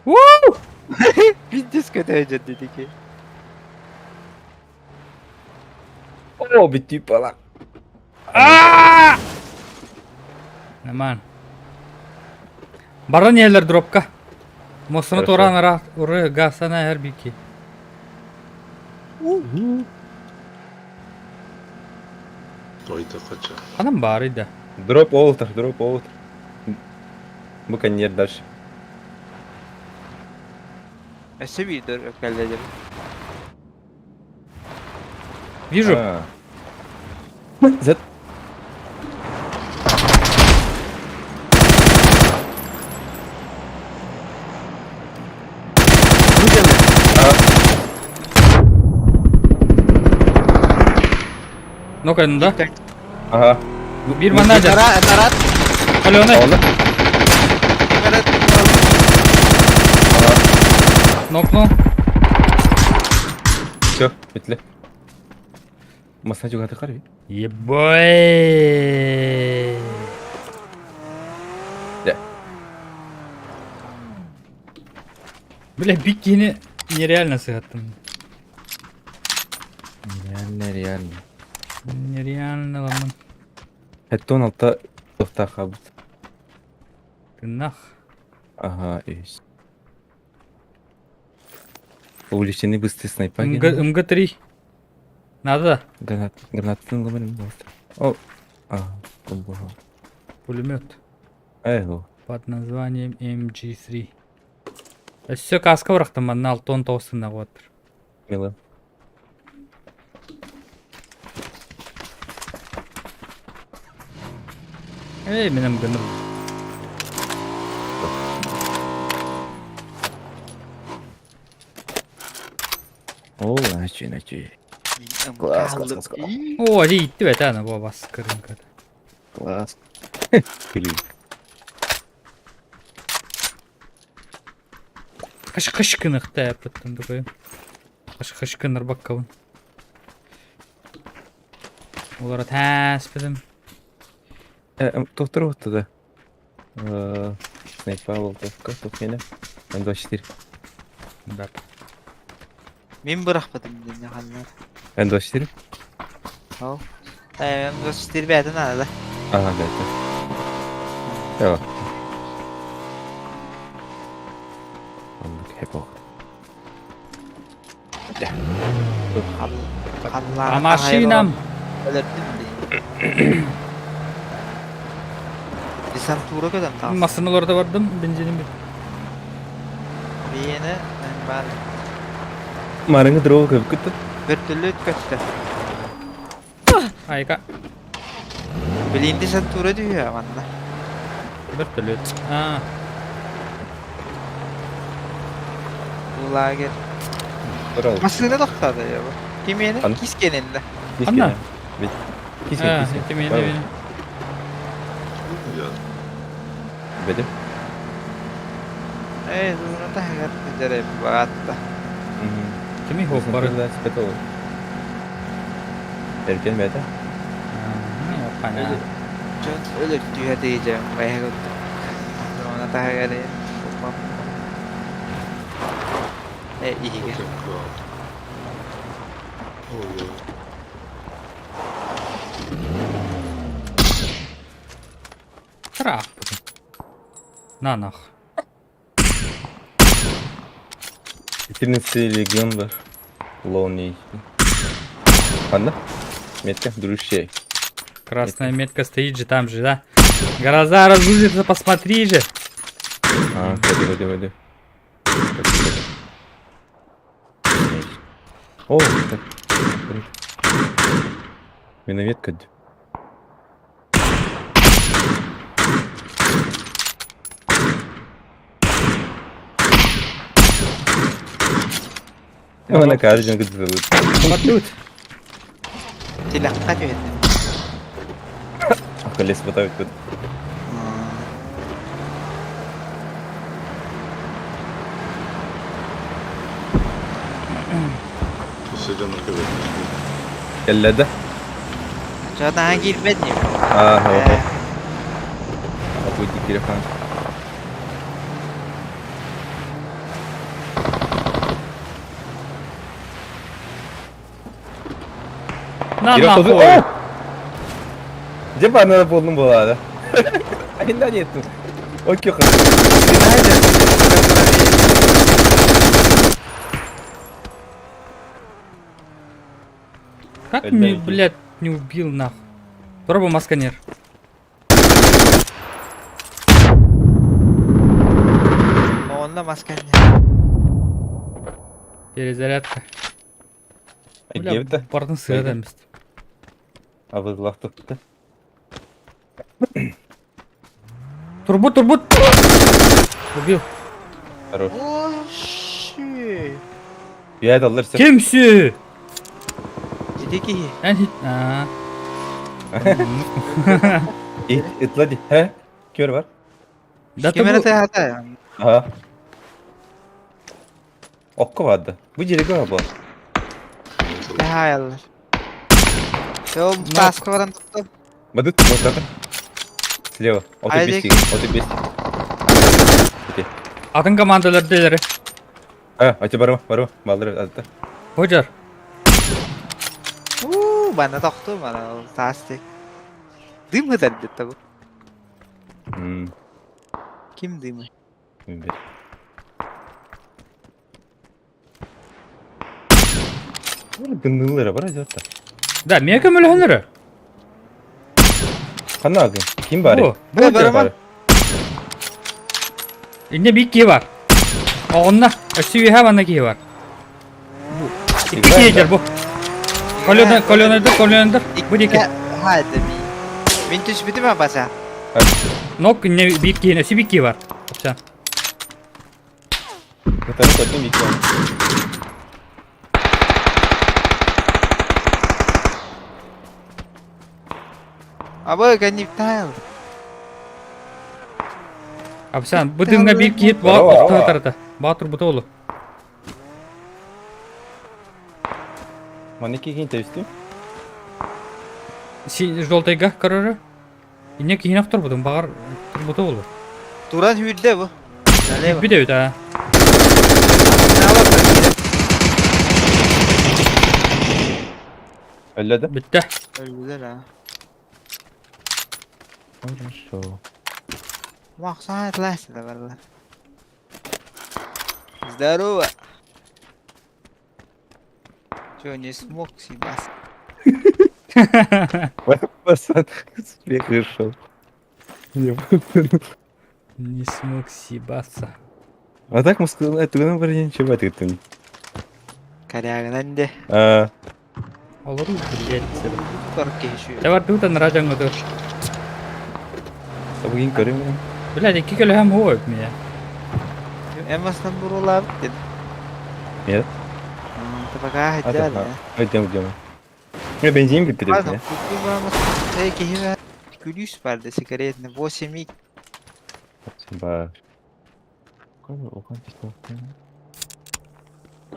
Уу! Пиздец көтөөдьөр дедики. О, бүтүү пала. Аа! Наман. Баран иһэллэр дропка. Муостаны Хорошо. туораан ыраах уры газтана иһэр бики. Ойда кача. Ханан баарый да. Дроп олтер, дроп олтер. Бу коньер дальше. Өссө биир өккэллэдим. Вижу. А. Z. Ну-ка, ну да. Ага. Биир манна дьэ. Нарат, Аленай. Оны. нарат. Нокнул. Все, бүтүлэ. Массаж угаты карый. Ебой. Да. Бля, бикини нереально сыгаттым. Реально, реально. Нереально ламын. Хәтта 16 тохта хабыт. Тыннах. Ага, есть. Увлечены быстрый снайпа. МГ, МГ-3. Надо. Гранат, гранатын ломарым просто. О, а, ого. Пулемет. Эй, Под названием MG3. Өссө каска бырахтым манна алтон тоҕус вот. мило. Эй, мин МГ-ны. О, начи, начи. Класс, класс, класс, класс. О, дьэ иттибэт ана бу бас кырынка. Класс. Блин. Хаш хаш кыныкта эппиттен такой. Хаш хаш кыныр баккабын. Олара тääспитим. Тохтор вот туда. Снайпа, болтовка, тухмена. М24. Да. Мин бырахпытым диэн ханна. М24? Ол. Э, М24 бэйэтин надо. Ага, да, это. Эва. Оннук хэпо. А машинам! Өлөрдүм дии. Десантура көтөн таас. Массыналарда бардым, бензиним бит. Биэни мен бар. Марыңы дрова көп күттү. Вертолет көттө. Айка. Билин десантура дүйө манна. Вертолет. А, Бу лагерь. Турал. Массыына тохтоото я бу. Кимиэни? Ан- Кискенинде. Анна. Бит. Кискен, а, кискен. это меня, меня. Я Беде. Э, зуна таһыгар дьэрэ баатта. Кими хоп бар. Эркен бете. Понятно. Дьон өлөр түһэ тиийдьэм байа курдук. Зуна таһыгар Э, иһигэр. Ой, Трах. На нах. 14 легион бар. Лоуни. Ханна? Метка, дружище. Красная метка стоит же там же, да? Гроза разрушится, посмотри же. А, ходи, ходи, ходи. Ходи, ходи. О, Миномет көрдүм. Она каждый день говорит. Батут. Тилэххэ түһэтим. Колес ботавит тут. Өссө көбөт. Кэллэ да? Чо наһаа киирбэт дии. Аа, Апуйди телефон. На нахуй! Дьэ баанара буоллум буолаада. Айна нету. Окей, Как мне, блядь, не убил нахуй? Пробуй масканер. Онно масканер. Перезарядка. Бля, бардын сыа да эмист. Абыдлах тутта. Турбут, турбут! Убил. Хорош. О, ши. Я это аллар Ким сүү? Ити киһи. Эн хит... Аа. Итла ди. Хэ? Көр бар? Да Ким эрэ бу... тыһата. Аха. Окко барды. Бу жерге бар. Хаяллар. Все, таска баран туттум. Бадыт, вот это. Слева. От Айдик. 200. От 200. Ити. Атын командалар делери. А, ати барма, барма. Балдыр атта. Хожар. Уу, бана тохту, бана таас тек. Дым ытар дetta бу. Мм. Ким дымы? Бир. Гыннылары бар азатта. Да, мен көмөлөһөнөрө. Ханна агын? Ким бар? Бу. Бу барама. Инне бик киһи бар. Оҕонно өссө үөһэ манна киһи бар. Бу. Икки киһи дьэр бу. Колены, коленыдыр, коленыдыр. Бу диэки. Хайда ми. Мин түспүтүм абаса. Нок инне биир киһини, өссө биир киһи бар. Опса. Второй хотим бик. Абы кэнниптайл. Апсан, бу дымҥа биир киһи Браво, баа тарата. Баа турбута олу. Манеки кин тевсти? Си жолтайга көрөрө. Инне киһини турбутум, баҕар турбута олу. Туран хүрдэ бу. Налево. Бүт эбит аа. Өллө да? Бүттэ. Өлгүлэр а. Хорошо. Махсан этлэс да барла. Здорово. Чё, не смог съебаться? Пасан, смех решил. Не Не смог съебаться. А так мы туган бар ничего ты. Корягынан де. А, Олору блядь. Торки еще. Давар туутан ражаңгы бүгін көрем. Блядь, икки көлөһөм хуой меня. Эмастан бурулап дед. Нет. Ты пока хотел, да? Пойдем, идем. Я бензин бит Ладно, купи вам киһи күлүүс бар да сигаретный 8 Бар.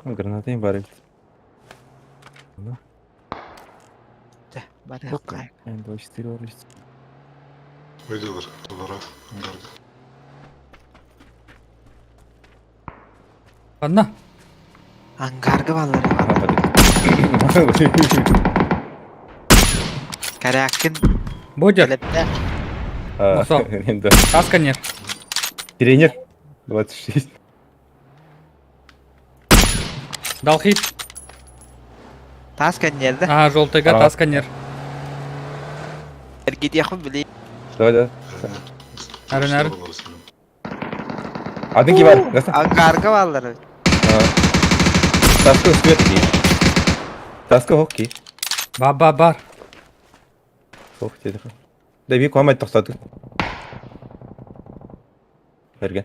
Граната бар. Бар. М24 бар. Выйдулар, олара, ангарга. Анна. Ангарга баллар. Карякин Бодер. келепте. Енді. Тасканер. Тренер 26. Далхит. Тас каннерде. А, желтыйга тасканер. Эргитиэхпин били. Давай, давай. Арын арын. Адын ки бар. Ангарга баллар. Таска успет. Таска хоккей. Бар бар бар. Суох диэтэхэ. Да би куамай тохтооту. Эрген.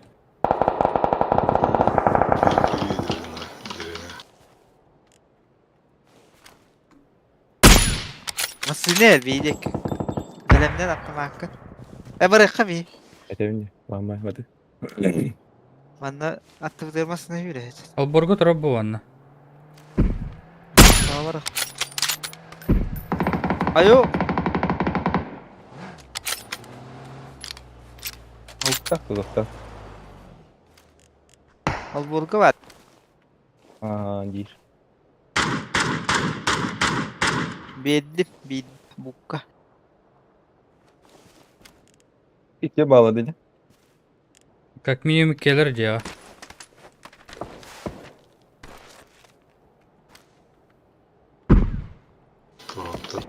Массыына элбиилик. Бэлэмнэн автомакка. Э барыахха би. Этэбин дии. Ламай бады. Манна аттыбытыгар массыына үүрэ. Олборго турар бу уонна. Барах. Айо. Алта тузакта. Олборго бар. Аа диир. Биэрдим биир букка. Икки балла деді. Как минимум келер дьиэҕэ. Туһаттан.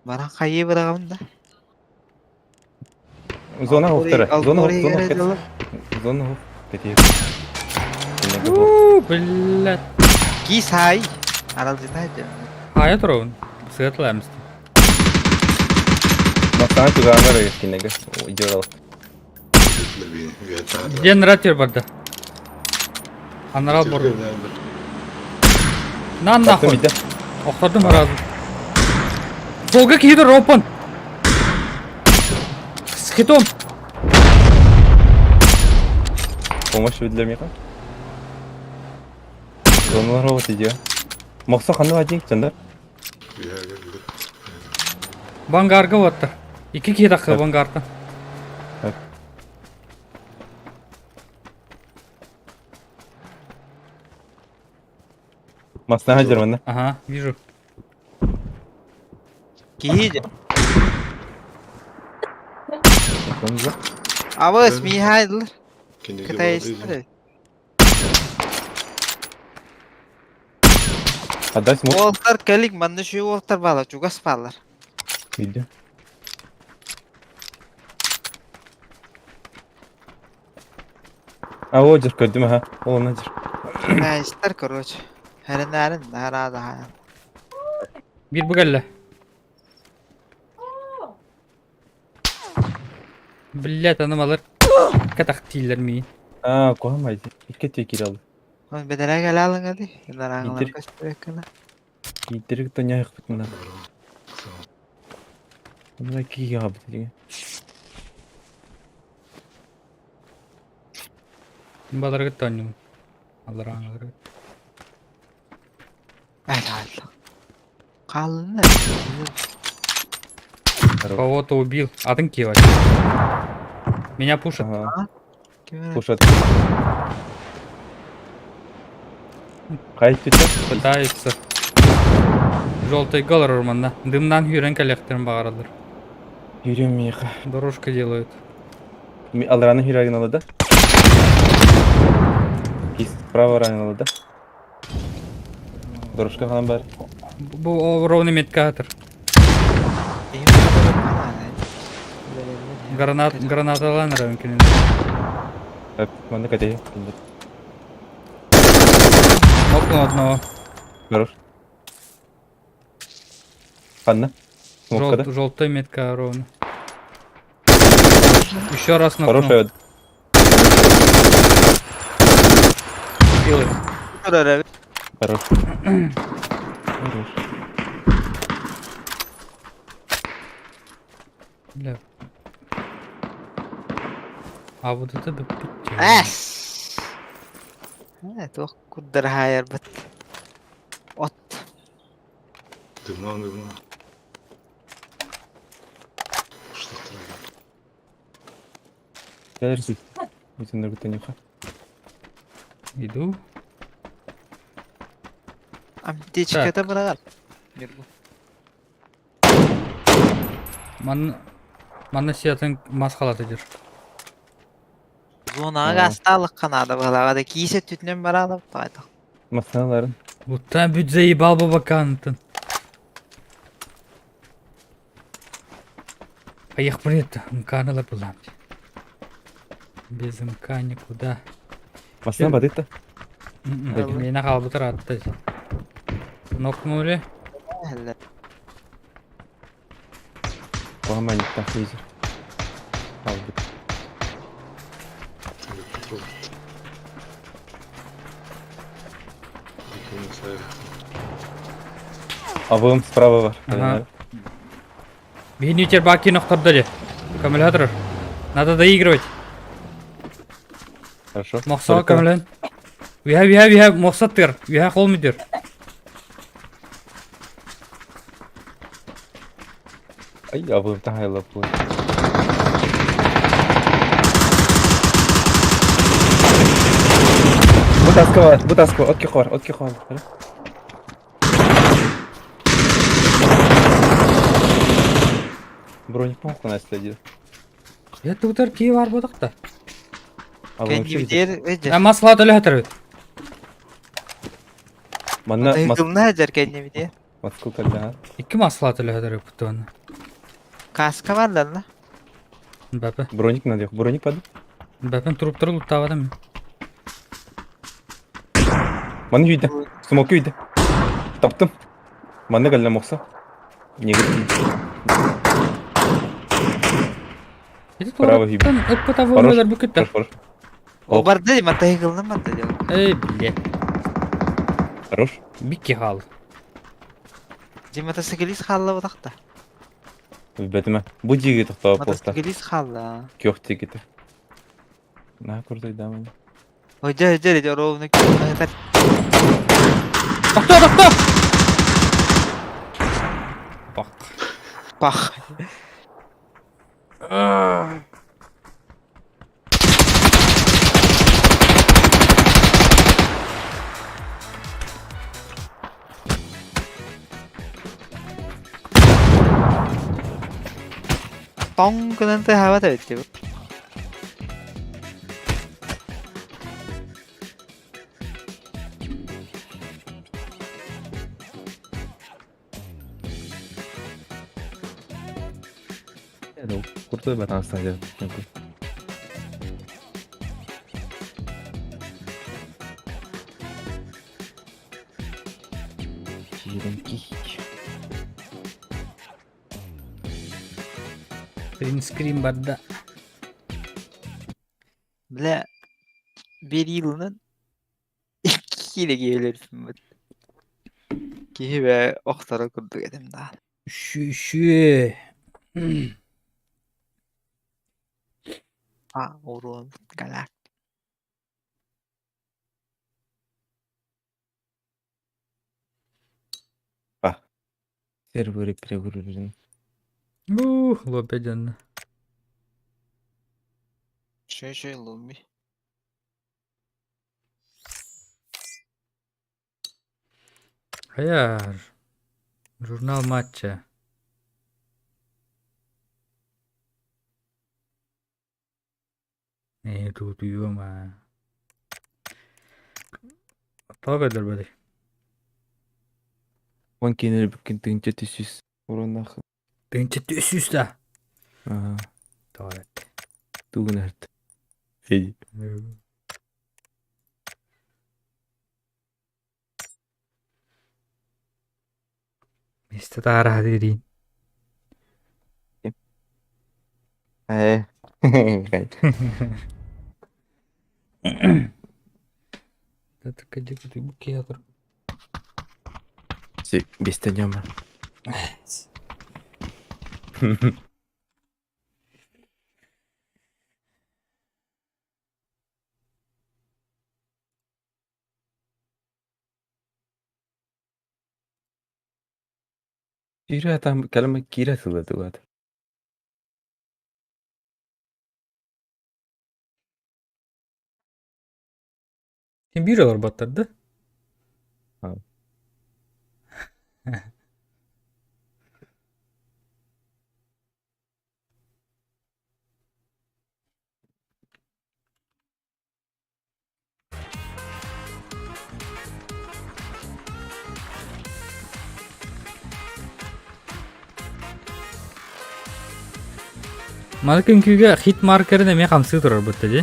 Баран хайыы быраҕабын да. Зона хоқтара. Зона Алтори зона играет дылы. Зона хоқ. Кетейік. Уу, блядь. Киис хай. Аралдьыта дьэ. Хайа туругун. Сыатла эмистин. Масана тугаанар кинеге. Идеал. Диэн ратер барда. Анарал бор. На нахуй. Охтордум разу. Солга киһи ропон. Схитом. Помощь для мира. Зоналар вот идея. Моксо ханны один чандар. Бангарга оттар. Икки киһи тахха бангарта. Масна хадер Ага, вижу. Киһи дьэ. Абыс Михаил кытайстар. Отдай смок. Уолтар кэлик манна үчүгэй уолтар баалар, чугас баалар. Видео. А вот жер көрдүм аха. Ол ана жер. Кытайстар короче. Хэрэнээрин наһаа Биир бу кэллэ. Блять, анамалар катахтииллэр миин. А, куһамай. Икки тиэ киирэ алды. Ол бэдэрээ кэлэ алыҥа дии. Нараҥалар Итир. көстүбэккэ Кииттерик тоняйықпыт мына. Мына киге қабыт деген. Баларга тоннюм. Аллар Алла. Хаалынна. Кого-то убил. Атын кивать. Меня пушат. Ага, Ким эрэ пушат. Қайт түтті? Пытаются. Желтый голор орманда. Дымнан хүрен кэлиэхтэрин баҕараллар. Yürüyorum миха. Дорожка делают. Алраны хүрәген алады. Кис право ранын алады. Дорожка falan бар. Бу ровный меткатор. Киһи баҕарар. Гранат, гранаталан рәмкинен. Манда кәтей. Нокнул одного. Хорош. Ханна. Смоккада. Желтая метка ровно. Еще раз нокнул. Хорошая. Убил их. Турар Хорош. Хорош. Бля. А вот это бы Эс. Ээ туох курдар хаайарбыт. От. Дымнан, дымнан. Что Дәрсіз. Бүтін бүтін Иду. Аптечката быраҕар. Ман... Манна сиатын мас халаты дир. Зонаҕа астаалык наада быһалаҕа да киисэ түтүнэн бараалап таайтах. Масналарын. Буттан бүт заебал бабакантын. Поехали это, МК надо было. Без МК никуда. Масна бадыта. Мені қалбытыр атты. Нокнули. Куһаҕан фризер. Албыт. Абым справа бар. Ага. Биһини чербаки нохтордо же. Аккумулятор. Надо доигрывать. Хорошо. Мохсоҕо көмөлөн. Үһэ үһэ үһэ мохсот тыр. Үһэ хол мүдүр. Ай, абым тахайлап бу. Бу таска бар, бу таска, отки хор, отки хор. Броник похуй следит. Я тутар кии бар бодохта. Кэннибитигэр А маслаа төлөһөтөр. Манна Тыгымна дьэр кэннибитигэр. Москва кэллэ. Икки маслаа төлөһөтөр ыппытын. Каска бар ланна. Бапа. Броник надо, броник паду. Бапын туруптары луттаабатым. Манна үйдэ. Смоки үйдэ. Таптым. Манна кэллэ мохса. Негр. Ити Право туруптан ыппыта Хорош. вымылар бүкүттэ. Хорош, хорош. О барды матайгылна барда дьон. Эй, бле. Хорош. Бикки хаал. Дьи мотоциклист хаалла бутахта. Билбэтим. Бу дьиги тохтоо поста. Мотоциклист хаалла. Көх тигите. На курдай дамын. Ой, дьэ дьэ дьэ ровно киһи Тохтоо, тохтоо! Бах. Пах. Тоҥ гынан тыаһаабат эбит дии. Куртой батан стадия. Киирэн киһич. Принтскрин барда. Бля, биир йылынан икки киһилэрбит. Киһи бээ охторо курдук этим да. Үшү. А, урон, галак. Сервери перегружены. Ух, лобеден. Шөй-шөй луми. Хайар. Журнал матча. Ээ, тутуйуом аа. Тоҕо көрдөрбөтүй? Он кинер бүккин тыынча түсүс уронах. Тыынча түсүс да. Ага. Тоҕо эт. Тугун эрт. Эй. Миэстэ таараһа дириин. Ээ. Бестенема. Кира там калма кира сылатугат. Ким биир олорботтор да? Маны күнкүүгэ хит маркерин эмиэ хамсыы турар бутта дии.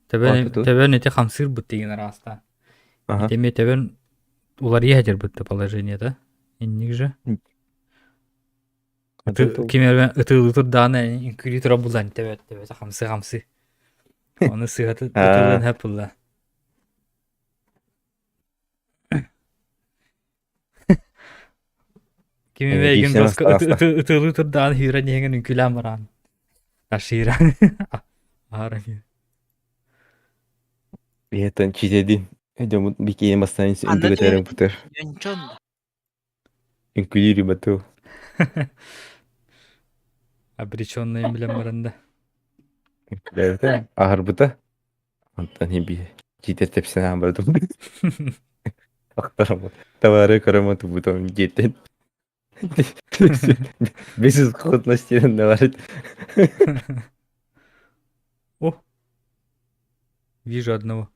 Төбөн төбөн ити хамсыыр бут деген араста. Ага. Ити эмиэ төбөн Уларыйа сылдьарбыт да положениета. Инник же. Ким эрэ ытыылыы турдаҕына үҥкүүлүү турар булан тэбэт тэбэт хамсыы хамсыы. Ону сыыһа ытыылыан сөп булла. Ким эмэ эйигин доска ытыылыы турдаҕына сүүрэн иһэҥин үҥкүүлээн бараан. Ташииран. Аһара Биһиэтэн чизэдин. Дьоммут бикиини бастаан үҥкүүлэтэрин бутар. Үҥкүүлүүр батыл. Обреченный билэн баран да. Үҥкүүлээбитэ, аһарбыта. Онтон би читер тэпсэн аан бардым. Ахтарым. Товары көрөмө тубутом диэтин. Безысходности говорит. О! Вижу одного.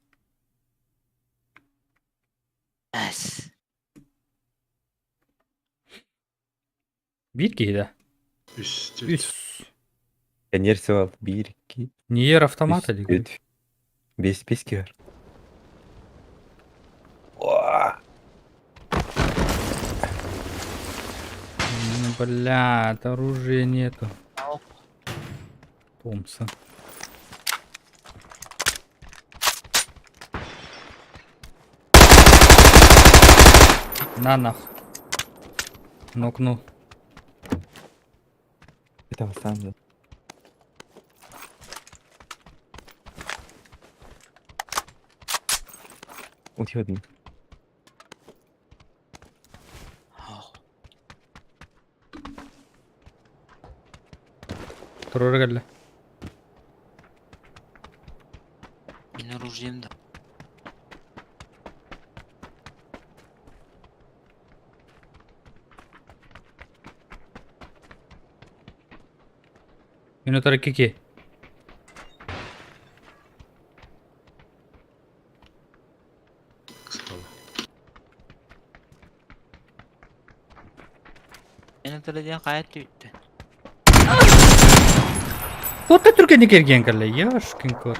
Биир киһи да? Үс, Үс. Энерсивал биир, икки, Ниер автомата үс, дии. төрт, бес, бес киһи бар. Ну, блядь, оружия нету. Томпсон. На нах. Нокнул. Это сам да. Утуйдум. Туруора кэллэ. Мин оружием да. Мин утары кики. Эн утары диэн хайа түүттэн. Туохха түргэнник эргийэн кэллэ, ёшкин кот.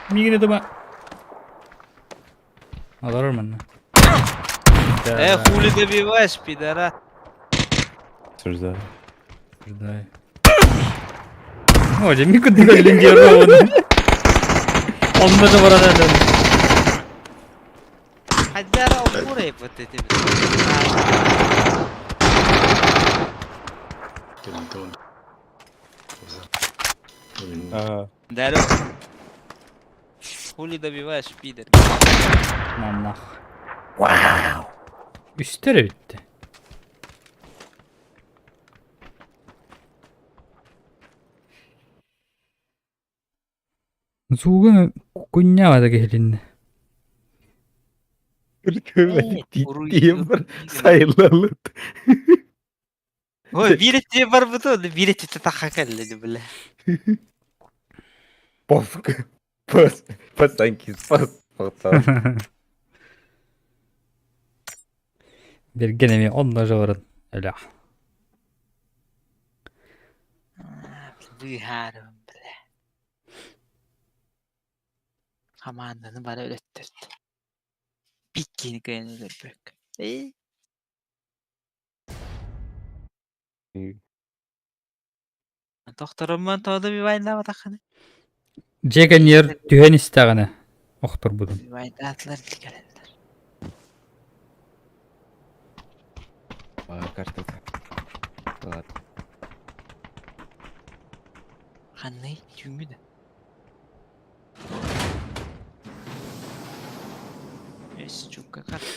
Миигин ытыма. Олорор манна. Э, хули добиваешь, пидора? Осуждаю. Осуждаю. О, дьэ, мин курдук линдиэрованы. Онно да баран элэн. Хайдара опурай вот эти. Здорово. Хули добиваешь, пидор? Маннах. Вау. Үстэр эбитте. Зууга кунньаабата киһилиннэ. Тиэмэр сайыллалыт. Ой, биир өттүгэр барбыта, онно биир өттүттэн тахха кэллэ бля. Поск. Пос. Пасанки спас. Бэргэн эмиэ онно жорун өлөх. Быыһаарым, бля. Хамаанданы бары өлөттөрдө. Пиккини кыайан өлөрбөккө. Эй. Тохторумман тоҕо бивайдаабатаххына? Дьиэ кэннигэр түһэн истэҕинэ охторбутум. Бивайдаатылар кэлэллэр. Картата. Ладно. Ханный түүҥҥү да? Эс чукка карта.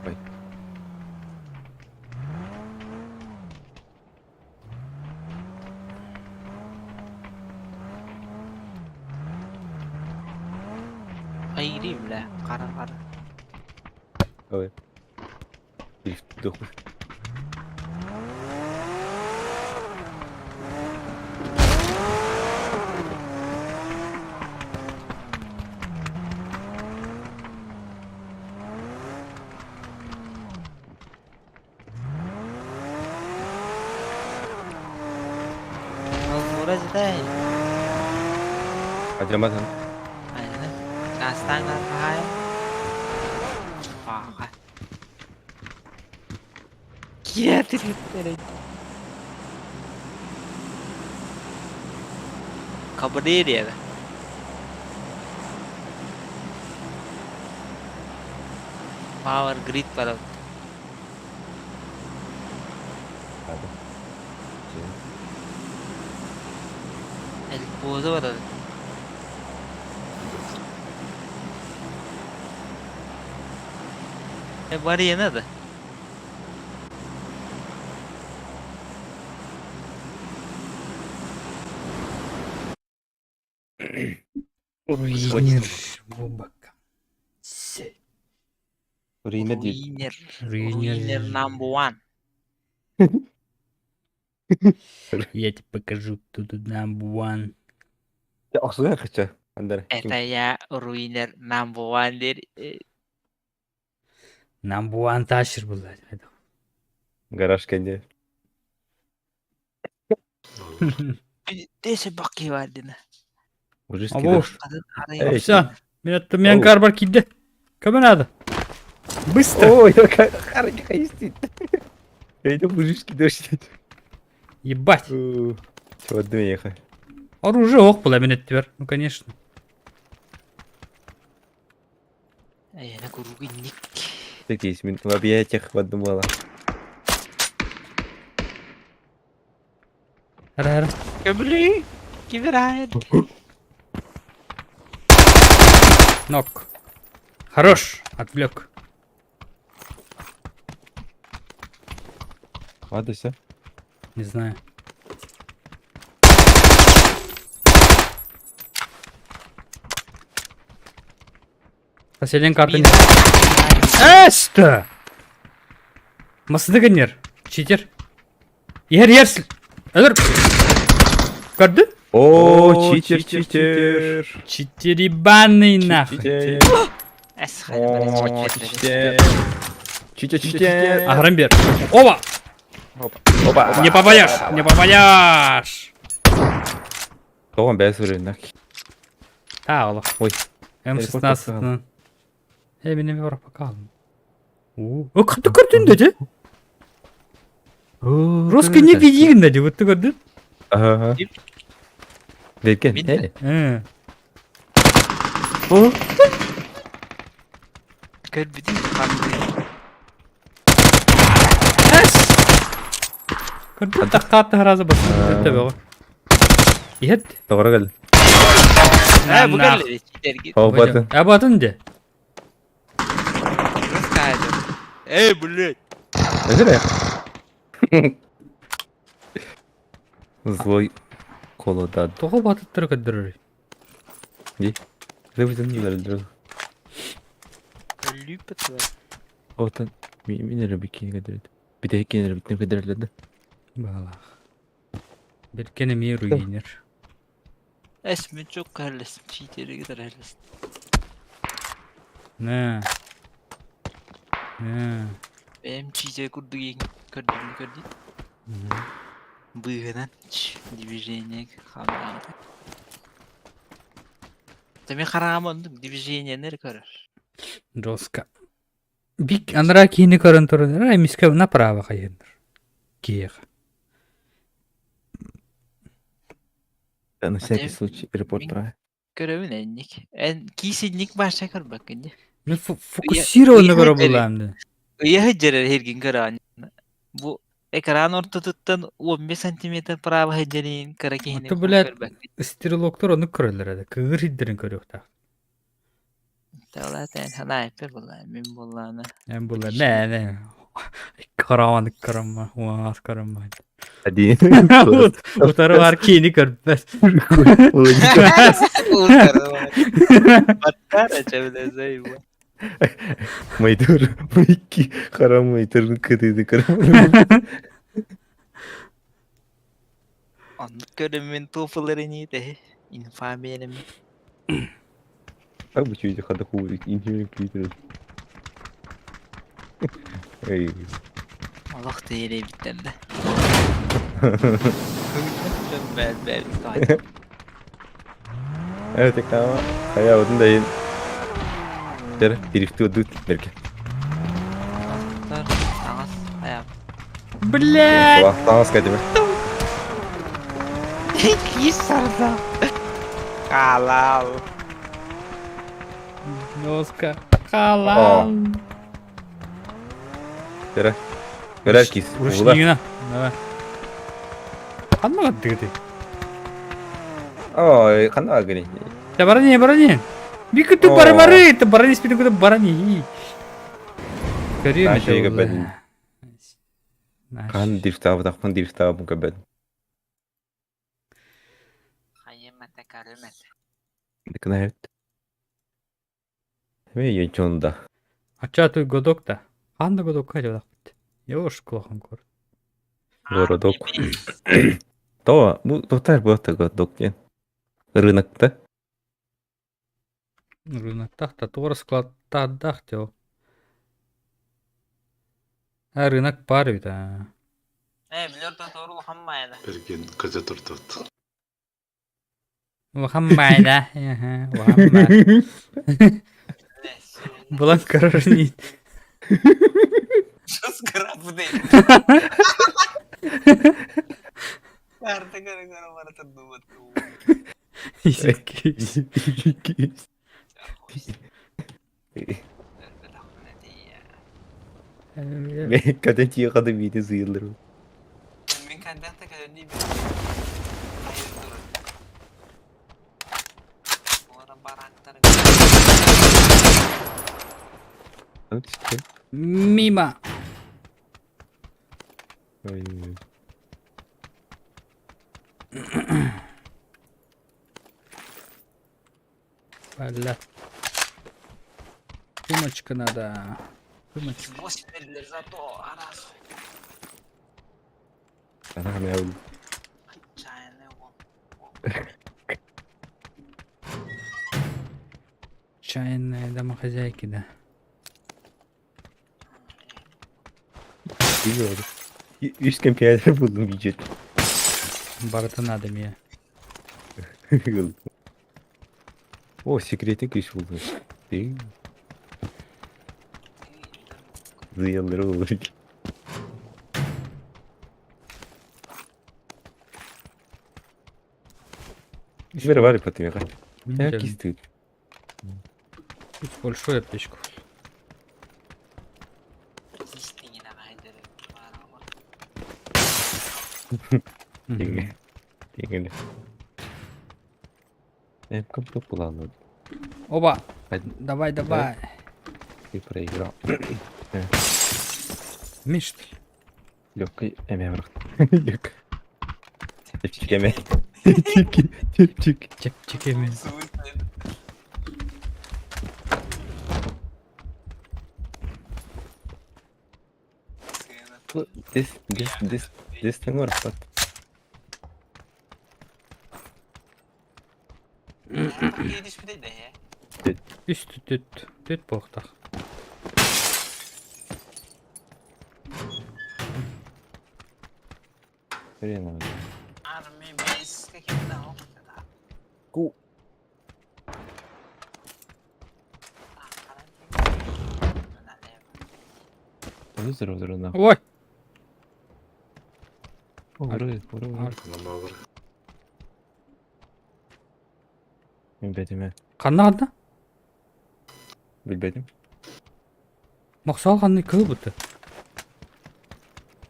Ой. Хайрим бля, қара-қара. Ой. Дрифт Ура зитай. Адьаматын. Айна. Чаастаан баһаайа. Пааха. Киэтириттерин. Кабририэбэ. Power Grid барабыт. Эльпоза барабыт. Барыйана да. Руинер буолбакка. Руинер диир. Руинер. Руинер. Руинер number one. Я тебе покажу, кто тут number one. Охсуһан хача. Андара. Это я руинер number one диир. Number one тащер была. Гараж кэнде. Десе бакки бар дина. Уже Абош. Kadın Эй. арайын. Все. Мен карбар киирдэ. Көмө надо. Быстро. Ой, хайстит. Это мужички дождь. Ебать. Чего ехай. Оружие ох была мен эттибер. Ну конечно. Эйне куругу ник. Такие, в объятиях подумала. Ара-ара. Көмүлүй. Киберайын. Нок. Хорош. Отвлек. Ладно, все. Не знаю. Соседняя карта не... Эсто! Масыны генер. Читер. Ер, ер. Өлөр. Көрдү? О, читер, читер. Читер ебаный нахуй. Читер. Эс О, читер. Читер, читер. Аһаран бер. Оба! Опа. Не попадешь! Не попадешь! Тоҕон бэйэ суруйна. Таалы. Ой. М16-ны. Э, мен эме барап бакалым. О, катты көрдүн деди. Русский не видигин деди, өтті көрдүн. Ага. Берген. Мин- Э. Э. Көрбүтүн ханды. Эс! Көрдүн тақтаатты харазы басын төбе ғой. Иет. Тоҕоро кэл. Э, бу кэллэ читерги. Обатын. Абатын де. Эй, блядь. Эзере. Злой колода. Тоҕо батыттары көрдөрөр. Выведен Лүпет бар. Отан мин эрэ бикини кэдэрит. Бүтэһик эрэ битин кэдэрэллэр да. Балах. Беркен эмиэ руинер. Эс мен çok кәрлесим. Читерге дәрәлесим. На. На. Бэм чиже курдук ең көрдүм көрдүм. Быгынан движение хамнаа. Мен хараамын движениелер көрөр. Жестко. Бик анара киини көрөн турар, эмиске направо хайыныр. Киэх. На всякий Ате- случай репорт мин- правильно. Көрөбүн энник. Эн кисинник баша көрбөккүн. Мен фокусированно көрө булам. Ыйы жерер хергин көрөн. Бу экран ортотуттан 15 сантиметр право хеджерин кара кихини Аты, блядь, Стрелоктор оны көрөлөр эди. Кыгыр хиддерин көрүөхтаах. Тала тэн ханайпер була мен булланы. Эм була нэ нэ. Караман карама, уас карама. Один. Утары бар киини көрбөс. Баттар ачабиле бу. Майдур, майки, харам майдур, кытыды карам. Оннук көрөм мен туфыларын ите. Инфамиялем. Как бы чуете ходаку, интимный клитор. Эй. Олох тире биттен да. Бэл бэл. Evet ama hayatın da in. Тэр директив дут берге. Таҥас хайа. Блядь! Таҥас кэтимэ. Киис сарда. Халал. Доска. Халал. Тэр. Көрөр кис. Ручнигина. Давай. Ханна гыты? Ой, ханна гыны. Да барани, барани. Бик ты барамары, ты барани спит куда барани. Көрүм Наша бен. Хан дифтав, тахпан дифтав мукабен. Дыкнает. Ме ючунда. Ача той годок да. Ханна годок кайда бит. Ёш кулахан кор. Городок. То, бу тотар буота городок диэн. Рынокта. Рыноктах та туора складтаах тё. А рынок пар бит а. Э, билер тотору хаммайда. Берген көтө турдут. Улахан баайда. Улахан баай. Булан көрөрүн Что с грабдой? Карта көрө көрө барата думат. Мен каден тиэхады биити сыйыллар. Мен контакта каден Мимо. Бля. Сумочка надо. Сумочка. Чайная домохозяйки, да. Үс компьютер булдум бюджет. Барыта надо мне. О, секретный ключ булдум. Зыяллары olur. Бер бар ипотека. Я кистыт. Большую аптечку. Тиңе. Эм кем буланы. Оба. Давай, давай. Ты проиграл. Миш. Легкий эме Лег. Чепчик эме. Чепчик. Чепчик. Чепчик эме. This this this this thing or what? Үс түт түт буохтах. Хрен Ку. Ой! Билбэтим. Ханна ханна? Билбэтим. Махсал ханны кыл бутты.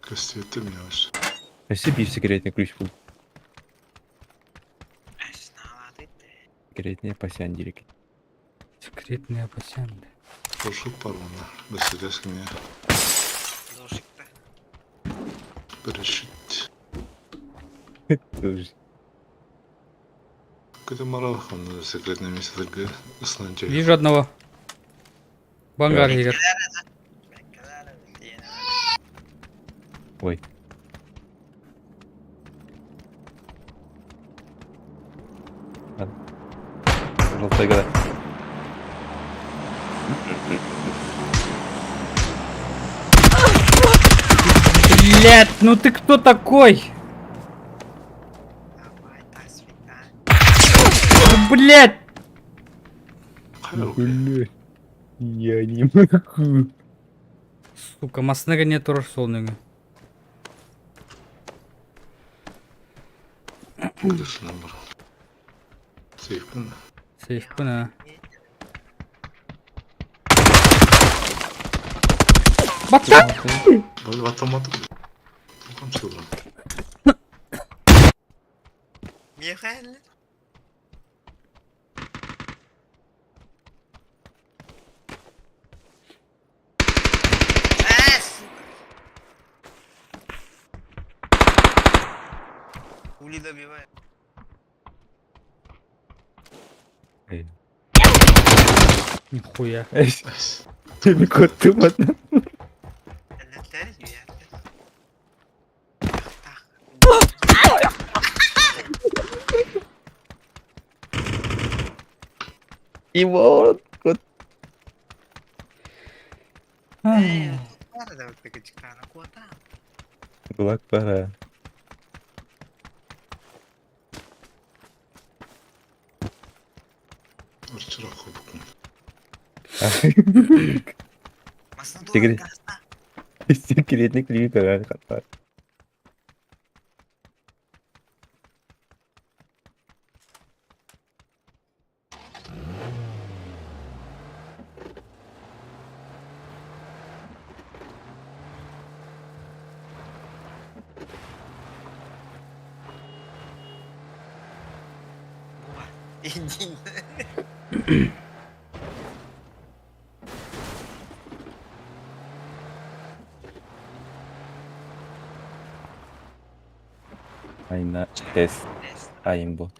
Көстүөттүм yavaş. Өссө биир секретный ключ бул. Секретный пасян дирек. Секретный пасян. Пошел парона. До свидания. Парашют. Какой-то марафон секретное место основной Вижу одного. Бангар егер. Ой. Пожалуйста, играй. Блять, ну ты кто такой? Блять! Хайа Бля, я не могу. Сука, массыына не турар суол нөҥүө. Крышынан бар. Сейфпин да. Сейфпин а. Батта! Били баттамматым. Тоқам сылдырам. Михаил. А, сука. Хули добивает. Нихуя. Куттумат. Иван, кут. Кулак пора. Арчырақ хобукун. Секрет. Секретный клик, хата. Иди. Айна тест. Айымбо.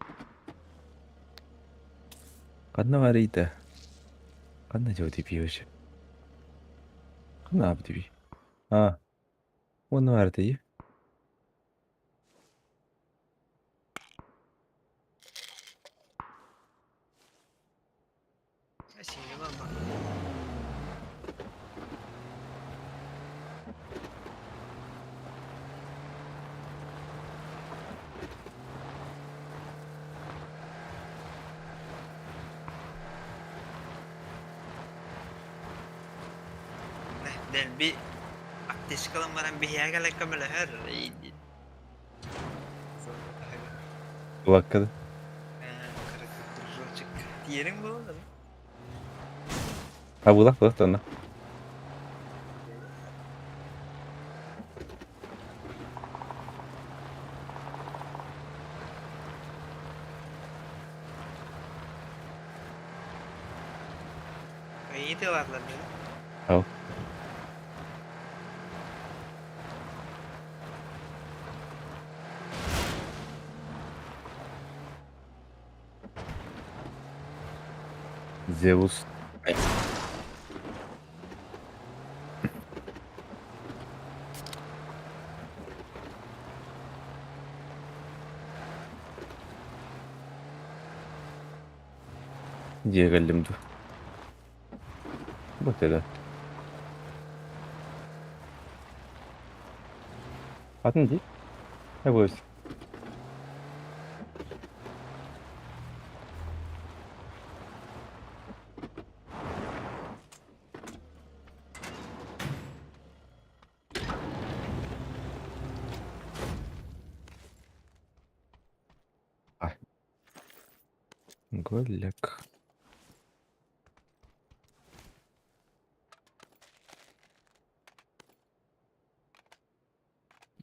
Ханна барыйда? Ханна жоо дипиош. Ханна абдиби. А. Уонна бардый. Дэлби аптечкалан баран биһиэхэ көмөлөһөр. Улаккада. Дружочек. Тиериҥ буолла. А булак булак тонна. Ыйытыылаатылар дии. Ау. Zeus. Дьиэ кэллим дуу? Вот это. Атын дии? Эбуус. Голяк.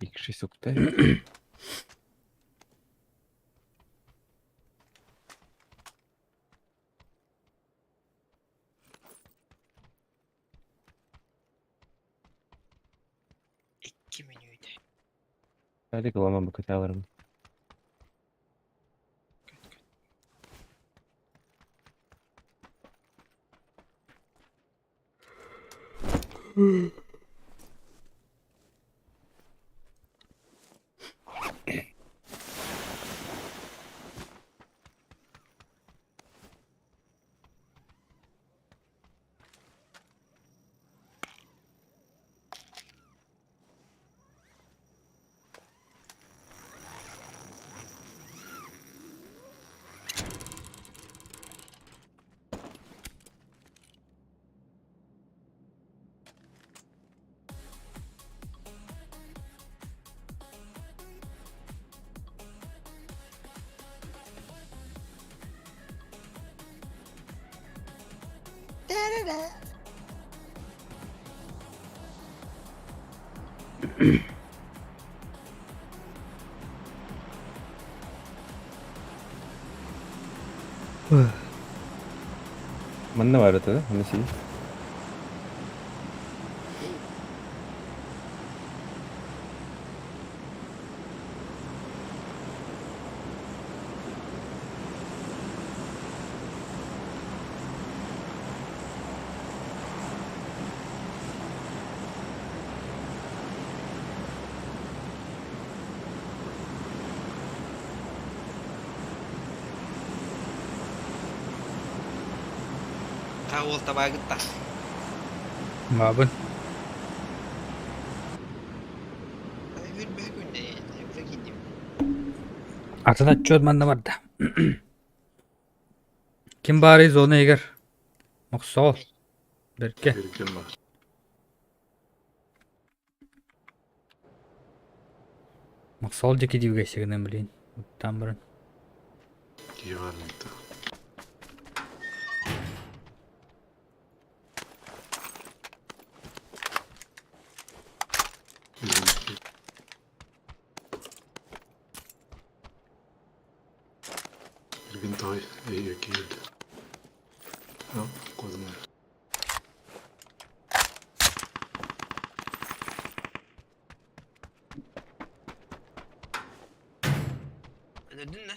X6 Octave. Икки мүнүүтэ. Реклама бакыталарым. Манна баар этэ да? Манна сии. Та уол табаагытта. Бабын. Bir күнне киирдим. Атын отчет манна барда. Ким баарый зона егер. Мохсоол. Берке. Бирген бар. Мохсоол диэки диэки сигнен блин. Там баран. Киһи баар миттэ. Бирген той эйге киирдэ. Кодум. Öldürdün mü?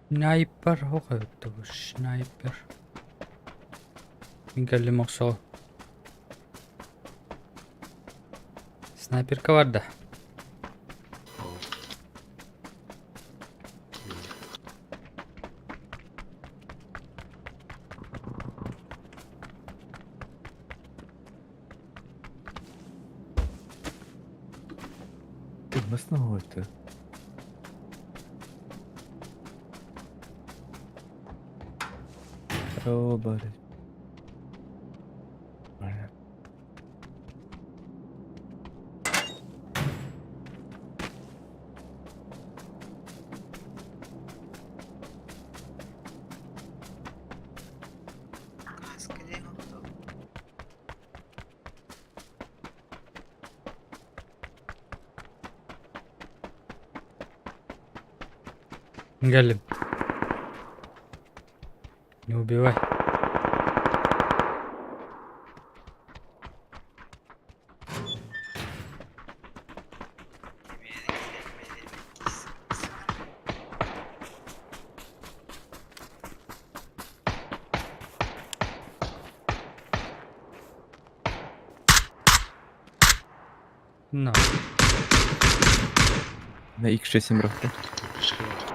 Снайпер. Ох, снайпер. Мин кэллим Мохсоол. Снайперка бар да. Оо. Мас это. О, бары. Kaskı ne oldu? Кэллим. Не убивай. На. На X6 бырахта. Пешке бар.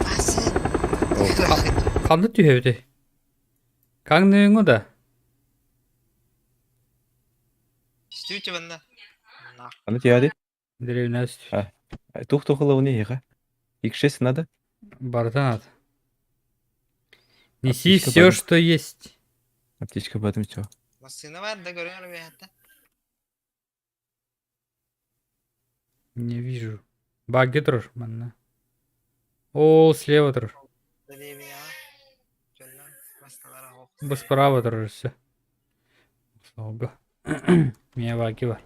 Basın. Ханна түһэбитий? Каҥныыҥҥу да? Үстүүтү банна. На. Аны тиади. Деревня Тух тухылы не еха. X6 надо. Барда надо. Неси Аптечка все, баар. что есть. Аптечка батым все. Массыына бар да көрүҥ эрэ hatta. Не вижу. Багги тур манна. О, слева тур. Деревня. Дьоннор массыналара суох. Бу справа тур все. Слава Меня багги бар.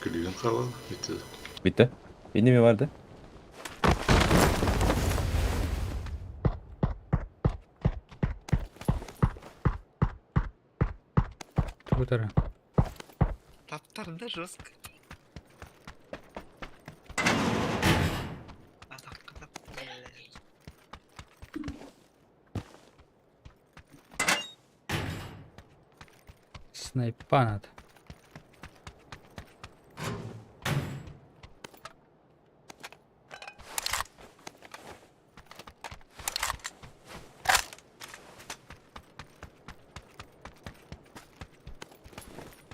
Күлүгүн хаалан бүттү. Bitti. Yeni mi vardı? Тугутара. Таптарды жестко. Атаққа таптарды. Снайпа надо.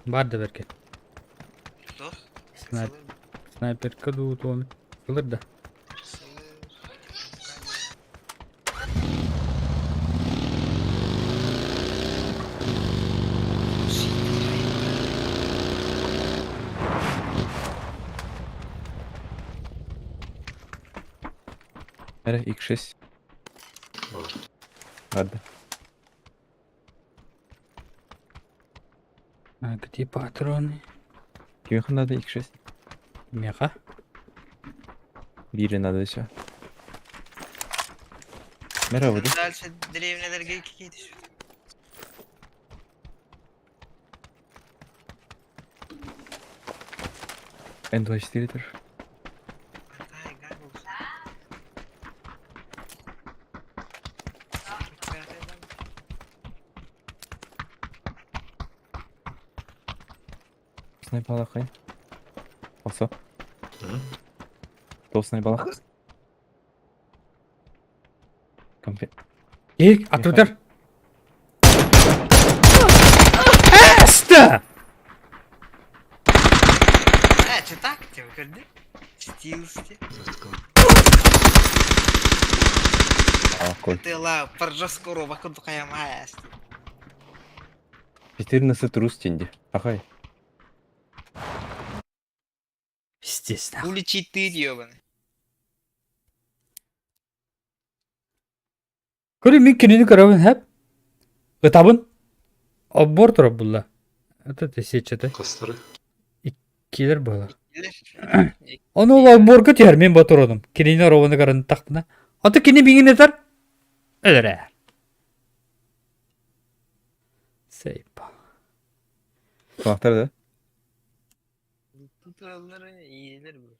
Бар да бэркэ. Туох? Снайп... Снайперка дуу туом. Ылыр да. Эрэ, X6. Ладно. А где патроны? Кимиэхэ надо X6? Меха. Биири надо еще. Merhaba ди. Дальше дэриэбинэлэргэ икки киһи түспүт. Н24 тоже. Ай, гай буолсун. Снайпалахай. Алсо. М? Тол снайпалах. Компе. Ик, атутер. Эста! Э, че так тебе көрдү? Стилсти. А, кой. Тыла паржоскору бакын каямая. 14 рус тенди. Ахай. Пиздец, нахуй. Уличи ты, ебаный. Көрü мин кинини көрөбүн хэп. Ытабын. Оббор турар булла. Это тесечете. Хастары. Килер буолар. Ону ол обборга түһэр мин ботурудум. Кинини оробуну көрөн тахпына. Ото кини биҥин ытар. Өлөрө. Сейпа. Kulakları да. Tuturaları iyiler bu.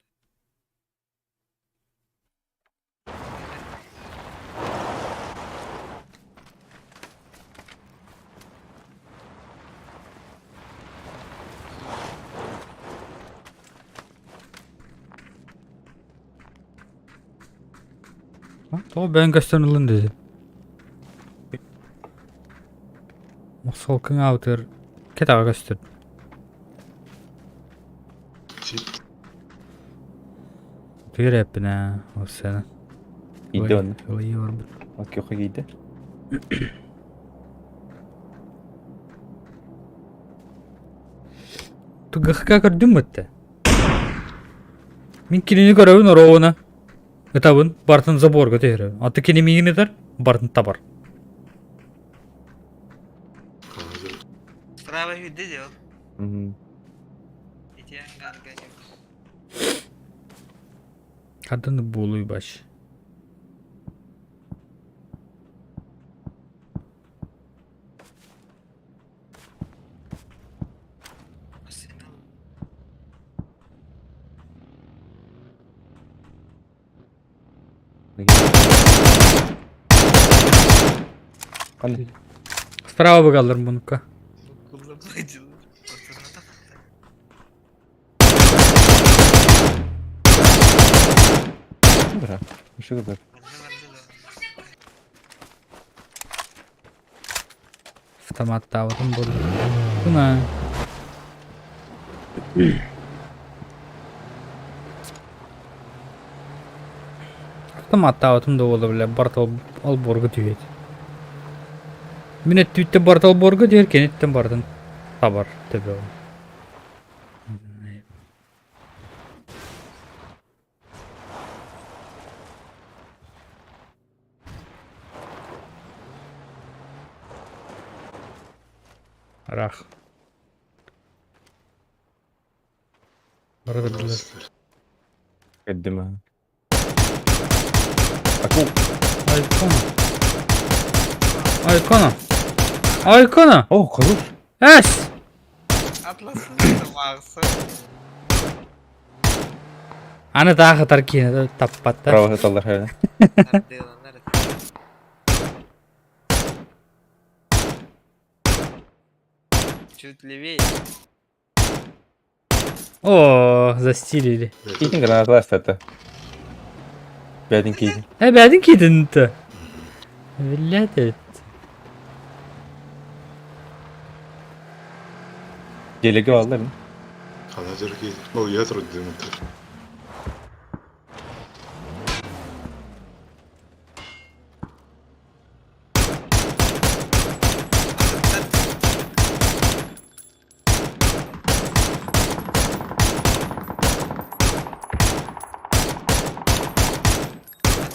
Тоҕо бэйэҥ көстөн ылын дии. Мохсоҕол кыҥаабытыгар кэтэҕэ көстөр. Чит. Тыгыр эппин ээ, ол сцена. Иди он. Ылыйы барбыт. Окей, кийдэ. Тугахка көрдүм бытта. Мин кинини көрөбүн оруобуна. Ытабын, бартын заборга түһэрэ. Аты кини миигин ытар, бартын табар. Справа үйдө дел. Мгм. Ити ангарга деп. Харданы буолуй баш. Машина. Ханна. Справа быгаллар мунукка. Кулла бадил. Ортасына тахта. Бра. Еще да. Барда барда да. Автоматтаабытым буолла. Куна. Автоматтаабытым да буолла бile барта олбуорга түһүөт. Мин өттүттэн барта олбуорга түһэр, кэнниттэн бартын табар төбөҕүн. Рах. Барда билэр. Кэддим. Аку. Айкона. Айкона. Айкона. О, хорош. Эс! Атласın мағысы. Аны таах ытар киһини таппаттар. Право саталлар хайна. Тардыаланар. Чуть левее. О, застилили. Киитин гранаталар это. Бэдин киитин. Э, бэдин киитин-то. Блядь. Дьиэлэргэ бааллар ини. Хана дьэр киһи. Ол ийэ турар дымыттар.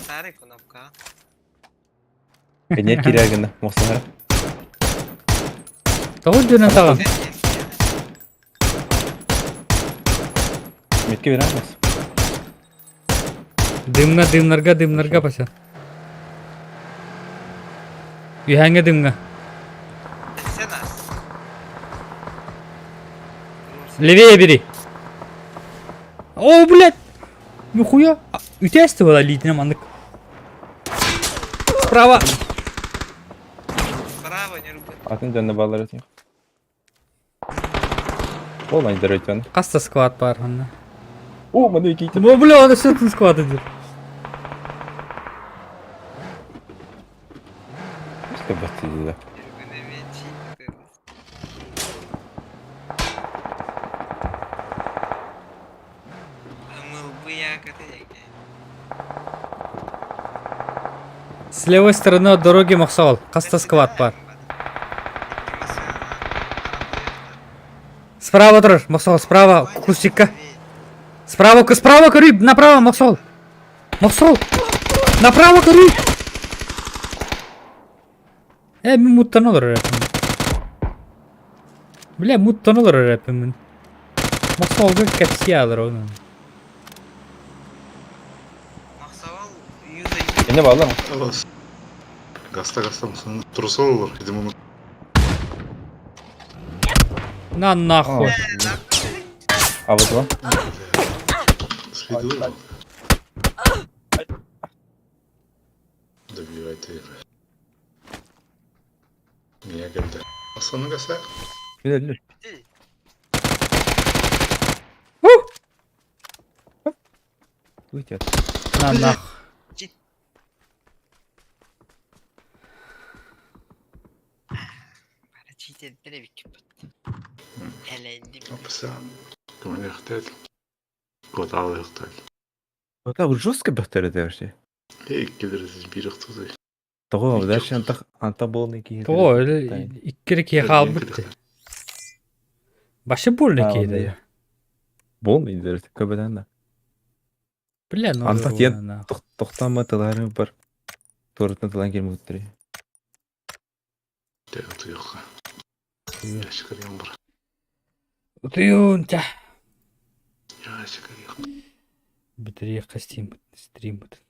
Старый кнопка. Кэннэ киирэр гына мохсоһор. Тоҕо дьонун таҕын? Метке берер мас. Дымҥа, дымнарга, дымнарга баса. Үһээҥҥэ дымҥа. Все нас. Левее бери. О, блядь! Нихуя! Үтээсти была лиитинэ маннык. Справа! Справа не рубай. Атын дьонно бааллар этиэх. Ол айдар өтөн. Хас да склад баар ханна. О, маны киитин. О, бля, он все тут склад идет. Что баттыда. С левой стороны от дороги Мохсоҕол, хас да склад баар. Справа турар, Мохсоҕол, справа, кустикка. Справа, справа көрүй, направо, Мохсоҕол. Мохсоҕол! Направо көрүй! Э, мин муттан олорор эппин. Бля, муттан олорор эппин. Мохсоҕолго кэпсии аалар онон. Эне бааллар. Гаста гаста мусын турса олар. Идем оны. На нахуй. А вот вам. Следует. Добивайте. Меня когда. Асаны гаса. Билер. Уйдет. На нахуй. Вот жестко бөхтөрө вообще. Иккилер биир охтузай. Того, дальше антах анта болный киһи. Того, иккири киһи хаалбыт. Башы больно киһи. Болный дер көбөдөн да. Бля, ну. Антах тиен тохтама тылары бар. Туорутун тылан келмөттөр. Те утуйуха. Яшкар бар. Утуйун тя. Яшкар. Бүтүрүөххэ стрим стрим бутун.